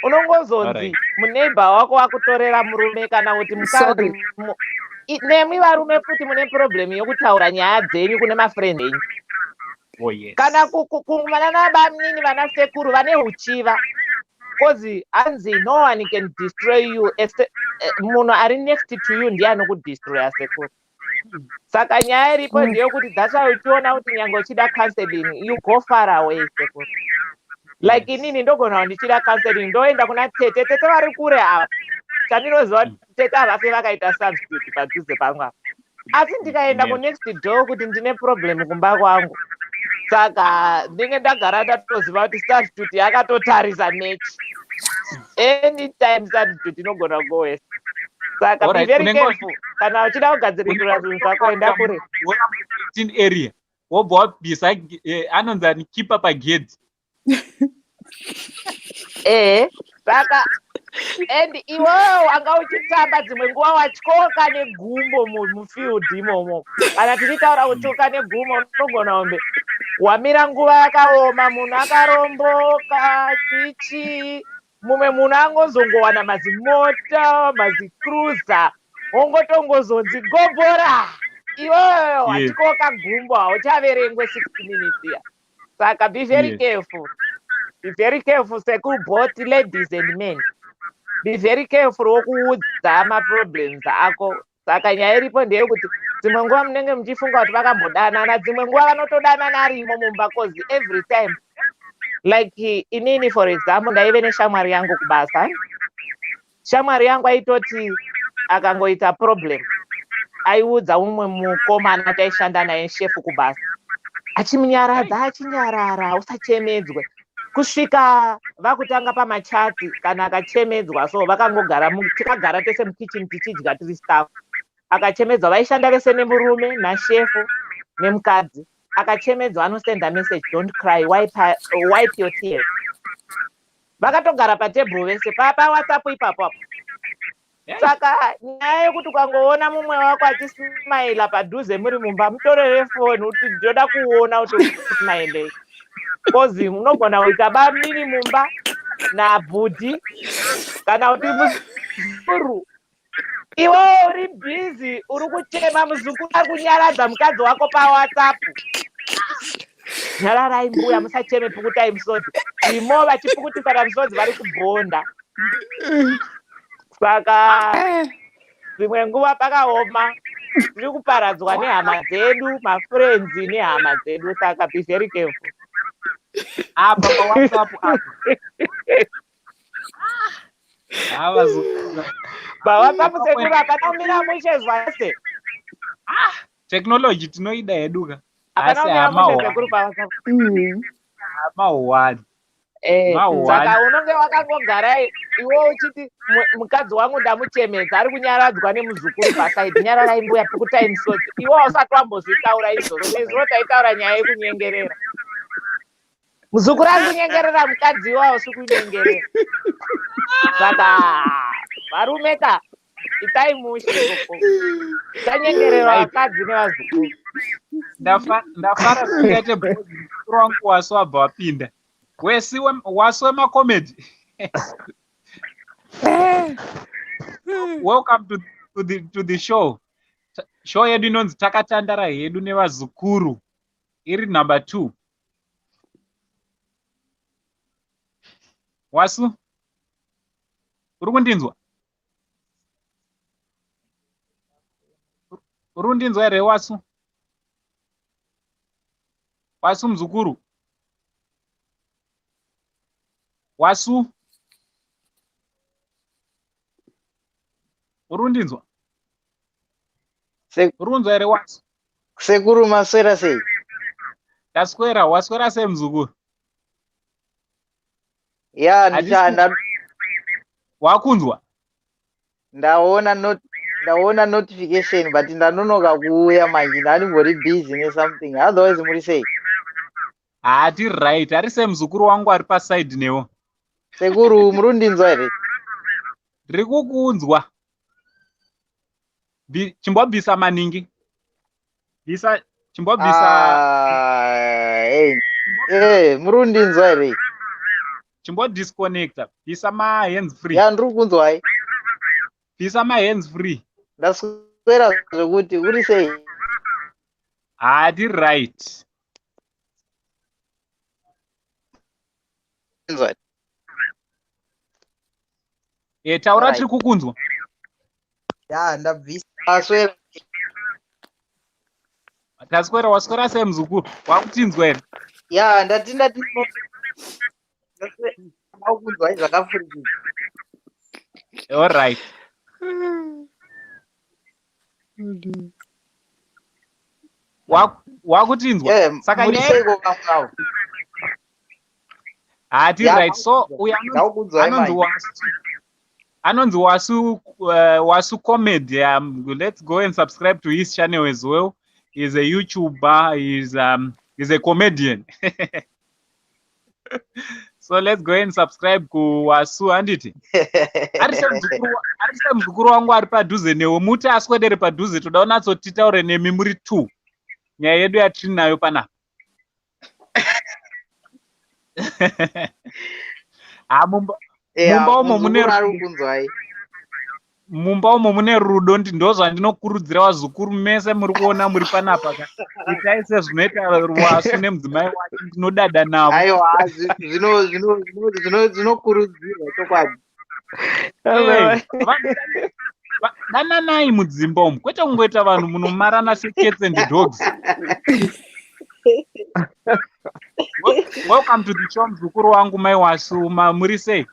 Unongozonzi muneighbor wako wakutorera murume kana kuti mukadzi. Sorry. Nemi varume futi mune problem yokutaura nyaya dzenyu kune mafriend enyu. Oh yes. Kana vana bamunini, vana sekuru vane uchiva, 'cause hanzi no one can destroy you, munhu ari next to you ndiye anokudestroya, sekuru. Saka nyaya iripo ndeyekuti that's why uchiona kuti nyange uchida counseling, you go far away, sekuru. Like inini ndogona kuti ndichida counseling, ndoenda kuna tete. Tete vari kure ava. Chandinoziva kuti tete havafe vakaita substitute padhuze pangu apa, asi ndikaenda kunext door kuti ndine problem kumba kwangu, saka ndinge ndagara ndatoziva kuti substitute yakatotarisa match anytime. Substitute inogona kugowesa. Saka be very careful. Kana uchida kugadzirisira zvinhu zvako, enda kure. Wona area, wobva wabvisa anonzi ani, keeper pagedhi. Ehe, saka and iwewe wanga uchitamba, dzimwe nguva watyoka negumbo mufield imomo. Kana tichitaura kutyoka negumbo, unogona kunge wamira nguva yakaoma, munhu akaromboka chichii, mumwe munhu angozongowana mazimota, mazicruiser, wongotongozonzi gobhora. Iwewe watyoka gumbo, hauchaverengwe 60 minutes iya. Saka be very careful, be very careful, sekuru, both ladies and men. Be very careful wokuudza maproblems ako. Saka nyaya iripo ndeyekuti dzimwe nguva munenge muchifunga kuti vakambodanana, dzimwe nguva vanotodanana arimo mumba, 'cause every time, like inini for example, ndaive neshamwari yangu kubasa. Shamwari yangu aitoti akangoita problem, aiudza mumwe mukomana taishanda naye, shefu kubasa, achimunyaradza, achinyarara, usachemedzwe, kusvika vakutanga pamachats. Kana akachemedzwa so, vakangogara, tikagara tese mukicheni tichidya tiri staff, akachemedzwa, vaishanda vese nemurume nashefu nemukadzi, akachemedzwa anosenda message, "Don't cry, wipe your tears." Vakatogara patebhuru vese paWhatsApp ipapo apo. Saka nyaya yekuti ukangoona mumwe wako achismaila padhuze muri mumba, mutorere foni kuti ndinoda kuona kuti usmailei, 'cause unogona kuita bamini mumba nabhudhi kana kuti muzukuru. Iwewe uri busy, uri kuchema, muzukuru ari kunyaradza mukadzi wako paWhatsApp, "Nyararai mbuya, musacheme, pukutai musodzi." Imo vachipukutisana musodzi vari kubhonda. Saka dzimwe nguva pakaoma, tiri kuparadzwa nehama dzedu, mafriends nehama dzedu. Saka be very careful. Apa paWhatsApp apa. Hava. PaWhatsApp, sekuru, hapana kumira mushe zvase. Technology tinoida hedu ka. Hapana Asi kumira mushe, hama sekuru, paWhatsApp. Hama one. Maone. Saka unonge wakangogara iwe uchiti, "Mukadzi wangu ndamuchemedza," ari kunyaradzwa nemuzukuru paside, "Nyararai mbuya, pukutai misodzi." Iwe usati wambozvitaura izvozvo. Nezuro taitaura nyaya yekunyengerera. Muzukuru ari kunyengerera mukadzi, iwe hausi kunyengerera. Saka varume ka, itai mushe koko, tanyengerera vakadzi nevazukuru. Ndafara singaite bhozi. Mukuru wangu Wasu wabva wapinda. Wesi Wasu wemacomedy. Welcome to the show. Show yedu inonzi Takatandara Hedu Nevazukuru. Iri number 2. Wasu, uri kundinzwa? Uri kundinzwa here, Wasu? Wasu muzukuru, Wasu, uri kundinzwa? Uri kunzwa here, Wasu? Sekuru, maswera sei? Ndaswera. Waswera sei, muzukuru? Ya. Handisi Ndicha Wakunzwa? Ndaona notification, but ndanonoka kuuya manje, ndandimbori busy nesomething. Otherwise muri sei? Hati right. Ari sei muzukuru wangu ari paside newo? Sekuru, muri kundinzwa here? Ndiri kukunzwa. Chimbobvisa maningi. Bvisa chimbobvisa. Ah, hey. Hey, muri kundinzwa here? Chimbo disconnecta. Bvisa ma hands free. Ya, ndiri kunzwai. Bvisa ma hands free. Ndaswera zvekuti uri sei? Hati right. Nzwa. E, taura tiri kukunzwa. Ya, ndabvisa. Aswera. Taswera, waswera sei muzukuru? Wakutinzwa here? Ya, ndati ndati ndakunzwai zvakapfurikidza. All right. Wakutinzwa. Saka nyaya seiko vamwe avo? Hati right. So uyu anonzi Wasu. Anonzi Wasu, Wasu Comedy. Let's go and subscribe to his channel as well. He's a YouTuber. He's a comedian. So let's go and subscribe ku Wasu, handiti? Ari semuzukuru wangu ari padhuze newe, muti aswedere padhuze, toda kunatsoti titaure nemi muri 2. Nyaya yedu yatinayo panapa. Mumba umo mune mumba umo mune rudo, ndozvandinokurudzira vazukuru mese muri kuona muri panapa ka. Itai sezvinoita Wasu nemudzimai wake, ndinodada navo. Aiwa, zvinokurudzirwa chokwadi. Dananai mudzimba umu, kwete kungoita vanhu munomarana secats and dogs. Welcome to the show, muzukuru wangu mai Wasu. Muri sei?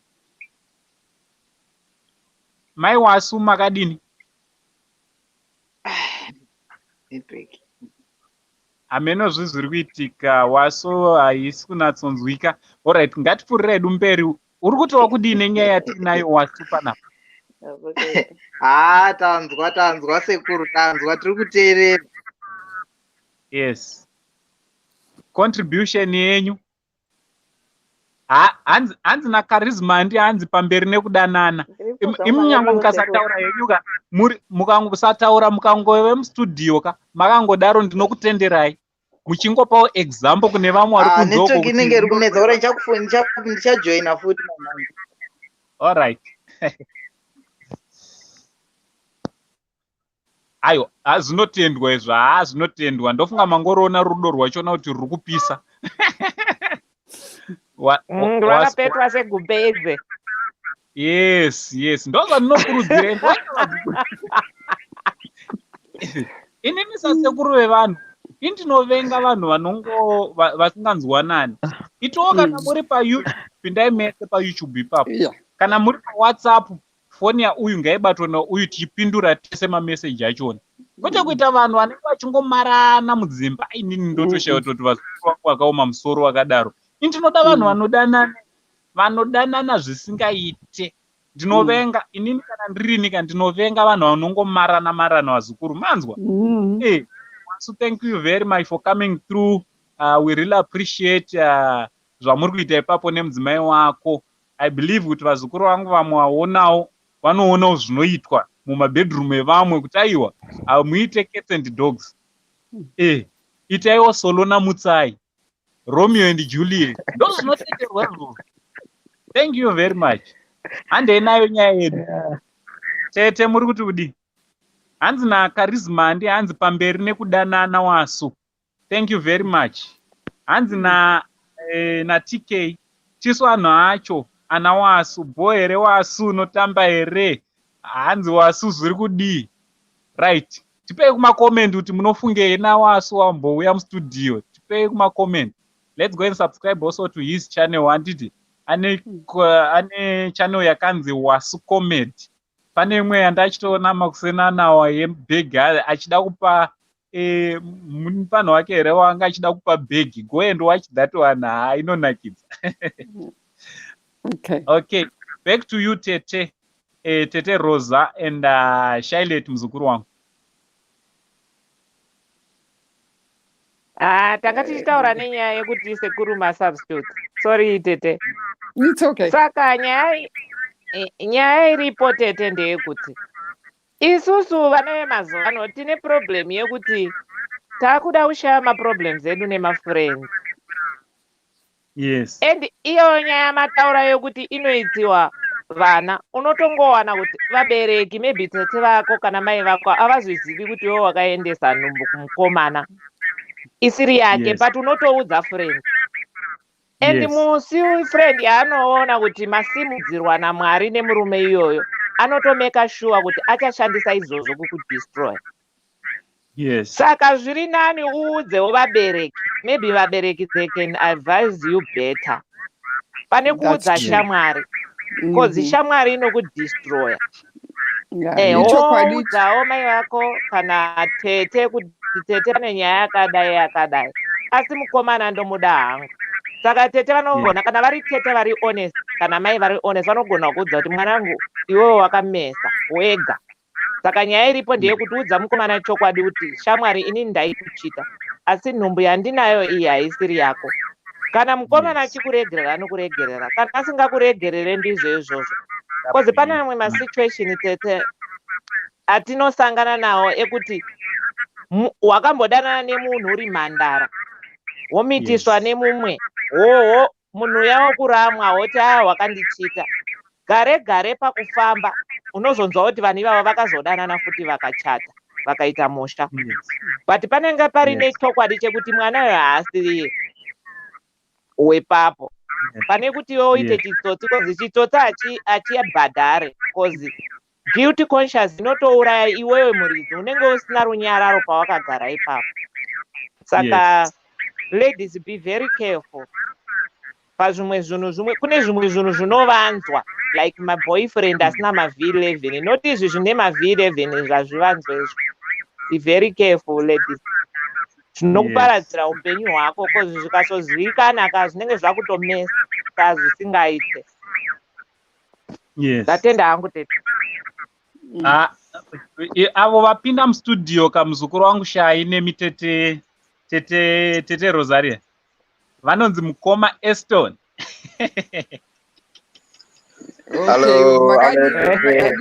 Mai Wasu makadini? Hameno zviri kuitika, Wasu haisi kunatsonzwika. Alright, ngatipfuurire hedu mberi. Uri kuti wakudii nenyaya yatinayo Wasu panapa? Ah, tanzwa tanzwa sekuru, tanzwa, tiri kuteerera. Yes. Contribution yenyu. Hanzi naCharisma ndi hanzi pamberi nekudanana. Imunyango mukasataura henyu ka, mukangosataura mukangove mustudio ka, makangodaro ndinokutenderai. Muchingopawo example kune vamwe vari kunze uko. Network inenge iri kunetsa, ora ndichajoina futi mama. All right. Ayo, zvinotendwa izvo, zvinotendwa. Ndofunga mangoroona rudo rwachona kuti ruri kupisa. Rwakapetwa segumbeze. Yes, yes. Ndozvandinokurudzira. Inini sasekuru vevanhu, indinovenga vanhu vanongo vasinganzwanani. Itowo kana muri paYouTube, pindai mese paYouTube ipapo. Kana muri paWhatsApp, foni yauyu ngaibatwe nauyu tichipindura tese mameseji achona. Kwete kuita vanhu vanenge vachingomarana mudzimba. Inini ndotoshaya kuti vazukuru vangu vakaoma musoro vakadaro. Ini ndinoda vanhu vanodanana, vanodanana zvisingaite. Ndinovenga inini kana ndirini ka, ndinovenga vanhu vanongomarana marana vazukuru. Manzwa? Hey, so thank you very much for coming through. We really appreciate zvamuri kuita ipapo nemudzimai wako. I believe kuti vazukuru vangu vamwe vaonawo, vanoonawo zvinoitwa mumabedroom evamwe kuti aiwa, muite cats and dogs. Itaiwo Solo naMutsai, Romeo and Juliet. Ndozvinoteterwa izvozvo. Thank you very much. Handei nayo nyaya yedu. Tete muri kuti kudii? Hanzi naCharisma ndi hanzi pamberi nekudanana Wasu. Thank you very much. Hanzi na na TK tisu anhu acho ana Wasu bo here Wasu unotamba here? Hanzi Wasu zviri kudii? Right. Tipei kuma comment kuti munofungei na Wasu wambouya mustudio. Tipei kuma comment. Let's go and subscribe also to his channel. Handiti ane channel yakanzi Wasu Comedy. Pane imwe yandachitoona makusena nawo yebhegi achida kupa mupanhu wake here wanga achida kupa bhegi. Go and watch that one. Ha, inonakidza. Okay. Okay, back to you Tete. Tete Rosa and Shailet muzukuru wangu. Tanga tichitaura nenyaya yekuti sekuru masubstitute. Sorry Tete. It's okay. Saka nyaya iripo Tete ndeyekuti Isusu vana vemazuva ano tine problem yekuti taakuda kushaya maproblems edu nemafriends. Yes. And iyo nyaya mataura yekuti inoitiwa vana, unotongowana kuti vabereki, maybe tete vako kana mai vako, havazvizivi kuti iwe wakaendesa nhumbu kumukomana isiri yake. But unotoudza friend and musi friend yaanoona kuti masimudzirwa naMwari nemurume iyoyo, anotomeka sure kuti achashandisa izvozvo kukudestroy. Saka zviri nani uudzewo vabereki. Maybe vabereki, they can advise you better pane kuudza shamwari, 'cause shamwari inokudestroya. Ichokwadi. Woudzawo mai vako kana tete kuti, "Tete, pane nyaya yakadai yakadai, asi mukomana ndomuda hangu." Saka tete vanogona, kana vari tete vari honest, kana mai vari honest, vanogona kuudza kuti, "Mwanangu, iwewe wakamesa wega. Saka nyaya iripo ndeyekuti udza mukomana chokwadi kuti, shamwari, inini ndaikuchita, asi nhumbu yandinayo iyi haisiri yako." Kana mukomana achikuregerera, anokuregerera. Kana asingakuregerere, ndizvo izvozvo, 'cause pane mamwe masituation, tete, atinosangana nawo ekuti wakambodanana nemunhu uri mhandara, womitiswa nemumwe, woho munhu uya wokuramwa, woti, "A, wakandichita." Gare gare pakufamba unozonzwa kuti vanhu ivava vakazodanana futi, vakachata, vakaita musha, but panenge paine chokwadi chekuti mwana uyo haasiriye wepapo. Pane kuti iwe uite chitsotsi, 'cause chitsotsi hachibhadhare, 'cause guilty conscious inotouraya iwewe muridzi, unenge usina runyararo pawakagara ipapo. Saka ladies, be very careful pazvimwe zvinhu. Zvimwe, kune zvimwe zvinhu zvinovanzwa, like maboyfriend asina maV11, not izvi zvine maV11 zvazvivanzwa izvo. Be very careful, ladies, zvinokuparadzira upenyu hwako, 'cause zvikasozivikana ka, zvinenge zvakutomesa zvisingaite. Ndatenda hangu, tete. Ah, avo vapinda mustudio, kamuzukuru wangu Shai nemi tete, tete Rosaria, vanonzi mukoma Eston. Okay, Hello, makadii? Alex.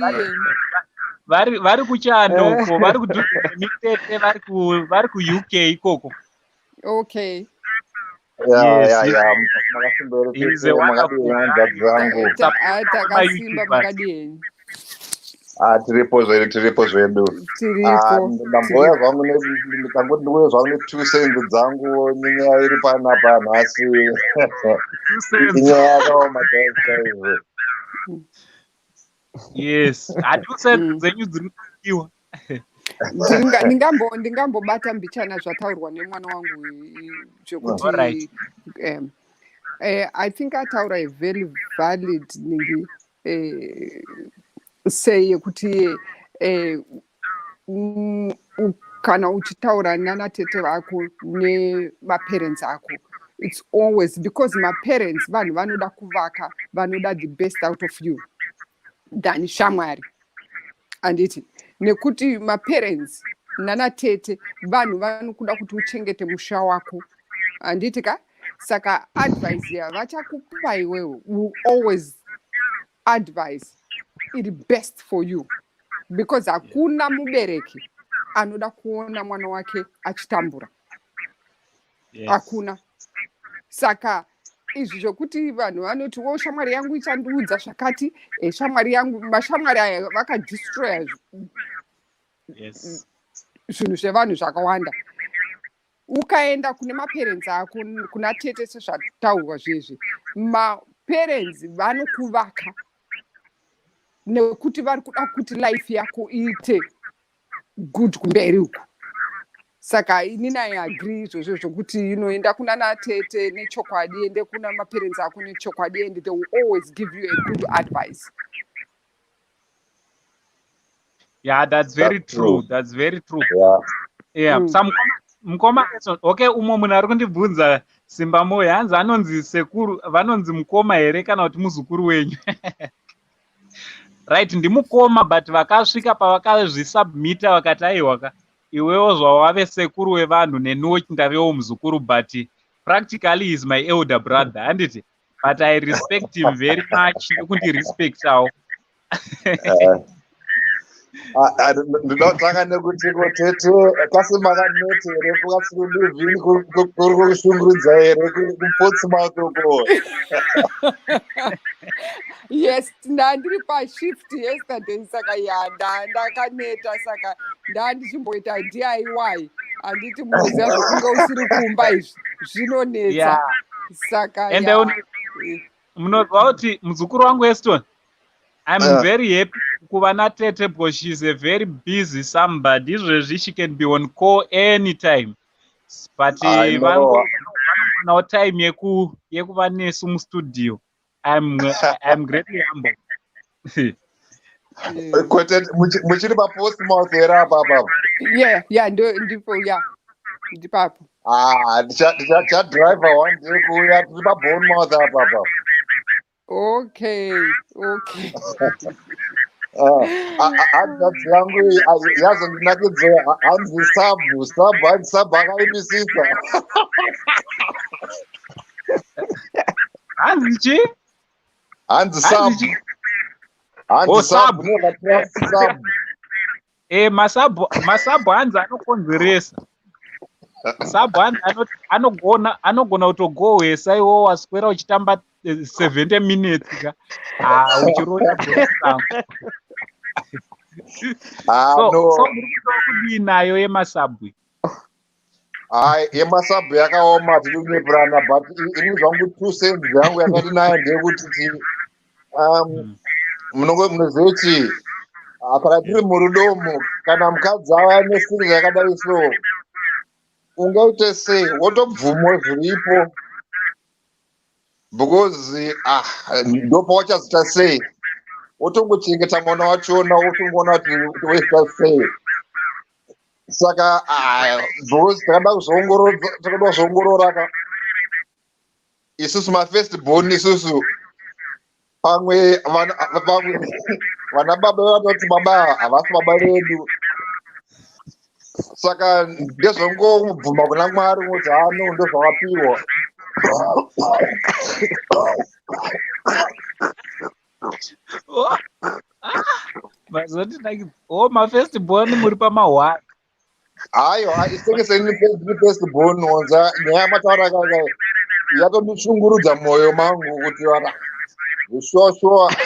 Makadii? Vari kuchandoko, vari kudhuze nemi tete, vari kuUK ikoko. Ya, Yes, ya, ya, makasimba here? he's a Tete, wonderful makadii hanzvadzi dzangu? Takasimba. YouTube. Makadii henyu? Ah, tiripo zvedu, tiripo zvedu. Ah, Tiripo. ndamboya zvangu ndangoti ndiuye zvangu ne2 cents dzangu nenyaya iri panapa nhasi. 2 cents. Inyaya yakaoma chaizvo chaizvo. Yes, ha, 2 cents dzenyu dziri kudiwa. Ndingambobata mbichana zvataurwa nemwana wangu zvekuti I think ataura a very valid ningi say yekuti kana uchitaura nanatete vako nemaparents ako, it's always because maparents vanhu vanoda kuvaka, vanoda the best out of you than shamwari, handiti? Nekuti maparents nanatete vanhu vanokuda kuti uchengete musha wako, handiti ka? Saka advice yavachakupa iwewe will always advice iri best for you, because hakuna mubereki anoda kuona mwana wake achitambura. Hakuna. Saka izvi zvokuti vanhu vanoti, "Wo, shamwari yangu ichandiudza zvakati," shamwari yangu, mashamwari aya vakadestroya zvinhu zvevanhu zvakawanda. Ukaenda kune maparents ako, kuna tete, sezvataurwa zvezvi, maparents vanokuvaka nekuti vari kuda kuti life yako iite good kumberi uku. Saka inini I agree izvozvo zvokuti inoenda kuna natete nechokwadi, ende kuna maparents ako nechokwadi, and they will always give you a good advice. Yeah, that's very That's true. true. That's very true. Yeah. Mukoma Edson, okay, umwe munhu ari kundibvunza, Simba Moyo, hanzi anonzi sekuru, vanonzi mukoma here kana kuti muzukuru wenyu? Right, ndimukoma, but vakasvika pavakazvisubmita vakati, "Aiwaka, iwewo zvawave sekuru wevanhu, neniwo ndavewo muzukuru." But practically is my elder brother, handiti? But I respect him very much, nekundirespectawo. Ah, ah, ndinotanga nekuti ko tete kasi makanete here kasi kulivini kuri kushungurudza here kuPortsmouth uko? Yes, ndandiri pashift yesterday, saka ya, ndakaneta, saka ndandichimboita DIY. Handiti munoziva zvokunge usiri kumba izvi zvinonetsa. Saka Ende munoziva kuti muzukuru wangu Eston, I'm very happy kuva natete because she's a very busy somebody. Izvezvi she can be on call anytime, but I know. Vanongowanawo time yekuva nesu mustudio. I'm greatly humble. Kwete, muchiri paPortsmouth here apa apa? Yeah, ndipo, ya, ndipapo. Ah, ndichadhiraivha one day kuuya. Tiri paBournemouth apa apa. Okay. Hanzvadzi yangu iyi, ah, yazondinakidza. Hanzi sabu sabu, hanzi sabu akaipisisa. Hanzi chi? Hanzi Hanzi sabu. chi? Hanzi Oh, sabu. Sabu. Never trust sabu. Masabu hanzi anokonzeresa. Sabu hanzi anogona kutogohwesa iwo waswera uchitamba 70 minutes ka, ah, uchiroya bhora. Ah, So no. So muri kuda kudii nayo yemasabwe? Hai, yemasabhu yakaoma, tiri kunyeperana, but ini zvangu 2 cents yangu yakati nayo ndeyekuti munongo munoziva kuti, ah, kana tiri murudomo, kana mukadzi ava nesiri yakadai so, ungaite sei? Wotobvumo zviripo because, ah, ndopawachazoita sei? Wotongochengeta mwana wachona, wotongoona kuti woita sei. Saka, ah, because takada kuzoongorora ka, isusu mafirst born, isusu pamwe pamwe vana baba vatoti baba havasi baba vedu. Saka ndezvongobvuma kuna Mwari kuti hano ndozvakapiwa. Oh, ah, mazondinakidza. Oh, mafirst born muri pamahwani. Aiwa, isenge seni first born, wanza nyaya yamataura kaka yatondishungurudza mwoyo mangu kuti vana sure sure,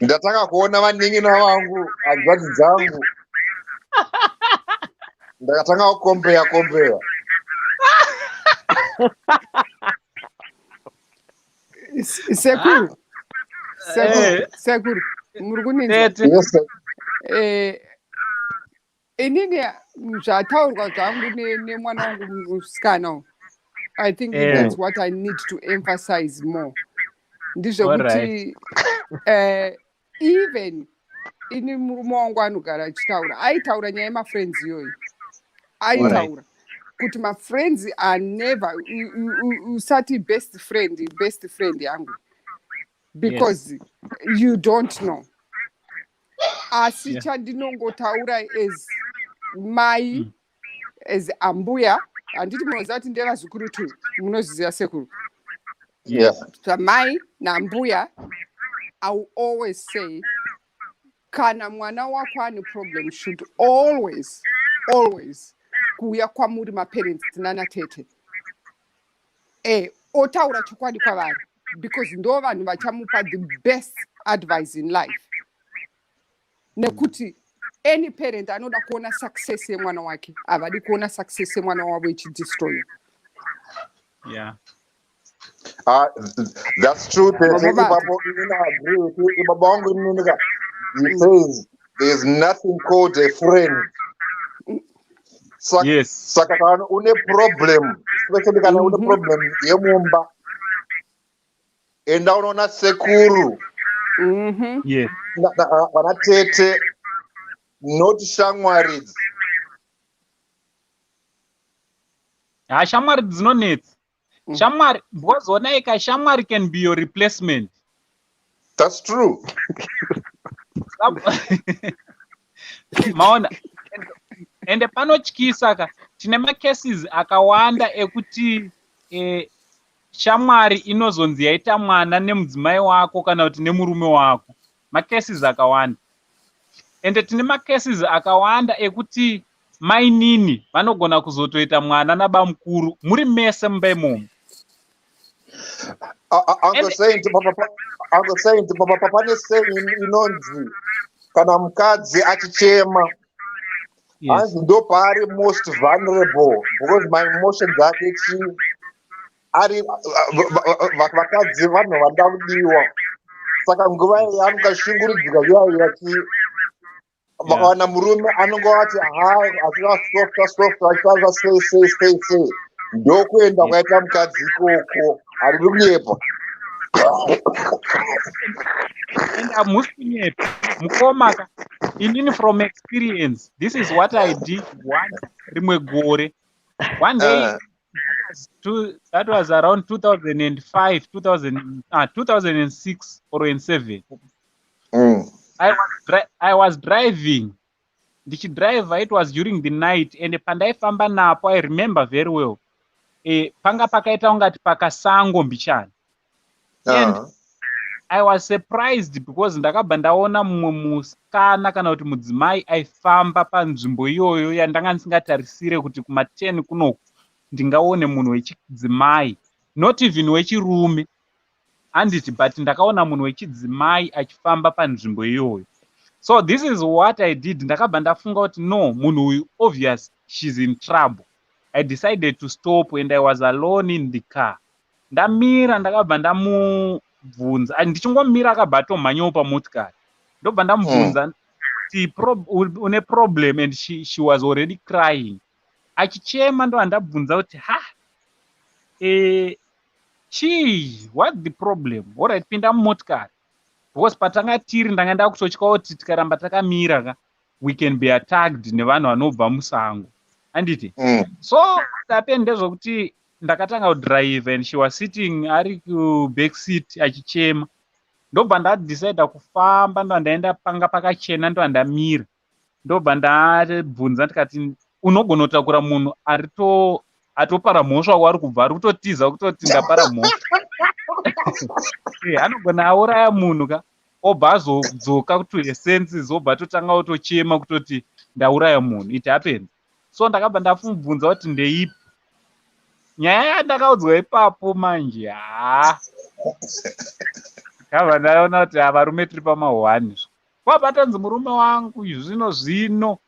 ndatanga kuona vanin'ina vangu, hanzvadzi dzangu, ndakatanga kukombeya kombeya. Sekuru, sekuru, sekuru, muri kuninzwa? Tete. Yes, sir. Inini zvataurwa zvangu nemwana wangu musikana uyu, I think that's what I need to emphasize more, ndizvekuti even ini murume wangu anogara achitaura, aitaura nyaya yemafriends iyoyo, aitaura kuti mafriends are never, usati best friend, best friend yangu, because you don't know. Asi chandinongotaura as mai, as ambuya, handiti munoziva kuti ndevazukuru tu, munozviziva sekuru? Yeah. Samai nambuya, I will always say kana mwana wako ane problem, should always, always kuuya kwamuri maparents nana tete, otaura chokwadi kwavari, because ndo vanhu vachamupa the best advice in life, nekuti any parent anoda kuona success yemwana wake, havadi kuona success yemwana wavo ichidestroya. Ah, that's true, Tete. Baba. Ipapo inini I agree with you. Baba wangu inini ka, he says there's nothing called a friend. Saka, saka kana une problem, especially kana une problem yemumba, enda unoona sekuru vana tete, not shamwari. Ha, shamwari dzinonetsa. Shamwari, because onaika, shamwari can be your replacement. That's true. Maona, ende panotyisa ka, tine macases akawanda ekuti Shamwari inozonzi yaita mwana nemudzimai wako kana kuti nemurume wako. Macases akawanda. Ende tine macases akawanda ekuti mainini vanogona kuzotoita mwana nabamukuru muri mese mumba imomo. Uncle Saint, Uncle Saint, pane saying inonzi kana mukadzi achichema, hanzi ndo paari most vulnerable, because maemotions ake chi ari vakadzi vanhu vanoda kudiwa. Saka nguva iyi anongashungurudzika iya yachi vakawana murume anonge vati ha, achivasofta softa, achitaura sei sei sei sei, ndokuenda kwaita mukadzi ikoko. Hariri kunyepa. And hamusi kunyepa, mukoma ka. Inini from experience, this is what I did one rimwe gore, one day. That was around 2005, 2000, 2006 or in 7. I was driving, ndichidriver. It was during the night, and pandaifamba napo, I remember very well, panga pakaita ungati pakasango mbichana, and I was surprised because ndakabva ndaona mumwe musikana kana kuti mudzimai aifamba panzvimbo iyoyo yandanga ndisingatarisire kuti kuma10 kunoku ndingaone munhu wechidzimai, not even wechirume, handiti, but ndakaona munhu wechidzimai achifamba panzvimbo iyoyo. So this is what I did. Ndakabva ndafunga kuti no, munhu uyu, obvious she's in trouble. I decided to stop, and I was alone in the car. Ndamira, ndakabva ndamubvunza. Ndichingomira, akabva atomhanyawo pamotikari. Ndobva ndamubvunza kuti une problem? And she was already crying, achichema. Ndobva ndabvunza kuti, ha, chii, what the problem? Alright, pinda mumotikari, because patanga tiri ndanga ndakutotya kuti tikaramba takamira ka, we can be attacked nevanhu vanobva musango, handiti? So what happened ndezvokuti ndakatanga kudrive, and she was sitting ari kuback seat achichema. Ndobva ndadecida kufamba, ndobva ndaenda panga pakachena, ndobva ndamira, ndobva ndabvunza ndikati, unogona kutakura munhu arito atopara mhosva kwaari kubva, ari kutotiza kutoti ndapara mhosva? Anogona auraya munhu ka, obva azodzoka to her senses, obva atotanga kutochema kutoti ndauraya munhu. It happens. So ndakabva ndamubvunza kuti ndeipi nyaya yandakaudzwa ipapo. Manje haa, ndabva ndaona kuti varume tiri pamahwani. Kwabva tanzi murume wangu zvino zvino,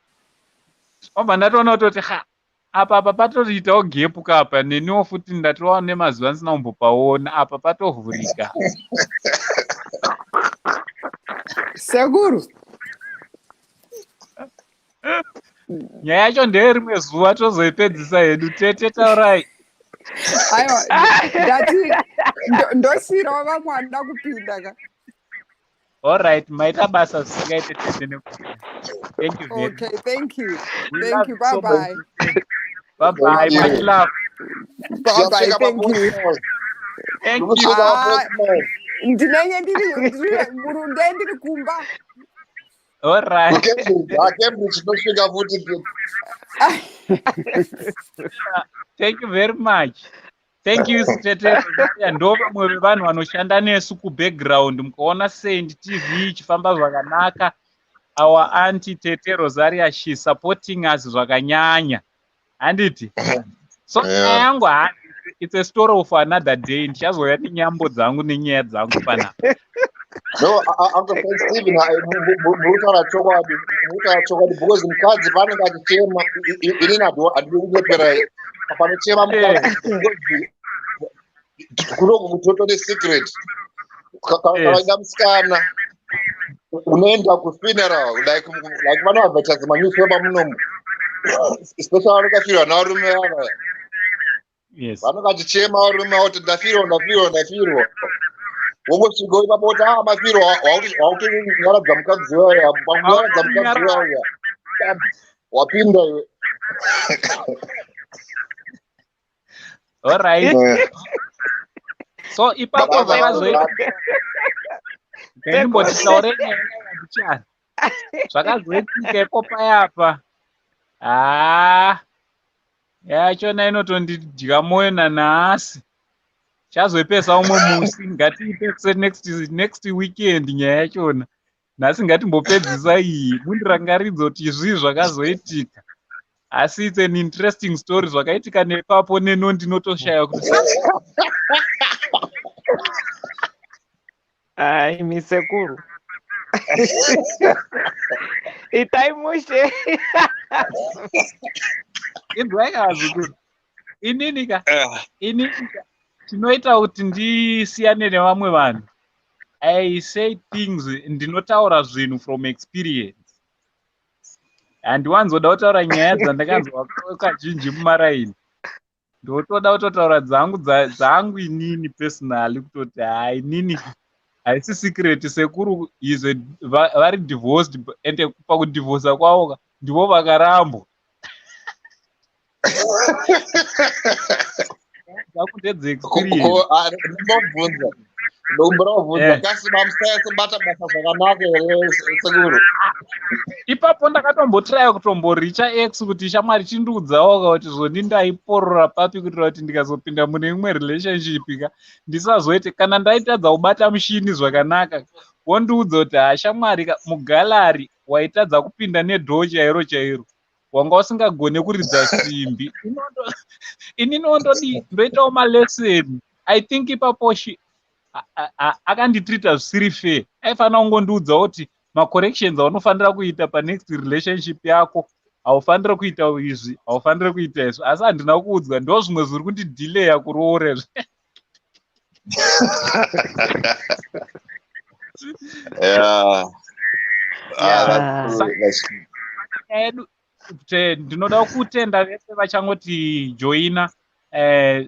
obva ndatoona kutoti ha, apa patoitawo gap kapa. Neniwo futi ndatowa nemazuva ndisina kumbopaona apa, patovhurika. Sekuru. Nyaya yacho ndeyerimwe zuva, tozoipedzisa hedu. Tete, taurai. Aiwa, ndati ndosiyirawo vamwe vanoda kupinda ka. Alright, maita basa zvisingaite, tete, nekupinda. Thank you very Okay, thank you. We Thank love you. you so Bye bye. Bye bye. Thank you. Much love. Bye bye. Tichasvika Thank you. paPortsmouth. Thank you. Tikusvika Ah, paPortsmouth. Ndinenge ndiri murunde, ndiri kumba. Alright. KuCambridge, ah, Cambridge tinosvika futi. Thank you very much. Thank you, tete. Ndo vamwe vevanhu vanoshanda nesu kubackground. Mukaona Saint TV ichifamba zvakanaka, our auntie Tete Rosaria, she supporting us zvakanyanya, handiti? So Yeah. nyaya yangu, ha, it's a story of another day. Ndichazouya nenyambo dzangu nenyaya dzangu panapa. No, Uncle Saint Stephen, muri kutaura chokwadi, muri kutaura chokwadi, because mukadzi paanenge achichema, inini handidi kunyeperai. Panochema mukadzi, because kunoku kutotone secret. Kana waenda musikana, unoenda kufuneral, like vanoadvertise manewspaper munomu, especially vanokafirwa navarume vava. Vanenge vachichema varume vavo kuti ndafirwa, ndafirwa, ndafirwa. Wongosvika ipapo kuti ah, mafirwa, wakutonyaradza mukadzi waya. Pakunyaradza mukadzi waya, wapinda iwe. Alright. So ipapo But zvakazoita, ndimboti taure nyaya yandichana, zvakazoitika ipo payapa, haa, yachona inotondidya mwoyo nanhasi. Chazoipesa umwe musi, ngatiipese next weekend nyaya yachona. Nhasi ngatimbopedzisa iyi, mundirangaridze kuti zvii zvakazoitika. Asi it's an interesting story zvakaitika nepapo neno ndinotoshaya kuti Ai, misekuru. Itai mushe. Inzwai kazukuru. Inini ka, inini ka, chinoita kuti ndisiyane nevamwe vanhu. I say things, ndinotaura zvinhu from experience. Handiwanzoda kutaura nyaya dzandakanzwa kazhinji mumaraini. Ndotoda kutotaura dzangu dzangu inini personally kutoti hai inini haisi secret sekuru is a, vari divorced ende pakudivhosa kwavo ka ndivo vakarambwa. Dzangu ndedze experience. Ndinobvunza. Ndokumbira kubvunza kasi mamusaya bata basa zvakanaka here sekuru? Ipapo ndakatombotraya kutomboricha ex kuti shamwari chindiudzawo kuti zvoni ndaiporora papi kuitira kuti ndikazopinda mune imwe relationship ka ndisazoite kana ndaitadza kubata mushini zvakanaka wondiudza kuti ha shamwari ka mugalari waitadza kupinda nedhoo chairo chairo wanga usingagone kuridza simbi. Inini wondodii ndoitawo malesson. I think ipapo akanditreata zvisiri fair. Aifanira kungondiudza kuti macorrections aunofanira kuita panext relationship yako haufaniri kuita izvi, haufaniri kuita izvi, asi handina kuudzwa. Ndo zvimwe zviri kundidhileya kuroora izvi. Yedu ndinoda kutenda vese vachangoti joina.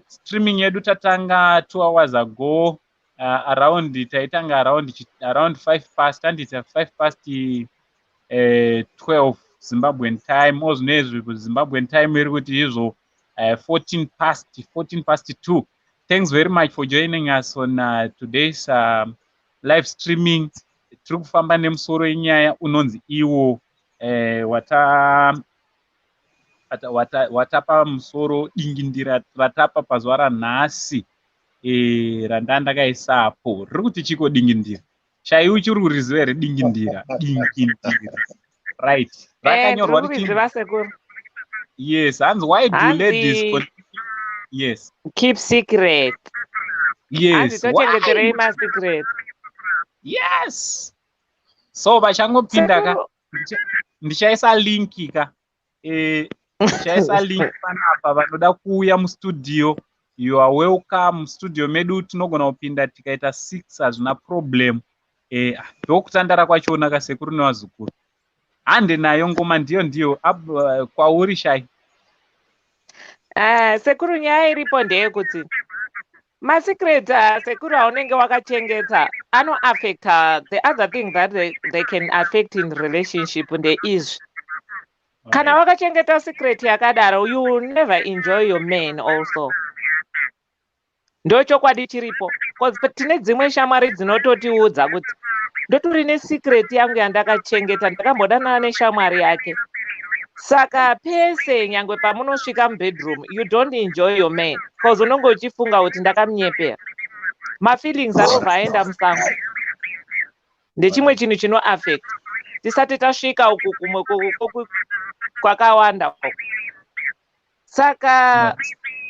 Streaming yedu tatanga 2 hours ago, around taitanga around 5 past, handiti 5 past 12 Zimbabwean time. Ozvinezvi Zimbabwean time iri kuti izvo 14 past 2. Thanks very much for joining us on today's live streaming. Tiri kufamba nemusoro yenyaya unonzi iwo watapa musoro dingindira ratapa pazuva ranhasi randandakaisapo riri kuti chiko dingindira. Chai uchiri kuriziva here dingindira? Dingindira. Right. Rakanyorwa Ndiri sekuru. Yes, hanzi why do ladies yes keep secret? Yes. Hanzi tochengeterei masecret. Yes. So vachangopinda ka ndichaisa linki ka. Ndichaisa link panapa vanoda kuuya mustudio. You are welcome. Studio medu tinogona kupinda tikaita 6 hazvina problem. Ndokutandara kwachona kasekuru nevazukuru. Hande nayo ngoma ndiyo kwauri Shai. Sekuru nyaya iripo ndeyekuti masecret sekuru aunenge wakachengeta anoaffecta. The other thing that they can affect in relationship ndeizvi. Kana wakachengeta secret yakadaro, you will never enjoy your man also. Ndochokwadi chiripo. Because tine dzimwe shamwari dzinototiudza kuti ndotori nesecret yangu yandakachengeta, ndakambodanana neshamwari yake. Saka pese nyangwe pamunosvika mubedroom, you don't enjoy your man because unonge uchifunga kuti ndakamunyepera. Mafeelings anobva aenda musango. Ndechimwe chinhu chinoaffect. Tisati tasvika uku kumwe kwakawanda uku. Saka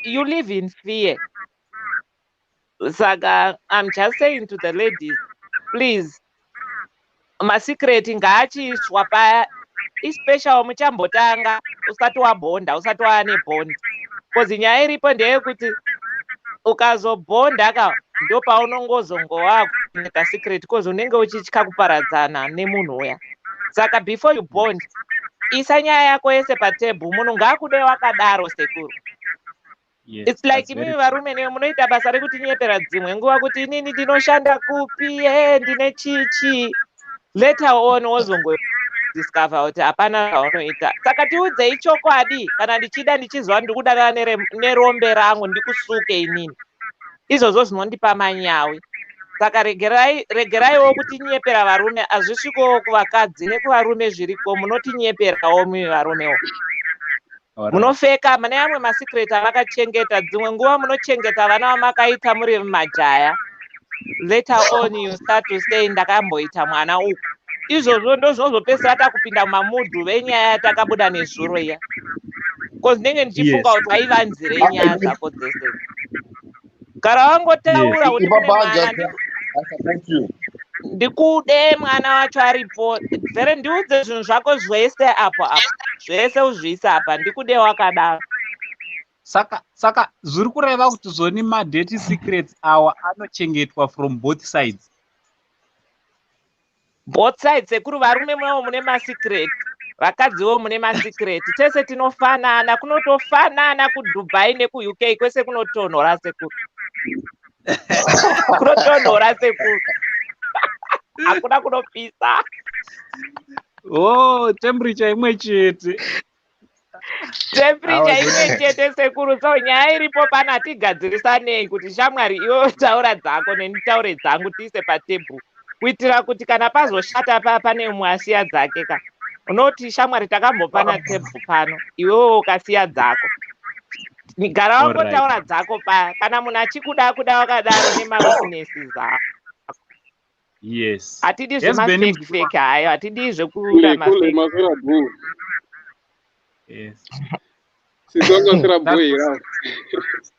you live in fear. Saka I'm just saying to the ladies, please, masecret ngaachiiswa paya, especially muchambotanga usati wabhonda, usati waane bond. Because nyaya iripo ndeyekuti ukazobhonda ka ndopaunongozongowa kuita secret because unenge uchitya kuparadzana nemunhu uya. Saka before you bond, isa nyaya yako yese patebhu, munhu ngaakude wakadaro sekuru. Yes, It's like imimi varume newe munoita basa rekutinyepera dzimwe nguva kuti inini ndinoshanda kupi, ndine chichi. Later on wozongodiscover kuti hapana zvaunoita. Saka tiudzei chokwadi, kana ndichida ndichizwa ndiri kudanana nerombe rangu ndikusuke inini. Izvozvo zvinondipa manyawi. Saka regeraiwo kutinyepera varume, hazvisvikowo kuvakadzi nekuvarume zviriko, munotinyeperawo mimi varumewo. Munofeka mune amwe masecret amakachengeta. Dzimwe nguva munochengeta vana vamakaita muri majaya. Later on you start to say, "Ndakamboita mwana uku." Izvozvo ndo zvinozopedzisira takupinda mumamudhu venyaya yatakabuda nezuro iya, because ndinenge ndichifunga kuti waivanzirei nyaya dzako dzese. Gara wangotaura kuti kune mwana, ndikude mwana wacho aripo vhere, ndiudze zvinhu zvako zvese apo apo, zvese uzviise apa, ndikude wakadaro. Saka zviri kureva kuti zvoni madirty secrets awa anochengetwa from both sides? Both sides, sekuru. Varume mavo mune masecret, vakadziwo mune masecret. Tese tinofanana, kunotofanana kuDubai nekuUK, kwese kunotonhora, sekuru, kunotonhora, sekuru, hakuna kunopisa. Oh, temperature imwe chete. Temperature imwe chete, sekuru. So nyaya iripo pano, hatigadzirisanei kuti, shamwari, iwe taura dzako, neni taure dzangu, tiise patebhuru, kuitira kuti kana pazoshata pa pane mumwe asiya dzake ka, unoti, "Shamwari, takambopana tebhuru pano, iwewo ukasiya dzako." Gara wangotaura dzako paya. Kana munhu achikuda, kuda wakadaro nemaweaknesses ako. Hatidi zvemafake fake hayo, hatidi zvekuda. Mafake. Sizongasira boy.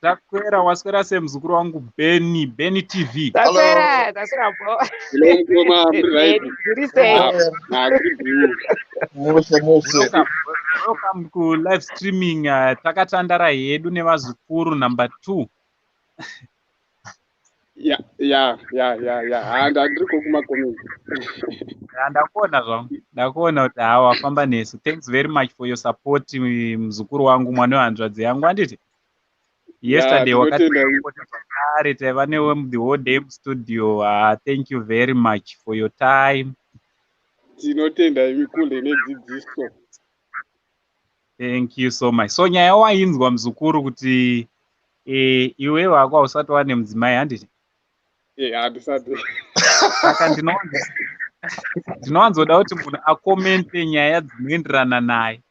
Takwera, waswera semuzukuru wangu Beni, Beni TV? Taswera, taswera bo. Zviri sei? Welcome kulive streaming. Takatandara hedu nevazukuru number 2. Ya, handa ndiriko kumacomments. Ndakuona zvangu, ndakuona kuti hawa wafamba nesu. Thanks very much for your support, muzukuru wangu, mwana wehanzvadzi yangu, handiti? Yesterday wakati taiva newe the whole day studio. Thank you very much for your time. Tinotenda imi kule nedzidziso. Thank you so much. So nyaya wainzwa, muzukuru, kuti iwe wako hausati wane mudzimai, handiti? Handisati. Saka ndinowanzoda kuti munhu acommente nyaya dzinoenderana naye.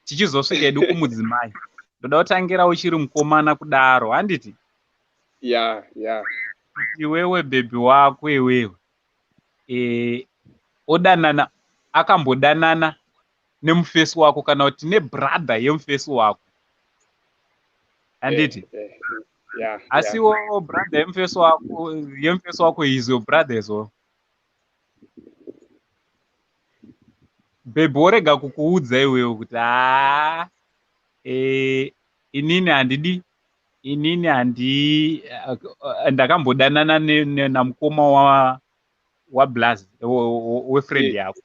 Tichizosvika edu kumudzimai, ndoda kutangira uchiri mukomana kudaro, handiti? Ya. Kuti iwewe bhebhi wako iwewe odanana, akambodanana nemufesi wako kana kuti nebrother yemufesi wako, handiti? Ya. Asiwo brother yemufesi wako is your brother as well. Bhebhi worega kukuudza iwewe kuti, "Haa, inini handidi, inini handi ndakambodanana namukoma wablaz wefriend yako."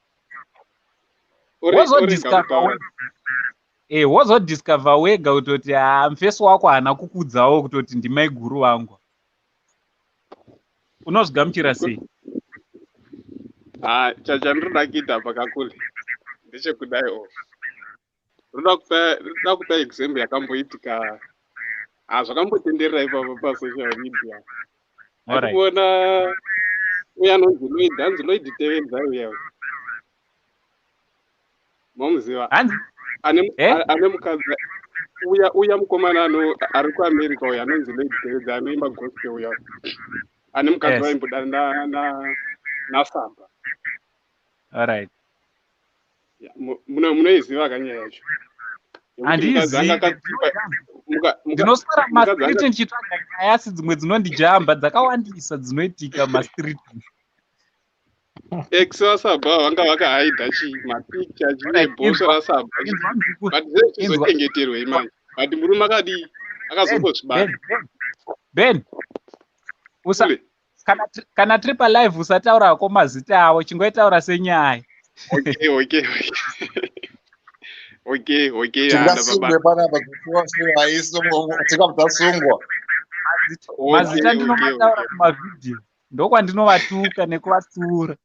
Wozodiscover wega kutoti, ha, mufesi wako haana kukudzawo kutoti ndimai guru vangu. Unozvigamuchira sei? Ha, chandinoda kuita pakakule ndechekudai o, ndoda kupa example yakamboitika, ha, zvakambotenderera ipapo pasocial media. Atikuona uya anonzi Lloyd, hanzi Lloyd Tevedzai uya, mamuziva? Ane mukadzi uya, uya mukomana ano ari kuAmerica uya anonzi Lloyd Tevedzai, anoimba gospel uya, ane mukadzi waimbodana naSamba. Munoiziva kanyaya yacho? Handizivi, ndinoswera mastreet ndichitsvaga nyaya, asi dzimwe dzinondijamba, dzakawandisa dzinoitika mastreet. Ex vaSamba vanga vakahaidha chi mapicture chine bhosvo raSamba, but zvezvizochengeterwei manje? But murume akadii? Akazongozvibata. Ben, usa kana tiri palive usataurako mazita avo, chingoitaura senyaya. Okay. Tingasungwe panapa tingabva tasungwa. Mazita ndinomataura kumavhidhiyo, ndokwandinovatuka nekuvatsiura.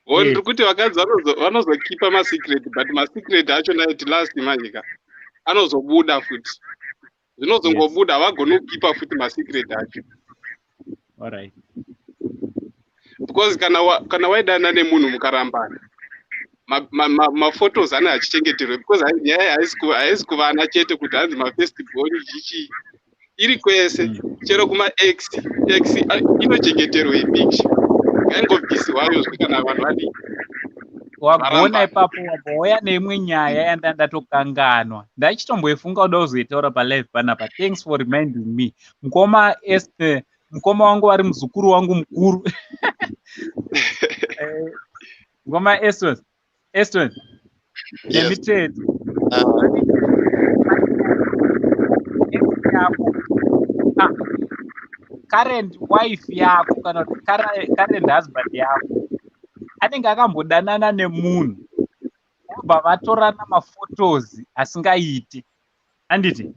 O, ndiri kuti vakadzi vanozokipa masecret, but masecret achona at last manje ka anozobuda futi, zvinozongobuda, havagoni kukipa futi masecret acho. Because kana waidana nemunhu mukarambana Maphotos ane achichengeterwe because nyaya haisi kuvana chete kuti hanzi mafirst born chichii, iri kwese, chero kuma ex ex inochengeterwa ipicture, ngaingobvisiwayozve kana vanhu vadii. Wagona. Varamba. Ipapo wabva neimwe nyaya yanda ndatokanganwa, ndachitomboifunga kuda kuzoitaura palive panapa. Thanks for reminding me, mukoma Esther, mukoma wangu vari muzukuru wangu mukuru. Mukoma Eston, Eston. Yes. Nemitete yako, current wife yako kana kuti current husband yako anenge akambodanana nemunhu, vobva vatorana maphotos asingaiti, handiti?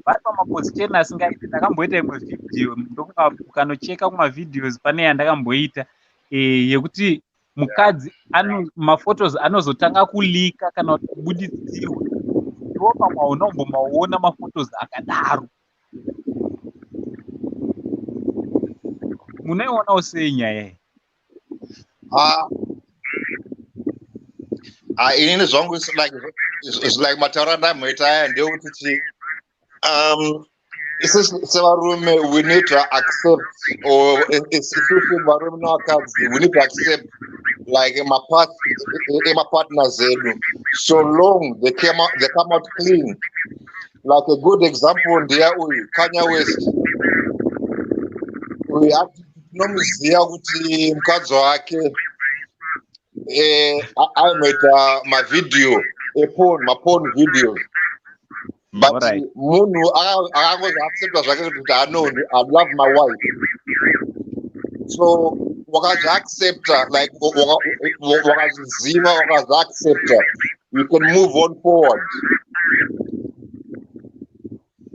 Vari pamaposition asingaiti. Ndakamboita imwe vhidhiyo, ndokunga ukanocheka kumavideos pane yandakamboita yekuti mukadzi ano maphotos anozotanga kuleaka kana kuti kubuditsiwa iwo, pamwe haunombomaona maphotos akadaro. Munoionawo sei nyaya iyi? Ah, ah, inini zvangu it's like matauro andamboita aya ndeyekuti chi isusu sevarume we need to accept, or isusu varume nevakadzi we need to accept like emapartners edu so long they come out clean. Like a good example ndeya uyu Kanye West uyu. Tinomuziva kuti mukadzi wake ainoita mavhidhiyo eporn, maporn videos, but munhu akangozoaccepta zvake kuti ano, "I love my wife." So wakazviaccepta, like wakazviziva, wakazviaccepta, you can move on forward.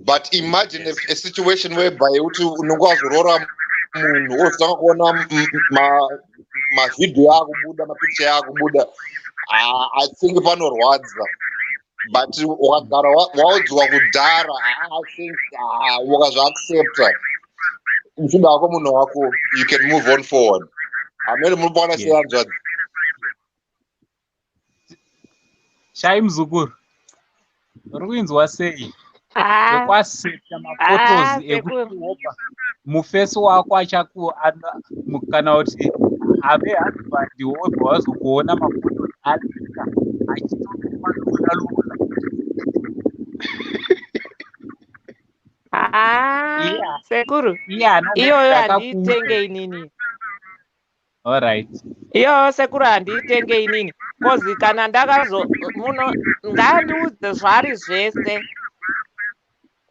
But imagine a situation whereby kuti unonge wazoroora munhu, wozotanga kuona mavhidhiyo akubuda, mapicture akubuda. Ah, I think panorwadza, but wakagara waudzwa kudhara, ah, I think, ah, wakazviaccepta uchida wako munhu wako, you can move on forward. Amene munopaona sehanzvadzi. Shai, muzukuru, uri kuinzwa sei? Ah, Wekuaccepta maphotos ah, ekuti sekuru. wopa mufesi wako achaku kana kuti ave husband, wobva wazokuona maphotos aleaka achitomalula lula. Ah, sekuru, Iye anonga iyoyo ndakakuudza. handiitenge inini. Alright. Iyoyo sekuru handiitenge inini, 'cause kana ndakazo muno ngaandiudze zvari zvese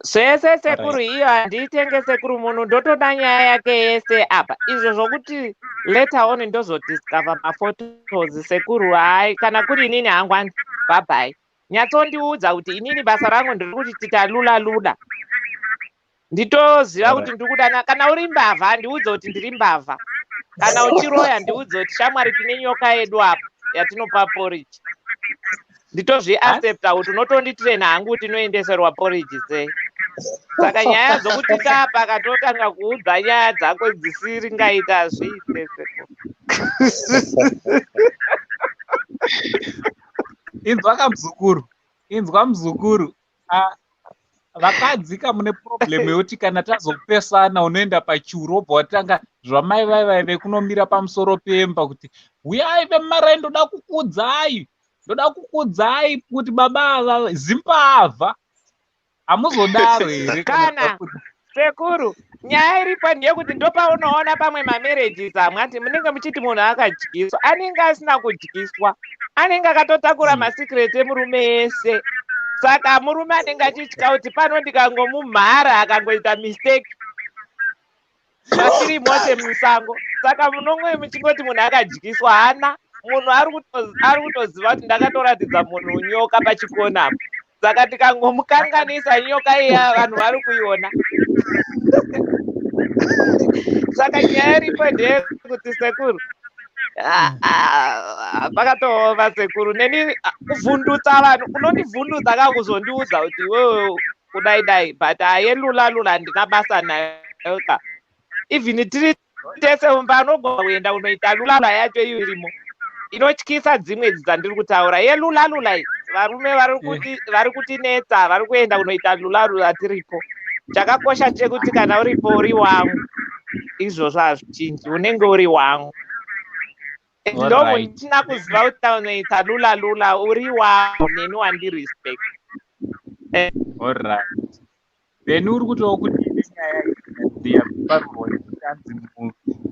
zvese, sekuru. Iyo handiitenge, sekuru. Munhu ndotoda nyaya yake yese apa. Izvo zvokuti later on ndozodiscover maphotos, sekuru, hai, kana kuri inini hangu hanzi bye bye. Nyatsondiudza kuti inini basa rangu ndiri kuti titalula lula, nditoziva kuti ndiri kudana. Kana uri mbavha, ndiudze kuti ndiri mbavha. Kana uchiroya, ndiudze kuti shamwari, tine nyoka yedu apa yatinopa porridge. Nditozviaccepta kuti unotonditraina hangu kuti inoendeserwa porridge sei. Saka nyaya dzokuti tapa katotanga kuudza nyaya dzako dzisiri ngaita, hazviite, sekuru. Inzwa kamuzukuru, inzwa muzukuru. Ah, vakadzi ka mune problem yekuti kana tazopesana unoenda pachuru, wobva watanga zvamai vai vai vekunomira pamusoro pemba kuti uyai vemarai, ndoda kukudzai, ndoda kukudzai kuti baba ava zimbavha. Hamuzodaro here? Kana sekuru, nyaya iripo ndeyekuti ndopaunoona pamwe mamarriages amwe ati munenge muchiti munhu akadyiswa, anenge asina kudyiswa, anenge akatotakura masecret emurume ese. Saka murume anenge achitya kuti pano ndikangomumhara akangoita mistake, masiri mose musango. Saka munonge muchingoti munhu akadyiswa, hana munhu ari kutoziva kuti ndakatoratidza munhu nyoka pachikona apo, saka tikangomukanganisa nyoka iya vanhu vari kuiona. Saka nyaya iripo ndeyekuti sekuru, ah, ah, pakatooma sekuru. Neni ah, kuvhundutsa vanhu, unondivhundutsa kakuzondiudza kuti iwewe kudai dai, but ayelula lula handina basa nayo ka. Even tiri tese mumba anogona kuenda kunoita lulala yacho iyo irimo. Inotyisa dzimwe idzi dzandiri kutaura, yelula lula iyi. Varume vari kutinetsa, vari kuenda kunoita lula lula tiripo. Chakakosha chekuti kana uripo uri wangu, izvozvo hazvichinji, unenge uri wangu. Ndomutina kuziva kuti unoita lula lula, uri wangu, neni wandirespect. Alright, then uri kutiwo kuti nyaya yaparurwa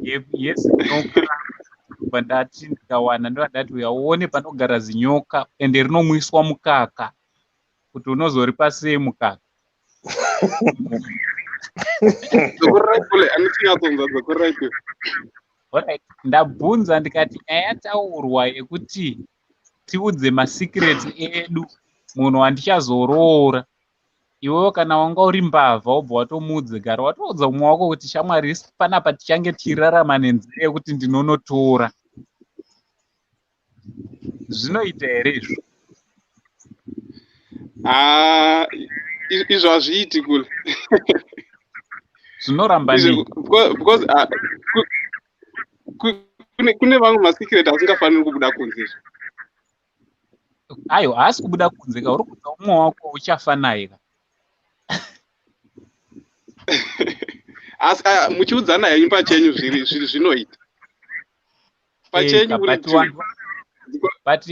yekuti yezinyoka, bva ndati ndikawana, ndova ndati uya uone panogara zinyoka, ende rinomwiswa mukaka, kuti unozoripa sei mukaka? Dzokorerai kule, andisinyatsonzwa, dzokorerai kule. Alright, ndabvunza ndikati nyaya yataurwa yekuti tiudze masecrets edu munhu wandichazoroora. Iwewe kana wanga uri mbavha, wobva watomuudze, gara watoudza mumwe wako kuti shamwari, isi panapa tichange tichirarama nenzira yekuti ndinonotora. Zvinoita here izvo? Ah, izvo hazviiti kule. Zvinoramba nei? Because kune vamwe masecret asingafaniri kubuda kunze izvo. Aiwa, haasi kubuda kunze ka, uri kuudza mumwe wako uchafa naye ka. Asi muchiudzana henyu pachenyu zvinoita pachenyu muri But but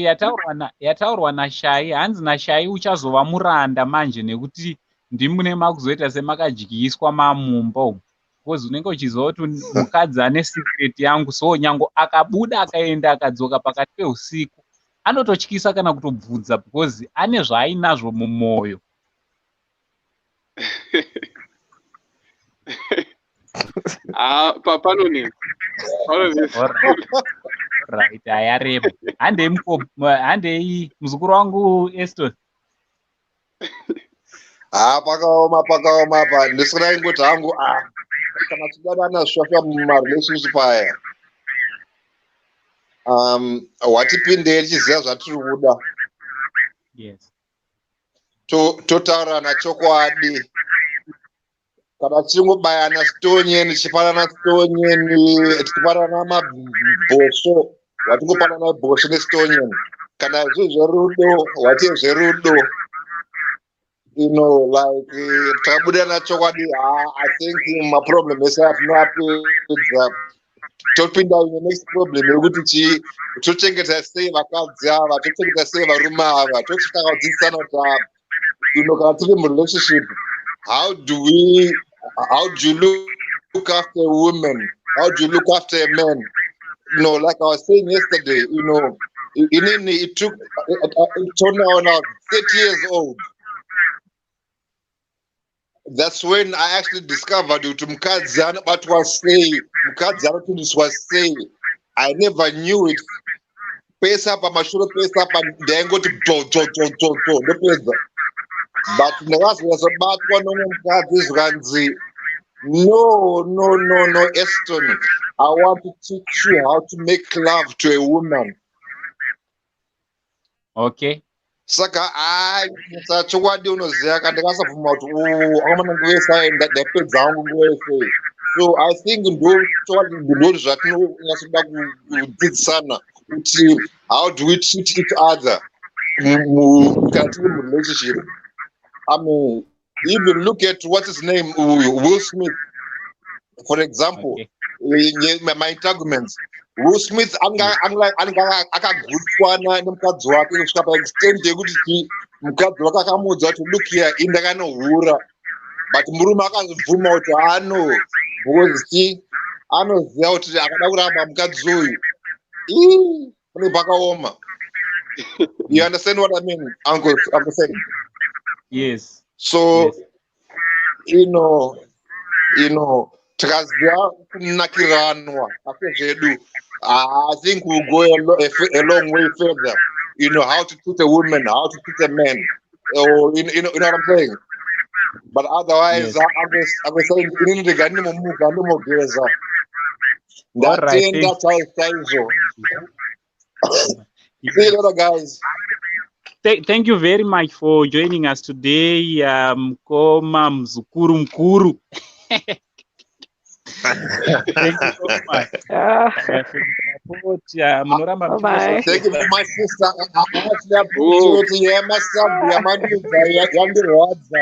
yataurwa naShai, hanzi naShai uchazova muranda manje, nekuti ndimune makuzoita semakadyiswa mamumba umu, because unenge uchiziva kuti mukadzi ane secret yangu, so nyange akabuda akaenda akadzoka pakati peusiku, anototyisa kana kutobvunza, because ane zvaainazvo mumwoyo. Ah, panonetsa, panonetsa. Right, hayareba. Handei, handei muzukuru wangu Eston. Ha, pakaoma, pakaoma pa. Ndisina ingoti hangu, ah, kana tichidanana zvafika mumarelationship aya, watipindei tichiziva zvatiri kuda. Totaurirana chokwadi. Kana tichingobayana stonyeni, tichipanana stonyeni, tichipanana mabhosvo, watingopanana bhosvo nestonyeni. Kana zviri zverudo, wati zverudo, like takabudirana chokwadi, ha, I think maproblem ese atinoapedza. Topinda in the next problem yekuti chi tochengeta sei vakadzi ava, tochengeta sei varume ava. Tochitanga kudzidzisana kuti kana tiri murelationship, how do you look after a woman, how do you look after a man? Like I was saying yesterday, inini it took now when I was 30 years old, that's when I actually discovered kuti mukadzi anobatwa sei, mukadzi anotundiswa sei. I never knew it. Pese apa, mashure pese apa, ndaingoti dzo dzo dzo dzo dzo, ndopedza. But ndakazonyatsobatwa nomwe mukadzi, zvikanzi, "No, no, no, no, Eston, I want to teach you how to make love to a woman." Saka ai, sa chokwadi unoziva ka, ndakasabvuma kuti akamana nguva yese ndapedza hangu nguva yese. So I think ndo chokwadi, ndo zvatinonyatsoda kudzidzisana kuti how do we treat each other kana tiri murelationship. I mean, even look at what's his name, Will Smith, for example. My entanglements, Will Smith anenge akagutswana nemukadzi wake kusvika paextent yekuti chi mukadzi wake akamuudza kuti, "Look here, indakanohura," but murume akazobvuma kuti ano, because chi anoziva kuti akada kuramba mukadzi uyu, ii, panenge pakaoma. You understand what I mean, Uncle Sam? Yes. So tikaziva kunakiranwa pazvedu, I think we'll go a long way further. How to treat a woman, how to treat a man, or you know what I'm saying? But otherwise, I'm saying inini ndega ndimomuka, ndimogeza. Alright, Ndatenda thanks. chaizvo chaizvo. See you later, guys. Thank you very much for joining us today, Mkoma Mzukuru Mkuru. Thank you so much for the support. Munoramba. Bye. Thank you, my sister. I actually appreciate yemasabu yamandiudza, yandirwadza.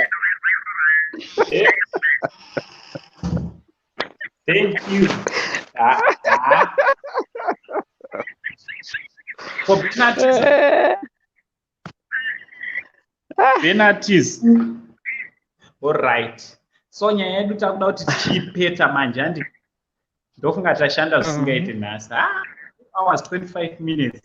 Thank you. Ah, ah. For Benatis, Benatis. All right. So nyaya yedu takuda kuti tichiipeta manje, handi? Ndofunga tashanda zvisingaite nhasi. Ah, 2 hours 25 minutes.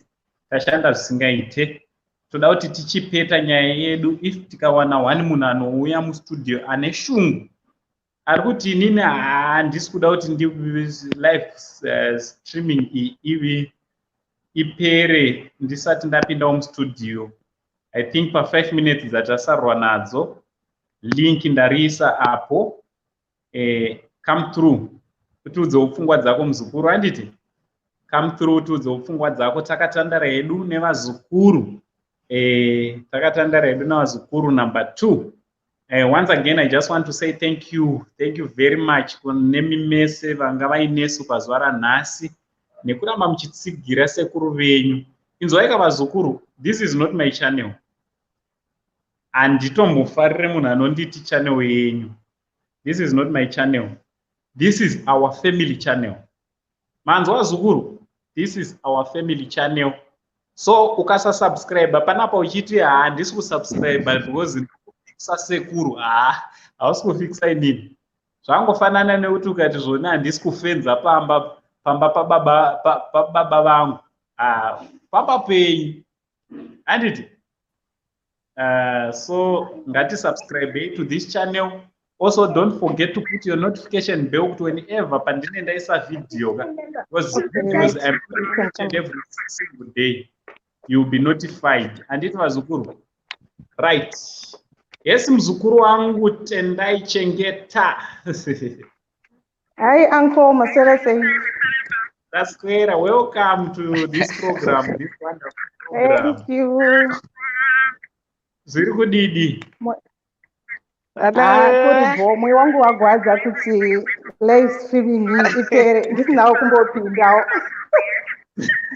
Tashanda zvisingaite. Toda kuti tichipeta nyaya yedu. If tikawana one munhu anouya mustudio ane shungu, ari kuti inini handisi kuda kuti ndi live streaming iyi ivi ipere ndisati ndapindawo mustudio, I think pa5 minutes dzatasarwa nadzo, link ndariisa apo. Come through, utiudzewo pfungwa dzako, muzukuru, handiti? Come through, utiudzewo pfungwa dzako. Takatandara hedu nevazukuru, takatandara hedu nevazukuru number 2. Once again, I just want to say thank you, thank you very much kunemi mese vanga vainesu pazuva ranhasi nekuramba muchitsigira sekuru venyu. Inzwaika vazukuru, this is not my channel. Handitombofarire munhu anonditi channel yenyu. This is not my channel, this is our family channel. Manzwa vazukuru? This is our family channel. So ukasasubscribe panapa uchiti handisi kusubscribe because ndikufikisa sekuru, ha, hausi kufikisa inini. Zvangofanana nekuti ukati zvoni handisi kufenza pamba pababa vangu, pamba penyu, handiti? So ngatisubscribe to this channel. Also, don't forget to put your notification bell kuti whenever pandine ndaisa video ka, because videos I'm putting every single day, you'll be notified, handiti vazukuru? Right. Yes, muzukuru wangu Tendai Chengeta. Hi, Uncle. Maswera sei? Taswera. Welcome to this program, this wonderful program. Thank you. Zviri kudidi? Ah, kuri bho. Mwoyo wangu wagwadza kuti live streaming iyi ipere ndisinawo kumbopindawo.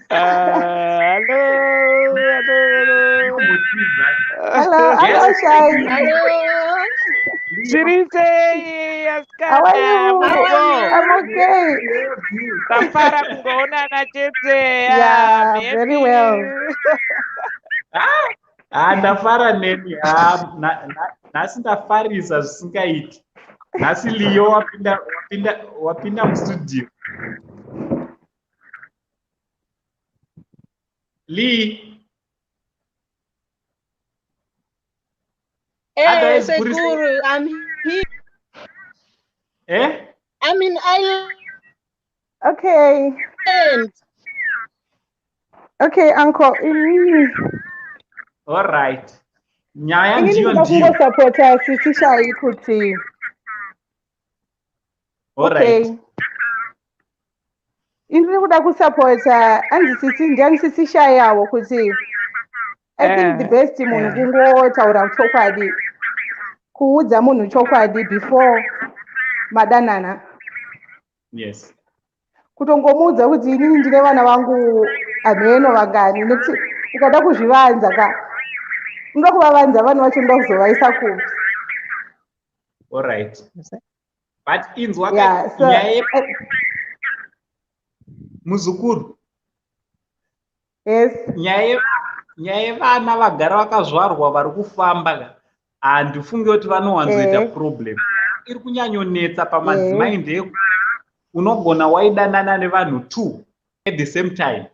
Hello, hello, hello. Hello, hello, Shai. Zviri sei? How are you? Asikana. I'm okay. Tafara kungoonana chete. Yeah, I'm very happy. Well. Ah, ndafara nemi. Ah, nhasi ndafarisa zvisingaiti. Nhasi Leo wapinda, wapinda, wapinda mustudio. Lee. Hey, Otherwise, Sekuru, I'm here. Eh? I'm in Ireland. Okay. Okay, Uncle. Inini All right. Nyaya inini ndiyo ndinoda ndiyo. kungosapota sisi Shai kuti All right. Okay. Ini kuda kusapota anzi sisi, ndiani, sisi Shai yawo, kuti I think the best munhu kungotaura chokwadi, kuudza munhu chokwadi before madanana. Kutongomuudza kuti inini ndine vana vangu hameno vangani, nekuti ukada kuzvivanza ka, unoda kuvavanza vanhu vacho, unoda kuzovaisa kupi? All right. But inzwa Yeah, so nyaya muzukuru. Yes. Nyaya yevana vagara vakazvarwa vari kufamba ka, handifungi kuti vanowanzoita problem. Iri kunyanyonetsa pamadzimai ndeyekuti unogona waidanana nevanhu two at the same time.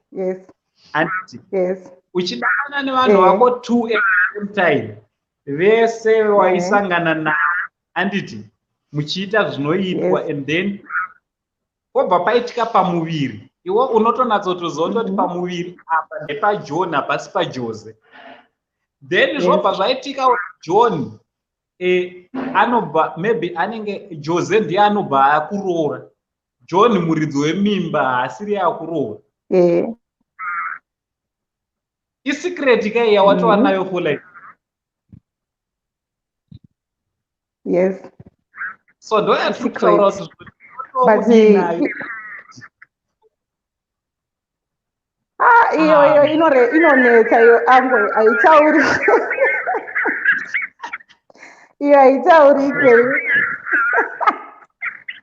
Handiti? Yes. Uchidanana nevanhu vako two at the same time, vese waisangana navo, handiti, muchiita zvinoitwa, and then kwobva paitika pamuviri, iwe unotonatsotoziva kutoti pamuviri apa ndepaJohn, hapasi paJose. Then zvobva zvaitika kuti John anobva, maybe anenge Jose ndiye anobva akuroora. John muridzi wemimba haasiri akuroora. Isecret kai yawatova nayo for life. Yes. So ndo yatiri kutaura Secret. kuti But ah, iyo iyo inonetsa iyo ango haitauri. Iyo haitaurike.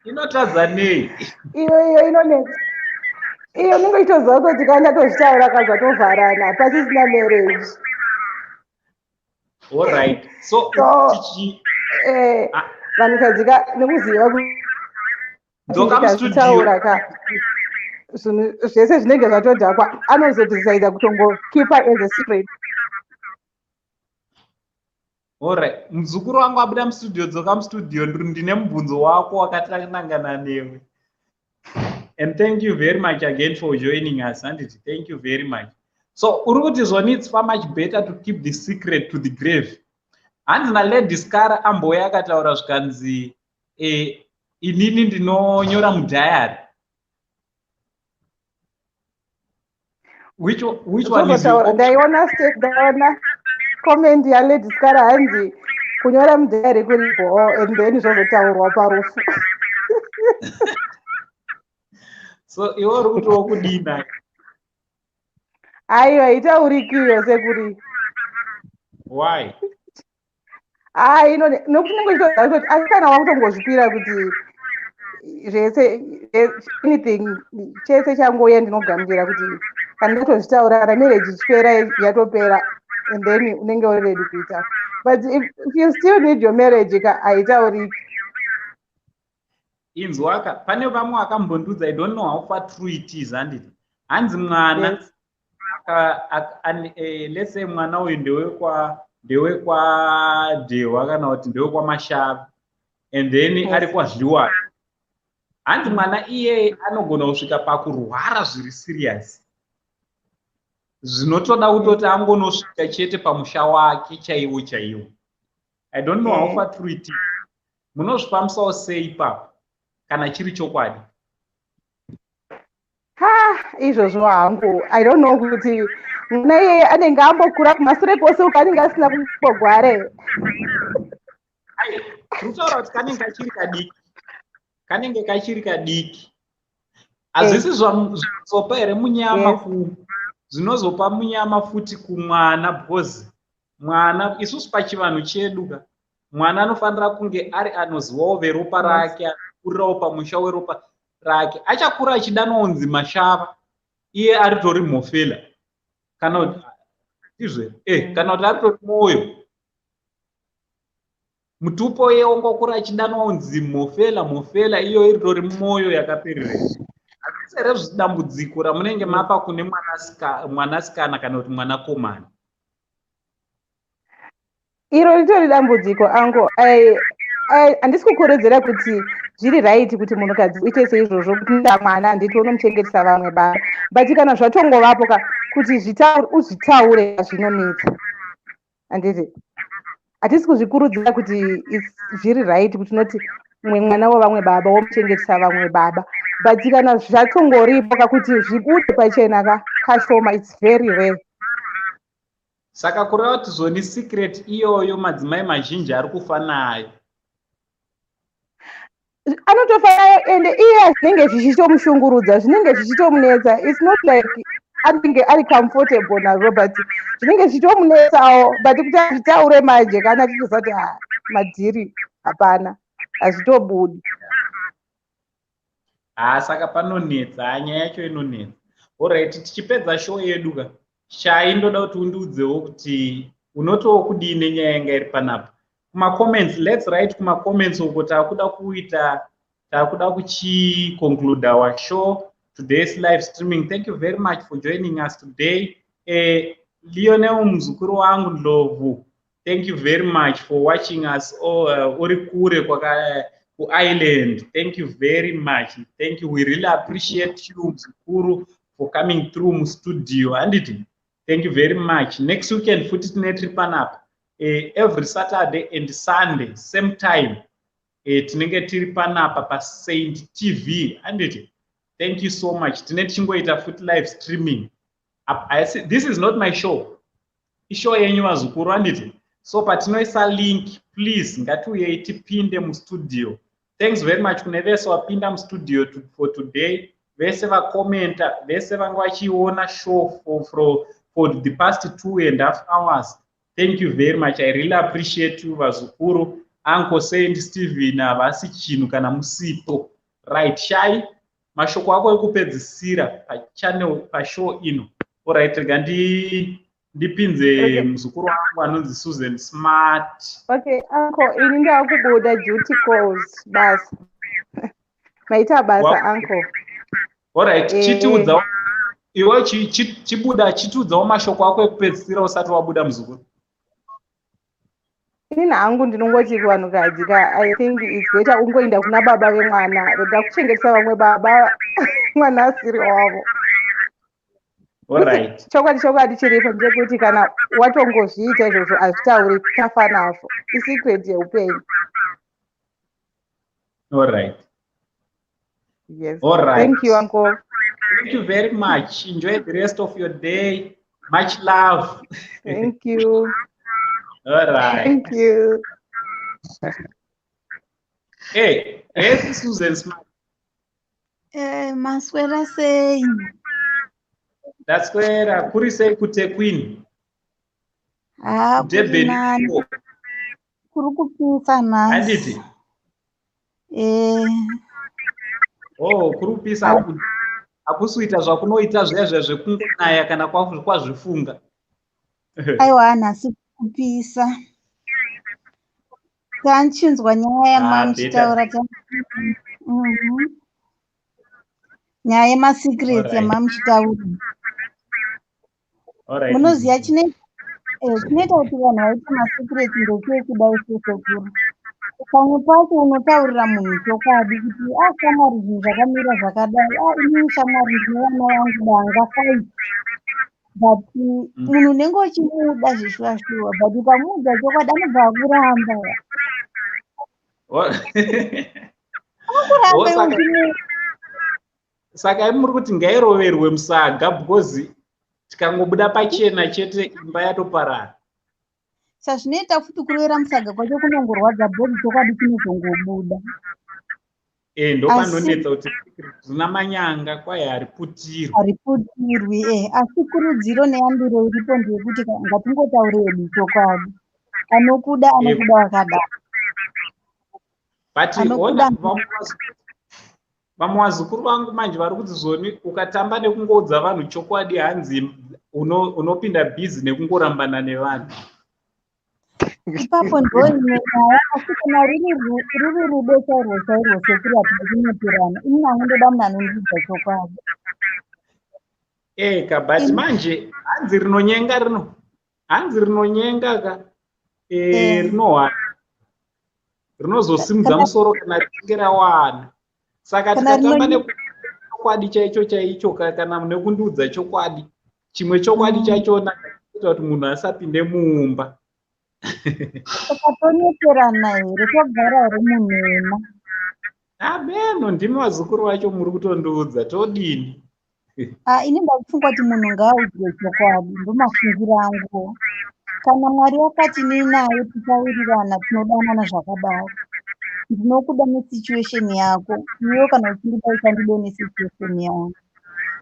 Inotadza nei? Iyo inonetsa. Iyo unenge uchitoziva kuti kana ndatozvitaura ka zvatovharana pasisina marriage. All right. So, vanhukadzi ka nekuziva kuti ndikazvitaura ka zvinhu zvese zvinenge zvatodhakwa, anozodecida kutongokeepa as a secret. Alright, muzukuru wangu abuda mustudio, dzoka mustudio, ndine mubvunzo wako wakatanangana newe. And thank you very much again for joining us, handiti? Thank you very much. So uri kuti zvoni it's far much better to keep the secret to the grave. Hanzi naLady Scara ambouya akataura zvikanzi inini ndinonyora mudiary. Which one is your option? Ndaiona comment yaLady Scara hanzi kunyora mudiary kuripo and then zvozotaurwa parufu. So iwe uri kuti wokudina? Aiwa, itaurikiyo sekuri. Why? Ai, nokuti unenge uchitoziva kuti asi kana wakutongozvipira kuti zvese anything chese changouya ndinogamuchira kuti kana ndatozvitaura kana marriage ichipera yatopera and then unenge uri ready kuita. But if you still need your marriage ka haitauriki. Inzwaka, pane vamwe vakambondudza, I don't know how far true it is, handiti? Hanzi mwana, Yes. Let's say mwana uyu ndewekwaDhewa kana kuti ndewekwaMashava and then ari kwaDliwayo. Hanzi mwana iyeye anogona kusvika pakurwara zviri serious zvinotoda kutoti angonosvika chete pamusha wake chaiwo chaiwo. I don't know how far true it is. Munozvifambisawo sei ipapo kana chiri chokwadi? Ha, izvozvo hangu I don't know kuti mwana iyeye anenge ambokura kumasure kwose uko anenge asina kumbogware. Ai, tiri kutaura kuti kanenge kachiri kadiki. Kanenge kachiri kadiki. Hazvisi zvinozopa here munyama zvinozopa munyama futi kumwana, because mwana isusu pachivanhu chedu ka mwana anofanira kunge ari anozivawo veropa rake, anokurirawo pamusha weropa rake. Achakura achidanwa kunzi Mashava, iye aritori Mhofela kana kuti ndizvo kana kuti aritori Moyo. Mutupo iye ongokura achidanwa kunzi Mhofela, Mhofela iyo iritori Moyo yakaperera. Hazvisi here dambudziko ramunenge mapa kune mwanasikana kana kuti mwanakomana? Iro ritori dambudziko angu. Handisi kukurudzira kuti zviri right kuti munhukadzi uite seizvozvo kuti nda mwana handiti unomuchengetesa vamwe baba, but kana zvatongovapo ka kuti uzvitaure zvinonetsa, handiti? Hatisi kuzvikurudzira kuti zviri right kuti unoti mumwe mwana wevamwe baba womuchengetesa vamwe baba, but kana zvatongoripo ka kuti zvibude pachena ka kashoma, it's very rare. Saka kureva kuti zvoni secret iyoyo madzimai mazhinji ari kufa nayo. Anotofa nayo, ende iye zvinenge zvichitomushungurudza, zvinenge zvichitomunetsa. It's not like anenge ari comfortable nazvo, but zvinenge zvichitomunetsawo, but kuti azvitaure manje kana achitoziva kuti madhiri hapana, hazvitobudi. Saka panonetsa, nyaya yacho inonetsa. Alright, tichipedza show yedu ka, Shai, ndoda kuti undiudzewo kuti unotowo kudii nenyaya yanga iri panapa. Kuma-comments, let's write kuma-comments uko. Takuda kuita, takuda kuchiconclude our show, today's live streaming. Thank you very much for joining us today. Lionel muzukuru wangu Ndlovu, thank you very much for watching us. Uri kure kuIreland, thank you very much. Thank you, we really appreciate you muzukuru for coming through mustudio, handiti? Thank you very much. Next weekend futi tine tiri panapa, every Saturday and Sunday, same time, tinenge tiri panapa paSaint TV, handiti? Thank you so much. Tine tichingoita futi live streaming. This is not my show, ishow yenyu vazukuru, handiti? So patinoisa link, please ngatiuyei tipinde mustudio. Thanks very much kune vese vapinda mustudio for today, vese vakomenta, vese vanga vachiona show for the past 2.5 hours. Thank you very much. I really appreciate you, vazukuru. Uncle Saint Stephen havasi chinhu kana musipo. Right, Shai, mashoko ako ekupedzisira pachannel, pashow ino. Alright, rega ndipinze muzukuru wangu anonzi Susan Smart. Okay, uncle, ini ndakubuda, duty calls, basa. Maita basa, uncle. Alright, chitiudzawo iwe, chibuda, chitiudzawo mashoko ako ekupedzisira usati wabuda, muzukuru. Inini hangu ndinongoti kuvanhukadzi ka, I think it's better ungoenda kuna baba vemwana. Rega kuchengetesa vamwe baba mwana asiri wavo. Chokwadi, chokwadi chiripo ndechekuti kana watongozviita izvozvo, hazvitauri, tafa nazvo, isecret yeupenyu. Yes. Thank you, uncle. Thank you very much. Enjoy the rest of your day. Much love. Thank you. All right. Thank you. Hey, hey, Susan Smart. Maswera sei? Ndaswera. Kuri sei kuThekwini? Ha, kuri nani. Kuri kupisa nhasi. Handiti? Eh. Oh, kuri kupisa. Hakusi kuita zvakunoita zviya zviya zvekungonaya kana kwazvifunga. Aiwa, nhasi kupisa. Tanchinzwa nyaya yamamuchitaura. Nyaya yemasecrets yamamuchitaura. Munoziva chinoita kuti vanhu vaite masecrets ndechekudai sesekuru. Pamwe pacho unotaurira munhu chokwadi kuti, "A shamwari, zvinhu zvakamira zvakadai. A inini shamwari, ndine vana vangu danga 5." But munhu unenge uchimuda zvishuwa shuwa, but ukamuudza chokwadi anobva akuramba. Anokuramba. Saka muri kuti ngairoverwe musaga, because tikangobuda pachena chete imba yatoparara. Sazvinoita futi, kurovera musaga kwacho kunongorwadza bhodhi, chokwadi chinozongobuda. E, ndopanonetsa kuti rina manyanga, kwai hariputirwi. Hariputirwi, e. Asi kurudziro neyambiro iripo ndeyekuti ngatingotaure hedu chokwadi. Anokuda anokuda wakadaro. But ona, vamwe vazukuru vangu manje vari kuti zvoni ukatamba nekungoudza vanhu chokwadi, hanzi unopinda busy nekungorambana nevanhu. Ipapo ndo imwe nyaya, asi kana ruri rudo chairwo chairwo, sekuri, hatidi kunyeperana. Ini nangu ndoda munhu anondiudza chokwadi. Eka, but manje hanzi rinonyenga rino, hanzi rinonyenga ka rinohwana, rinozosimudza musoro kana richinge rawana. Saka tikatamba nechokwadi chaicho chaicho kana nekundiudza chokwadi, chimwe chokwadi chachona kuita kuti munhu asapinde mumba. Saka tonyeperana here? Togara here munhema? Ameno, ndimi vazukuru vacho muri kutondiudza, todini? Ah, ini ndakufunga kuti munhu ngaaudzwe chokwadi, ndomafungiro angu. Kana Mwari akati ninaye tichawirirana, tinodanana zvakadaro, ndinokuda nesituation yako. Iwewo kana uchindida, uchandide nesituation yangu.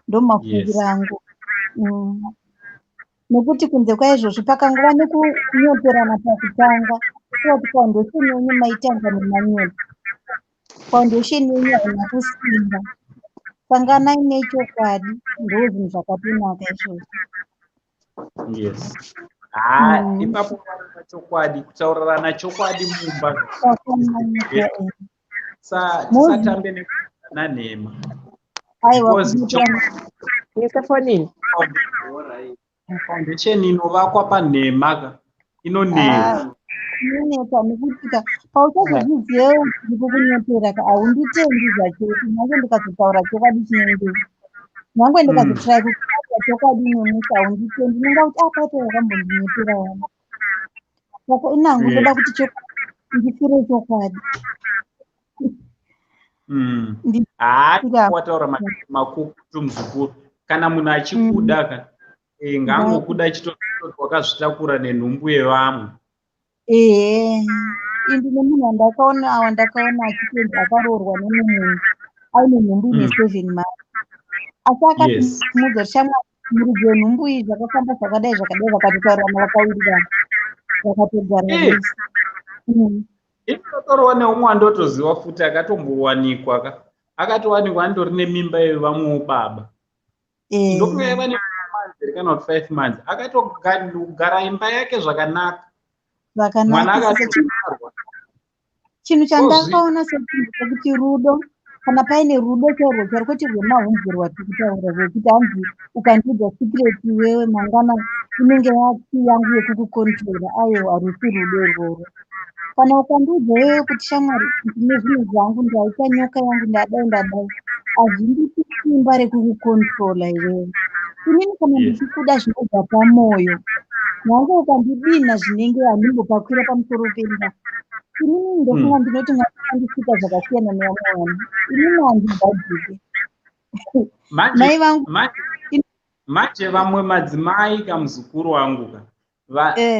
Ndomafungiro angu. Nekuti kunze kwaizvozvo pakangova nekunyeperana pakutanga, kuti foundation yenyu maitanga nemanyepo, foundation yenyu haina kusimba. Sanganai nechokwadi, ndo zvinhu zvakatonaka izvozvo. Yes, ha, ipapo chokwadi, kutaurirana chokwadi mumba. Kwakanaka. Tisatambe nekuana nhema. Aiwa. Because Ngesefonini. Foundation inovakwa panhema ka inonetsa. Ah, inonetsa, nekuti ka pauchazozviziva ndiko kunyepera ka, haunditendi zvachose. Nyange ndikazotaura chokwadi chinenge, nyange ndikazotry kutaura chokwadi nemusi, haunditendi. Ndinonga kuti apapo wakambondinyepera wani. Saka inangu ndoda kuti ndifire chokwadi. Haa, wataura makukutu, muzukuru. Kana munhu achikuda ka, ngaangokuda chitoti wakazvitakura nenhumbu yevamwe. Ehe. Ndine munhu wandakaona achitenzi akaroorwa nemumwe munhu aine nhumbu ine 7 months, asi akatimuudza kuti, "Shamwari, muridzi wenhumbu iyi zvakafamba zvakadai zvakadai." Vakatotaurirana, vakawirirana, vakatogara vese. Inotorwa neumwe wandotoziva futi, akatombowanikwa ka, akatowanikwa andori nemimba yevamwewo baba. Ndokunge yaiva nemonths kana kuti 5 months, akatogara imba yake zvakanaka. Mwana Zvakanaka. akatobarwa. Chinhu chandakaona sechinhu chekuti rudo, kana paine rudo chairwo chairwo, kwete rwemahumbwe rwatiri kutaura, rwekuti hanzi ukandiudza secret iwewe, mangwana inenge yaki yangu yekukucontrola, aiwa, harusi rudo irworwo. Kana ukandiudza iwewe kuti, "Shamwari, ndine zvinhu zvangu, ndaita nyoka yangu, ndadai ndadai," hazvindipi simba rekukucontrola iwewe. Inini kana ndichikuda zvinobva pamwoyo, nyange ukandidinha zvinenge, handimbopakwira pamusoro pemba. Inini ndofunga ndinoti Mwari akandisika zvakasiyana nevamwe vanhu. Inini handibhadhike. Mai vangu Manje vamwe madzimai, kamuzukuru wangu ka,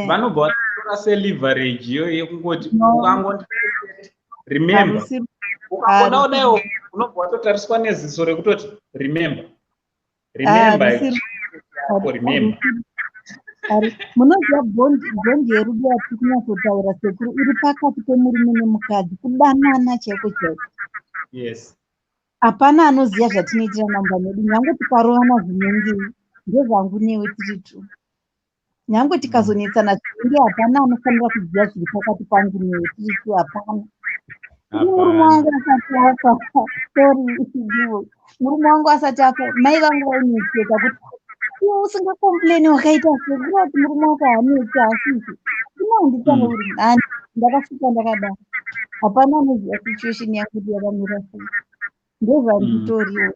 vanobva vatora seleverage iyoyo yekungoti No. ukangondi remember, ukangoda kudaiwo, unobva watotariswa neziso rekutoti, "Remember, remember yako, remember." Munoziva, bond yerudo yatiri kunyatsotaura, sekuru, iri pakati pemurume nemukadzi, kudanana chaiko chaiko. Hapana anoziva zvatinoitira mumba medu. Nyange tikarovana zvinengei, ndezvangu newe tiri two. Nyange tikazonetsana zvinenge, hapana anofanira kuziva zviri pakati pangu newe tiri two, hapana. Ini murume wangu asati afa, sorry ndivo, murume wangu asati afa, mai vangu vainetseka kuti, "Iwe usingacomplaini, wakaita sei? Kureva kuti murume wako haanetsi asisi." Ino handitauri, ndakasvika ndakadaro. Hapana anoziva situation yangu kuti yakamira sei, ndezvanditoriwo.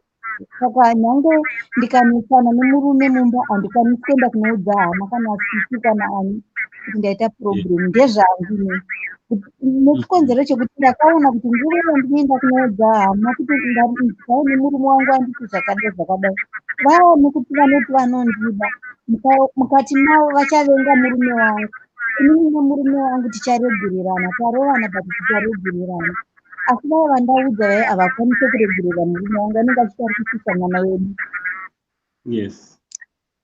Saka nyange ndikanetsana nemurume mumba, handikwanisi kuenda kunoudza hama kana sisi kana ani kuti ndaita problem. Ndezvangu ne nechikonzero chekuti ndakaona kuti nguva yandinoenda kunoudza hama kuti ndai nemurume wangu anditi zvakadai zvakadai, vaya nekuti vanoti vanondida, mukati mavo vachavenga murume wangu. Inini nemurume wangu ticharegererana, tarovana, but ticharegererana. Asi vaya vandaudza vaya havakwanisi kuregerera murume wangu, anenge achiti ari kusisa mwana wedu.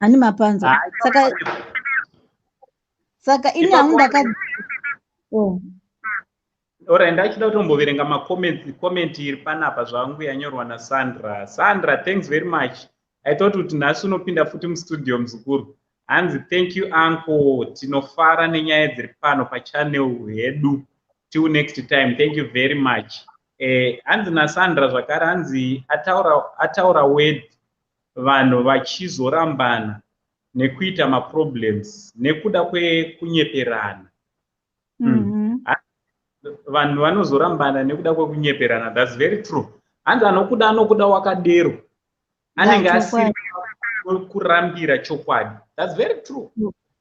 Hani mapanza? Saka ini hangu ndaka oh. Alright, ndachida kutomboverenga macomments. Comment iri panapa zvangu yanyorwa naSandra. Sandra, thanks very much. I thought kuti nhasi unopinda futi mustudio, muzukuru. Hanzi, "Thank you, uncle, tinofara nenyaya dziri pano pachannel hedu. Till next time, thank you very much." Hanzi naSandra zvakare, hanzi, "Ataura word, vanhu vachizorambana nekuita maproblems nekuda kwekunyeperana." Vanhu vanozorambana nekuda kwekunyeperana, that's very true. Hanzi anokuda anokuda wakadero, anenge asiri kurambira chokwadi. That's very true.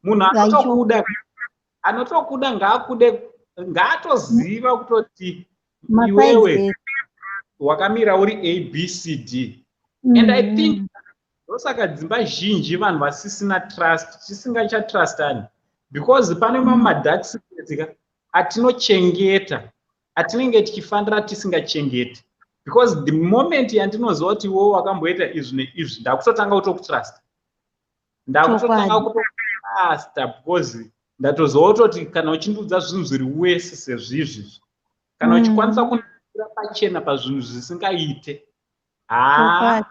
Munhu anotokuda, anotokuda, ngaakude, ngaatoziva kutoti iwewe wakamira uri ABCD. And I think ndosaka dzimba zhinji vanhu vasisina trust, tisingachatrustani, because pane mamwe madark secrets ka atinochengeta atinenge tichifanira tisingachengeti, because the moment yandinoziva kuti iwewe wakamboita izvi neizvi, ndakutotanga kutokutrust, ndakutotanga kutotrusta, because ndatoziva kutoti kana uchindiudza zvinhu zviri wese sezvizvi, kana uchikwanisa kundira pachena pazvinhu zvisingaite, haa,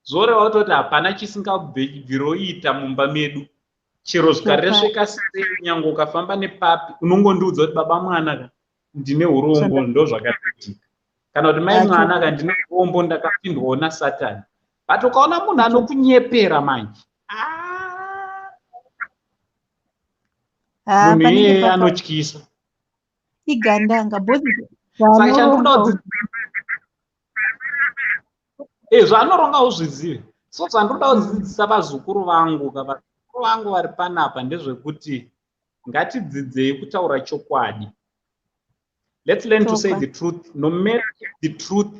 zvoreva kutoti hapana chisingabviroita mumba medu, chero zvikaresveka sei. Nyange ukafamba nepapi, unongondiudza kuti, "Baba mwana ka, ndine urombo, ndo zvakatoitika," kana kuti, "Mai mwana ka, ndine urombo, ndakapindwawo nasatani." But ukaona munhu anokunyepera manje, munhu iyeye anotyisa. Igandanga. Saka chandinoda, zvaanoronga uzvizive. So zvandinoda kudzidzisa vazukuru vangu ka, vazukuru vangu vari panapa, ndezvekuti ngatidzidzei kutaura chokwadi. Let's learn to say the truth, no matter the truth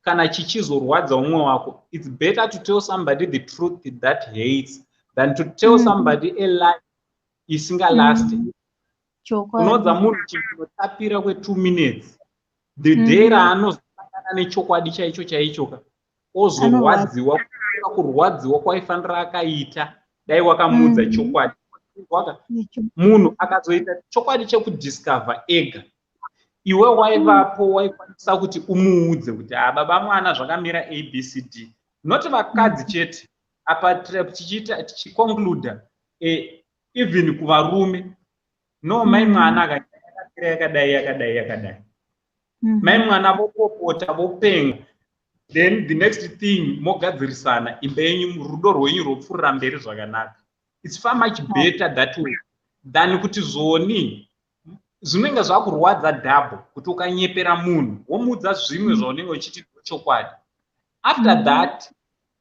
kana chichizorwadza umwe wako. It's better to tell somebody the truth that hates than to tell somebody a lie isingalasti. Unoudza munhu chinhu chinotapira kwe2 minutes, the day raanozosangana nechokwadi chaicho chaicho ka, ozorwadziwa kurwadziwa kwaifanira akaita dai wakamuudza chokwadi. Munhu akazoita chokwadi chekudiscover ega, iwe waivapo, waikwanisa kuti umuudze kuti, "Ha, baba mwana, zvakamira ABCD." Not vakadzi chete apa, tichiita tichiconcluda, even kuvarume. No, mai mwana akakamira yakadai, yakadai, yakadai, mai mwana vopopota, vopenga. Then the next thing, mogadzirisana imba yenyu, rudo rwenyu rwopfuurira mberi zvakanaka. It's far much better that way than kuti zvoni zvinenge zvakurwadza double, kuti ukanyepera munhu, womuudza zvimwe zvaunenge uchiti chokwadi, after that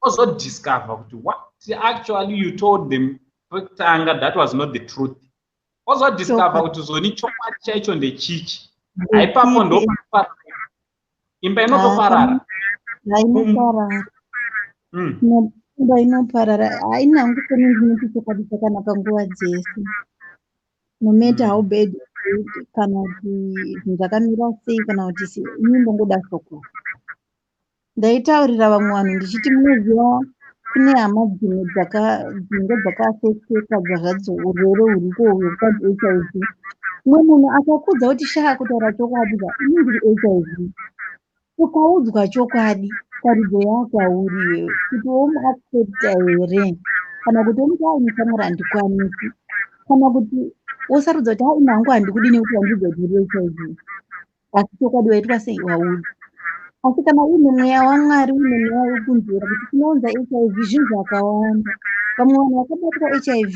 ozodiscover kuti what actually you told them pekutanga, that was not the truth. Ozodiscover kuti zvoni chokwadi chaicho ndechichi. Haipapo ndo imba inotoparara. Hainoparara. Imba inoparara. Haina hangu seni ndinoti chokwadi chakanaka nguva dzese, no matter how bad kana kuti zvinhu zvakamira sei kana kuti sei. Ini ndongoda chokwadi. Ndaitaurira vamwe vanhu ndichiti, munoziva, kune hama dzimwe dzinenge dzakaaffecteka zvadzo urwere huriko hwekwanzi HIV. Mumwe munhu akakudza kuti, "Shaa, kutaura chokwadi ka, ini ndiri HIV." Ukaudzwa chokwadi, sarudzo yaakwauri iwewe kuti womuaccepta here, kana kuti womuti, "Ai, shamwari, handikwanisi," kana kuti wosarudza kuti, "Ai, hangu handikudi nekuti wandiudza kuti uri HIV." Asi chokwadi waitwa sei? Waudzwa. Asi kana uine mweya waMwari, uine mweya wekunzvera kuti chinounza HIV zvinhu zvakawanda. Vamwe vanhu vakabatwa HIV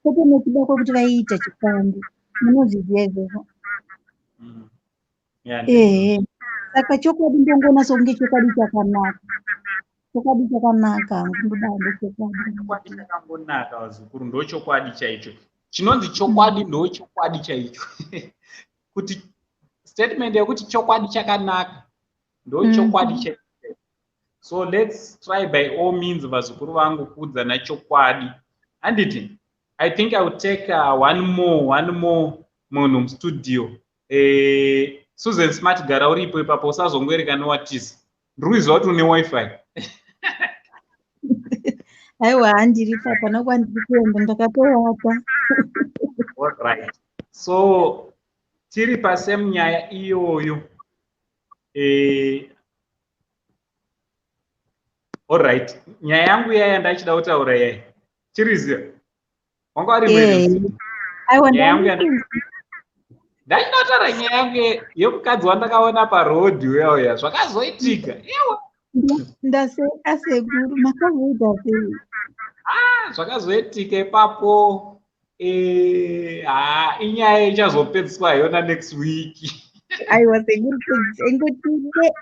kwete nekuda kwekuti vaiita chipfambi. Munozviziva izvozvo? Ehe, saka chokwadi, ndongoona sokunge chokwadi chakanaka. Chokwadi chakanaka hangu, ndoda hangu chokwadi. Chokwadi chakangonaka, vazukuru. Ndo chokwadi chaicho chinonzi chokwadi, ndo chokwadi chaicho, kuti statement yekuti chokwadi chakanaka, ndo chokwadi chaicho. So let's try by all means, vazukuru vangu, kuudzana chokwadi, handiti? I think I will take one more munhu mustudio. Susan Smart, gara uripo ipapo, usazongoerekana watiza. Ndiri kuziva kuti une WiFi. Aiwa, handiri hapana kwandiri kuenda, ndakatowata. Alright, so tiri pasame nyaya iyoyo. Alright, nyaya yangu yaya ndachida kutaura yai chiriziva wanga wari Aiwa. Nyaya yangu ndachida kutaura, nyaya yangu yemukadzi wandakaona parodhi uya uya, zvakazoitika iwe. Ndaseka sekuru, makazoita sei? Ah, zvakazoitika ipapo, ha, inyaya ichazopedziswa yona next week. Aiwa sekuru, pedzisa, ingoti de,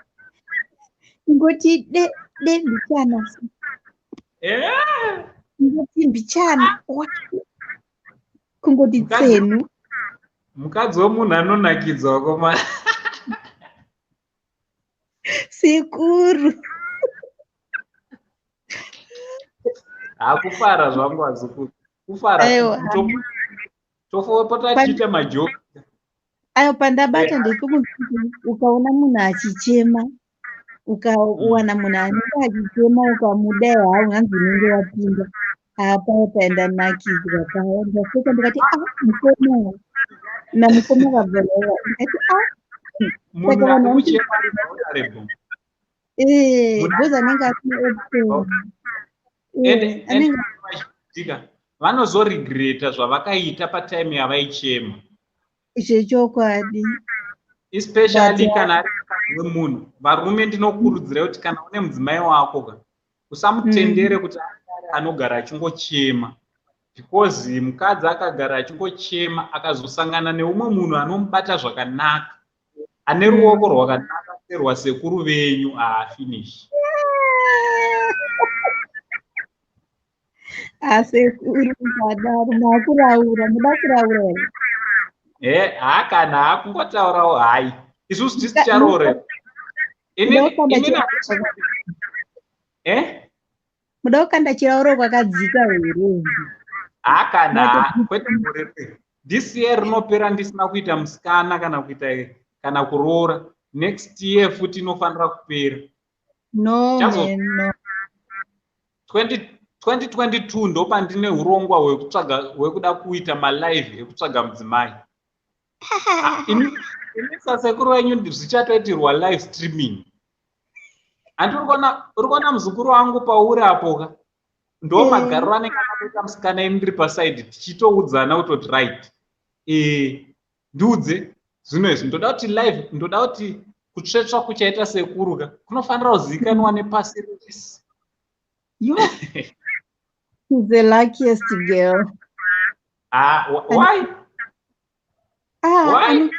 ingoti de de mbichana. Ingoti mbichana, kungoti tsenu. Mukadzi wemunhu anonakidza, wakomana. Sekuru. Hakufara zvangu, vazukuru, kufara. Tofopota tichiita majoki. Aiwa, pandabata ndekuti ukaona munhu achichema, ukawana munhu anenge achichema, ukamudai hau, hanzi unenge wapinda apa. Pandanakidzwa paya, ndaseka ndikati, "A, mukoma namukoma vabvarava." Ndikati, "A." Munhu ari kuchema ari vulnerable. Because anenge asina option. Anenge vanozoregreta zvavakaita patime yavaichema. Zvechokwadi. Especially kana ari mukadzi wemunhu. Varume, ndinokurudzira kuti kana une mudzimai wako ka, usamutendere kuti agare anogara achingochema, because mukadzi akagara achingochema, akazosangana neumwe munhu anomubata zvakanaka, ane ruoko rwakanaka serwasekuru venyu, haafinish. Asekuru, musadaro, makuraura, muda kuraura here? E, ha, kana hakungotaurawo hai, isusu tisi ticharoora. Muda Eh? Muda kukanda chirauro kwakadzika here? Ha, kana kwete gore. This year rinopera ndisina kuita musikana kana kuita kana kuroora. Next year futi inofanira kupera. No, man, no. 2022 ndopandine urongwa hwekutsvaga, hwekuda kuita malive ekutsvaga mudzimai. Ah, ini sasekuru venyu zvichatoitirwa live streaming. Handi uri kuona muzukuru wangu pauri apoka, ndo magariro anenge akatoita musikana, ini ndiri pasaidi tichitoudzana kutoti right, ndiudze zvino izvi, ndoda kuti live, ndoda kuti kutsvetsva kuchaita sekuru ka kunofanira kuzivikanwa nepasi rese. Yo, she's the luckiest girl. Ah, why? Ah, Why?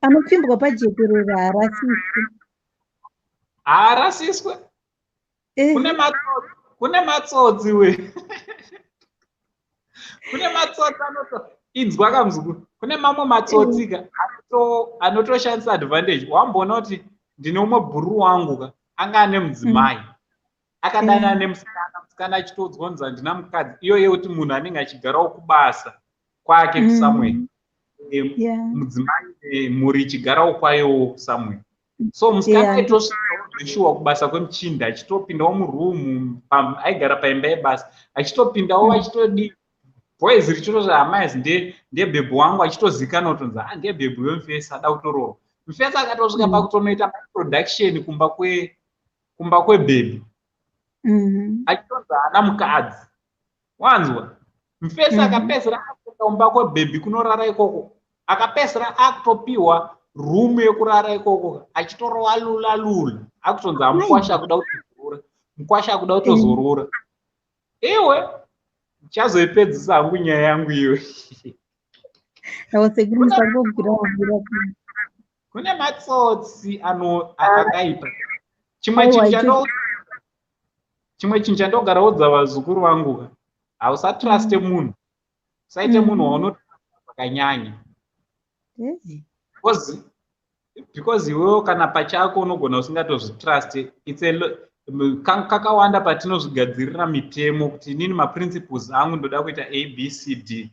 Anopfimbwa pajekerere haarasiswi. Haarasiswe? Kune matsotsi we, kune matsotsi anoto inzwa kamuzukuru, kune mamwe matsotsi ka anotoshandisa advantage. Wamboona kuti ndine umwe bhururu wangu ka, anga ane mudzimai, akadanana nemusikana, musikana achitoudzwa kunzi handina mukadzi, iyo yekuti munhu anenge achigarawo kubasa kwake somewhere, mudzimai mhuri ichigarawo kwayowo somewhere. So musikana aitosvikawo zveshuwa kubasa kwemuchinda, achitopindawo murumu, aigara paimba yebasa, achitopindawo, achitodi boys richitoti hamaizi ndebhebhi wangu, achitozikanwa kutonzi a ndebhebhi wemufesi ada kutoroorwa. Mufesi akatosvika pakutonoita production kumba kwebhebhi, achitonzi haana mukadzi, wanzwa? Mufesi akapedzisira akuenda kumba kwebhebhi kunorara ikoko, akapedzisira akutopiwa rumu yekurara ikoko, achitorova lula lula, akutonzi amukwasha akuda kutozorora, mukwasha akuda kutozorora. Iwe ndichazoipedzisa hangu nyaya yangu iwe. Aiwa sekuru, musangobvira bvira. Kune matsotsi ano akaipa. Chimwe Aiwa, chinhu chimwe chinhu chandogara udza vazukuru vangu ka, hausatruste munhu, usaite munhu waunotrust zvakanyanya, because iwewo kana pachako unogona usingatozvitrust. It's a kakawanda patinozvigadzirira mitemo kuti inini maprinciples angu ndoda kuita A, B, C, D,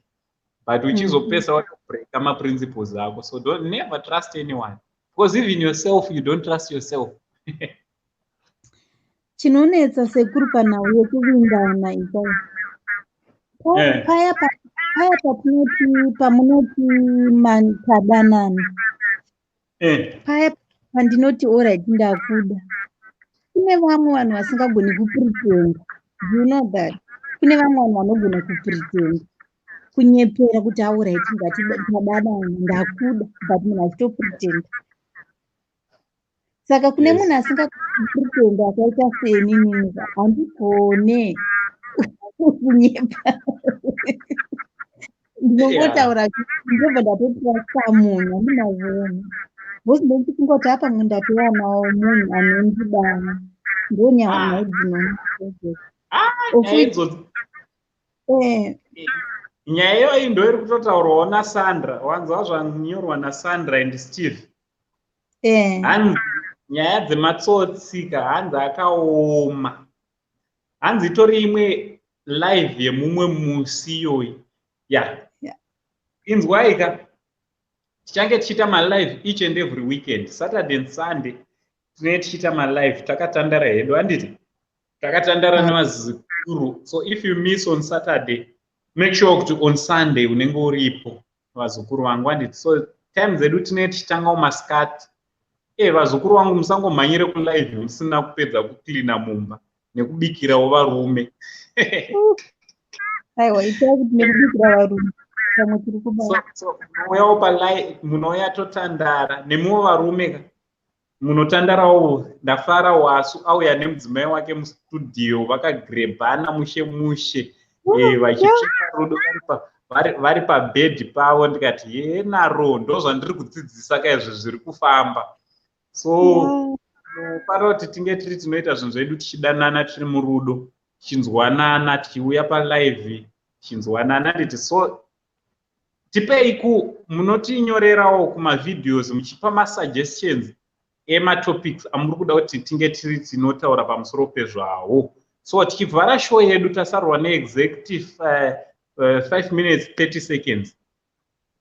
but uchizopesa watobreaka maprinciples ako. So don't never trust anyone, because even yourself, you don't trust yourself. Chinonetsa sekuru panhau yekuvimbana ipai, paya patinoti, pamunoti tadanana, paya pandinoti alright, ndakuda, kune vamwe vanhu vasingagoni kupretenda. You know that kune vamwe vanhu vanogona kupretenda, kunyepera kuti alright, ngatidadanana, ndakuda, but munhu achitopretenda. Saka kune munhu asingapretenda akaita seni, nini handigone kunyepa, ndinongotaura, ndobva ndatotrusta munhu. Handimazviona because ndochifunga kuti apa ndatowanawo munhu anondidana, ndonyaya dzino. Ah, nyaya idzodzo, nyaya iyoyi ndo iri kutotaurwawo naSandra. Wanzwa zvanyorwa naSandra and Steve? Hanzi nyaya dzematsotsi ka, hanzi akaoma, hanzi itori imwe live yemumwe musi iyoyi ya. Inzwai ka, tichange tichiita malive each and every weekend, Saturday and Sunday tinenge tichiita malive, takatandara hedu, handiti? Takatandara nevazukuru. So if you miss on Saturday, make sure kuti on Sunday unenge uripo, vazukuru vangu, handiti? So time dzedu tinenge tichitangawo masikati. Vazukuru vangu, musangomhanyire kulive musina kupedza kucleana mumba nekubikirawo varume. Aiwa, itai kuti nekubikira varume pamwe tiri kubata. So munouyawo palive, munouya totandara nemiwo varume ka, munotandarawo. Ndafara Wasu auya nemudzimai wake mustudio, vakagrebhana mushe mushe, vachitsvika rudo vari pabhedhi pavo. Ndikati yenaro, ndo zvandiri kudzidzisa kaizvo zviri kufamba. So nofanira kuti tinge tiri tinoita zvinhu zvedu tichidanana, tiri murudo, tichinzwanana, tichiuya palive tichinzwanana, nditi? So tipei ku munotinyorerawo kumavideos muchipa masuggestions ematopics amuri kuda kuti tinge tiri tinotaura pamusoro pezvawo. So tichivhara show yedu, tasarwa neexecutive. 5 minutes 30 seconds.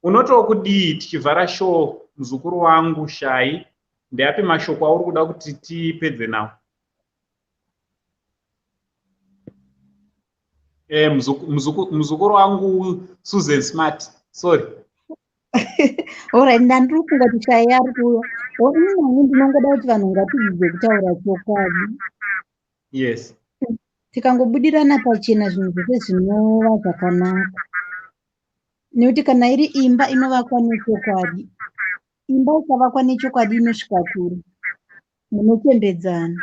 Unotiwo kudii tichivhara show, muzukuru wangu Shai? Ndeapi mashoko auri kuda kuti tipedze nawo? Muzukuru wangu Susan Smart, sorry. Alright, ndandiri kufunga kuti Shai ari kuuya. Ini hangu ndinongoda kuti vanhu ngatidzidze kutaura chokwadi. Yes. Tikangobudirana pachena, zvinhu zvese zvinova zvakanaka. Nekuti kana iri imba inovakwa nechokwadi, imba ikavakwa nechokwadi inosvika kure, munochembedzana.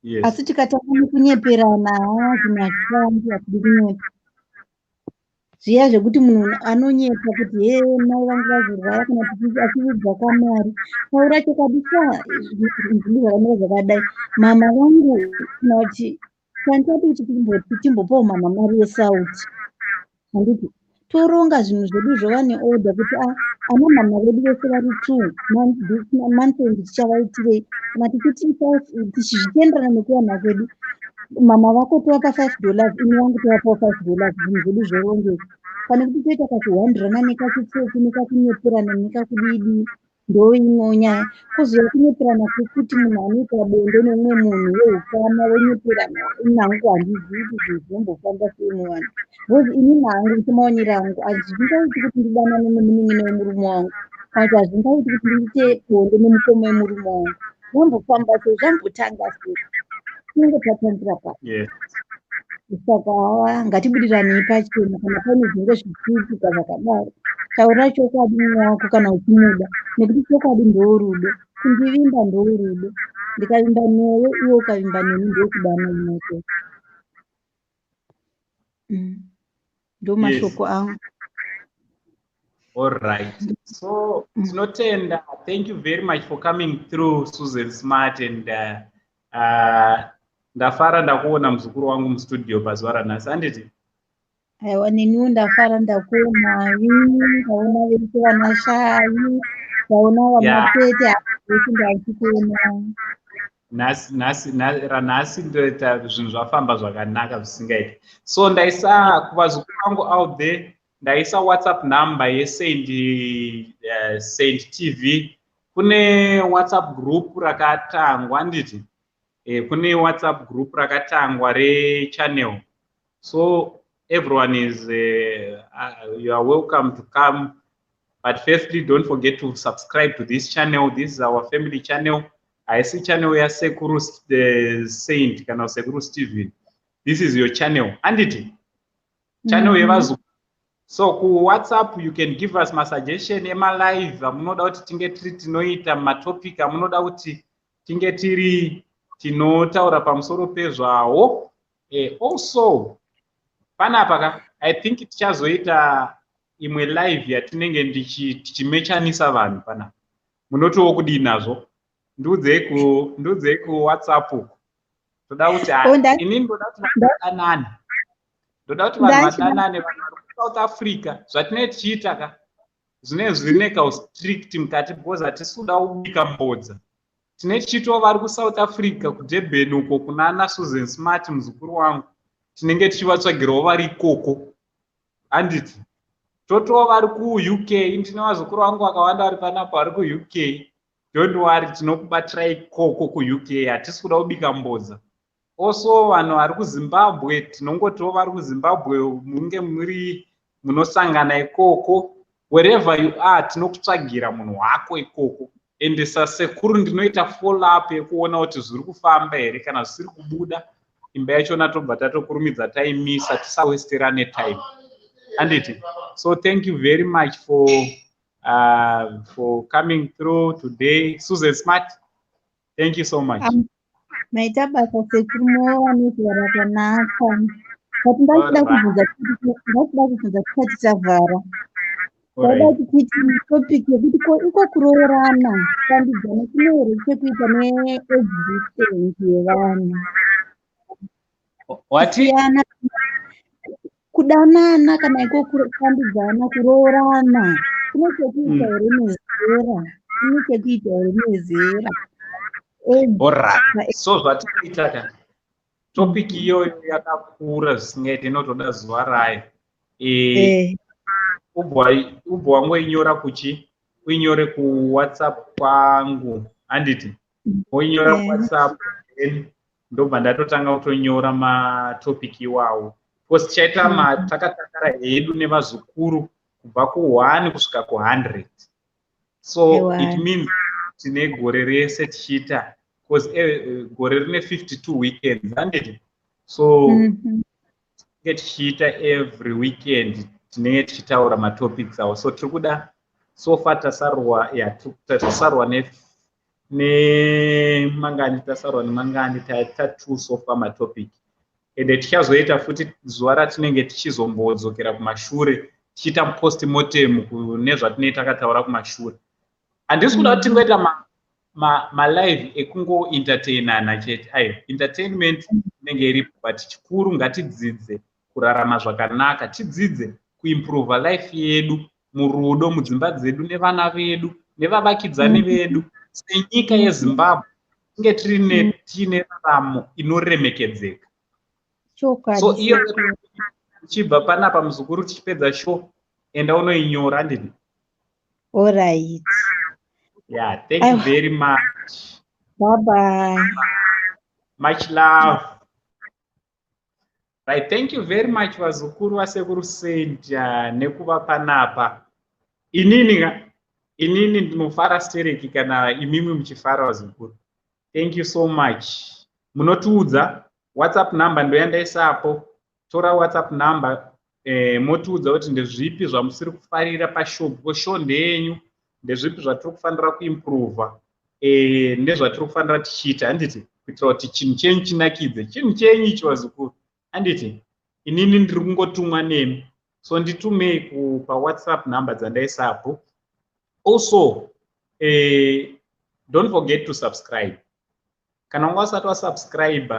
Yes. Asi tikatanga nekunyeperana, haa, zvinhu hazvifambi, hatidi kunyepa. Zviya zvekuti munhu anonyepa kuti he, mai vangu vazorwara, kana kuti achividza kamari. Taura chokwadi sa zvinhu zvakamira zvakadai, mama vangu, kana kuti tandadi kuti timbopawo mama mari yesauti, handiti? Toronga zvinhu zvedu zvova neorder kuti ana mama vedu vese vari two month end tichavaitirei, kana tichiti tichizvitenderana nekuwana kwedu. Mama vako tovapa $5, ini vangu tovapawo $5, zvinhu zvedu zvorongeka, pane kuti toita kakuhwandirana nekachitsotsi nekakunyeperana nekakudidi. Ndo imwewo nyaya. Kozouya kunyeperana kwekuti munhu anoita bonde nemumwe munhu weukama, wonyeperana. Nangu handizivi kuti zvinhu zvinombofamba sei muvanhu, because ini nangu semaonero angu hazvingaiti kuti ndidanane nemunin'ina wemurume wangu, kana kuti hazvingaiti kuti ndiite bonde nemukoma wemurume wangu. Zvambofamba sei? Zvambotanga sei? Tinenge tatangira pa Saka hawa, ngatibudiranei pachena. Kana pane zvinenge zvichiitika zvakadaro, taura chokwadi mumwe wako kana uchimuda, nekuti chokwadi ndorudo, kundivimba ndorudo. Ndikavimba newe, iwe ukavimba neni, ndokudanana ikoko. Ndo mashoko angu. All right. So, tinotenda. Thank you very much for coming through, Susan Smart. And ndafara ndakuona muzukuru wangu mustudio pazuva ranhasi, handiti? Aiwa, neniwo ndafara ndakuonai, ndaona vese vana Shai, ndaona vanatete vese, ndachikuonai. Nhasi ranhasi ndoita zvinhu zvafamba zvakanaka zvisingaiti. So ndaisa kuvazukuru vangu out there, ndaisa WhatsApp number yeSaint Saint TV. Kune WhatsApp group rakatangwa, handiti? Kune WhatsApp group rakatangwa rechannel, so everyone is you are welcome to come. But firstly, don't forget to subscribe to this channel. This is our family channel. Haisi channel yasekuru Saint kana Sekuru Steven. This is your channel, handiti? Channel yevazukuru. So kuWhatsApp you can give us masuggestion emalive amunoda kuti tinge tiri tinoita, matopic amunoda kuti tinge tiri tinotaura pamusoro pezvawo. Also panapa ka, I think tichazoita imwe live yatinenge tichimechanisa vanhu panapa. Munotiwo kudii nazvo? Ndiudzei kuWhatsApp uku. Toda kuti Oh, inini ndoda kuti vanhu vadanane, ndoda kuti vanhu vadanane, vanhu vari kuSouth Africa. Zvatinenge tichiita ka, zvinenge zvine kaustrict mukati, because hatisi kuda kubika mbodza. Tine tichiitawo vari kuSouth Africa, kuDurban uko kuna ana Susan Smart, muzukuru wangu, tinenge tichivatsvagirawo vari ikoko, handiti? Totowo vari kuUK, ndine vazukuru vangu vakawanda vari panapa vari kuUK. Don't worry, tinokubatirai ikoko kuUK. Hatisi kuda kubika mbodza. Also vanhu vari kuZimbabwe, tinongotiwo vari kuZimbabwe munge muri munosangana ikoko. Wherever you are, tinokutsvagira munhu wako ikoko. Ende sasekuru ndinoita follow up yekuona kuti zviri kufamba here. Kana zvisiri kubuda, imba yachona tobva tatokurumidza taimisa, tisawesterane time, handiti? So thank you very much for coming through today, Susan Smart. Thank you so much. Maita basa sekuru, mova nezuva rakanaka. But ndachida kubvunza tisati tavhara. Ndaida kuti tiite topic yekuti ko iko kuroorana, kufambidzana kune here chekuita neage distance yevanhu? Wati? Kusiyana, kudanana kana iko kufambidzana, kuroorana kune chekuita here nezera? Kune chekuita here nezera? Age, Alright. So zvatinoita ka, topic iyoyo yakakura zvisingaiti, inotoda zuva rayo. Ubva wangoinyora kuchi, uinyore kuWhatsApp kwangu, handiti? Woinyora kuWhatsApp, then ndobva ndatotanga kutonyora matopic iwawo, because tichaita takatakara hedu nevazukuru kubva ku1 kusvika ku100. So it means tine gore rese tichiita, because gore rine 52 weekends, handiti? So tinenge tichiita every weekend, tinenge tichitaura matopics awo. So tiri kuda, so far tasarwa, ya, tasarwa nemangani, tasarwa nemangani, taita two so far matopic. Ende tichazoita futi zuva ratinenge tichizombodzokera kumashure, tichiita postmortem kune zvatinenge takataura kumashure. Handisi kuda kuti tingoita malive ekungoentertainana chete. Aiwa, entertainment inenge iripo, but chikuru ngatidzidze kurarama zvakanaka, tidzidze kuimprova life yedu murudo, mudzimba dzedu, nevana vedu, nevavakidzani vedu. Senyika yeZimbabwe tinge tiri tiine raramo inoremekedzeka. So iyo tichibva panapa, muzukuru, tichipedza show, enda unoinyora, handiti? Alright. Yeah, thank you very much. Bye bye. Much love. Right, thank you very much, vazukuru vaSekuru Saint, nekuva panapa. Inini ka, inini ndinofara stereki kana imimi muchifara, vazukuru. Thank you so much. Munotiudza WhatsApp number, ndoyandaisapo. Tora WhatsApp number, motiudza kuti ndezvipi zvamusiri kufarira pashow, because show ndeyenyu. Ndezvipi zvatiri kufanira kuimprova nezvatiri kufanira tichiita, handiti? Kuitira kuti chinhu chenyu chinakidze. Chinhu chenyu ichi, vazukuru, handiti? Inini ndiri kungotumwa nemi, so nditumei paWhatsApp number dzandaisapo. Also, don't forget to subscribe. Kana wanga usati wasubscribe,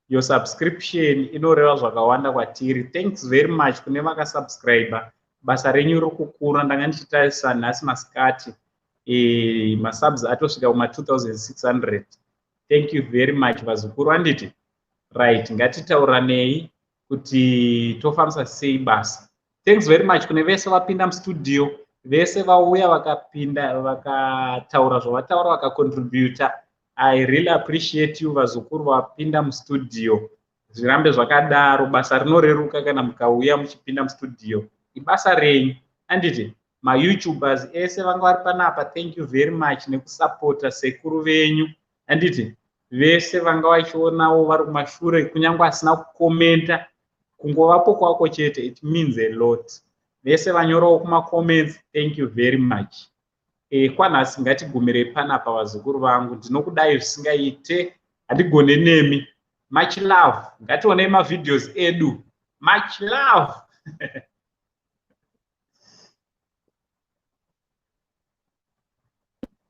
your subscription inoreva zvakawanda kwatiri. Thanks very much kune vakasubscribe. Basa renyu riri kukura. Ndanga ndichitarisa nhasi masikati, masubs atosvika kuma2600. Thank you very much, vazukuru, handiti? Right, ngatitauranei kuti tofambisa sei basa. Thanks very much kune vese vapinda mustudio, vese vauya, vakapinda, vakataura zvavataura, vakacontributa. I really appreciate you, vazukuru vapinda mustudio. Zvirambe zvakadaro. Basa rinoreruka kana mukauya muchipinda mustudio. Ibasa renyu, handiti? MaYouTubers ese vanga vari panapa, thank you very much nekusapota sekuru venyu, handiti? Vese vanga vachionawo vari kumashure, kunyange asina kukomenta, kungovapo kwako chete, it means a lot. Vese vanyorawo kumacomments, thank you very much. Kwanhasi ngatigumirei panapa, vazukuru vangu. Ndinokudai zvisingaite, handigone nemi. Much love. Ngationei mavideos edu. Much love.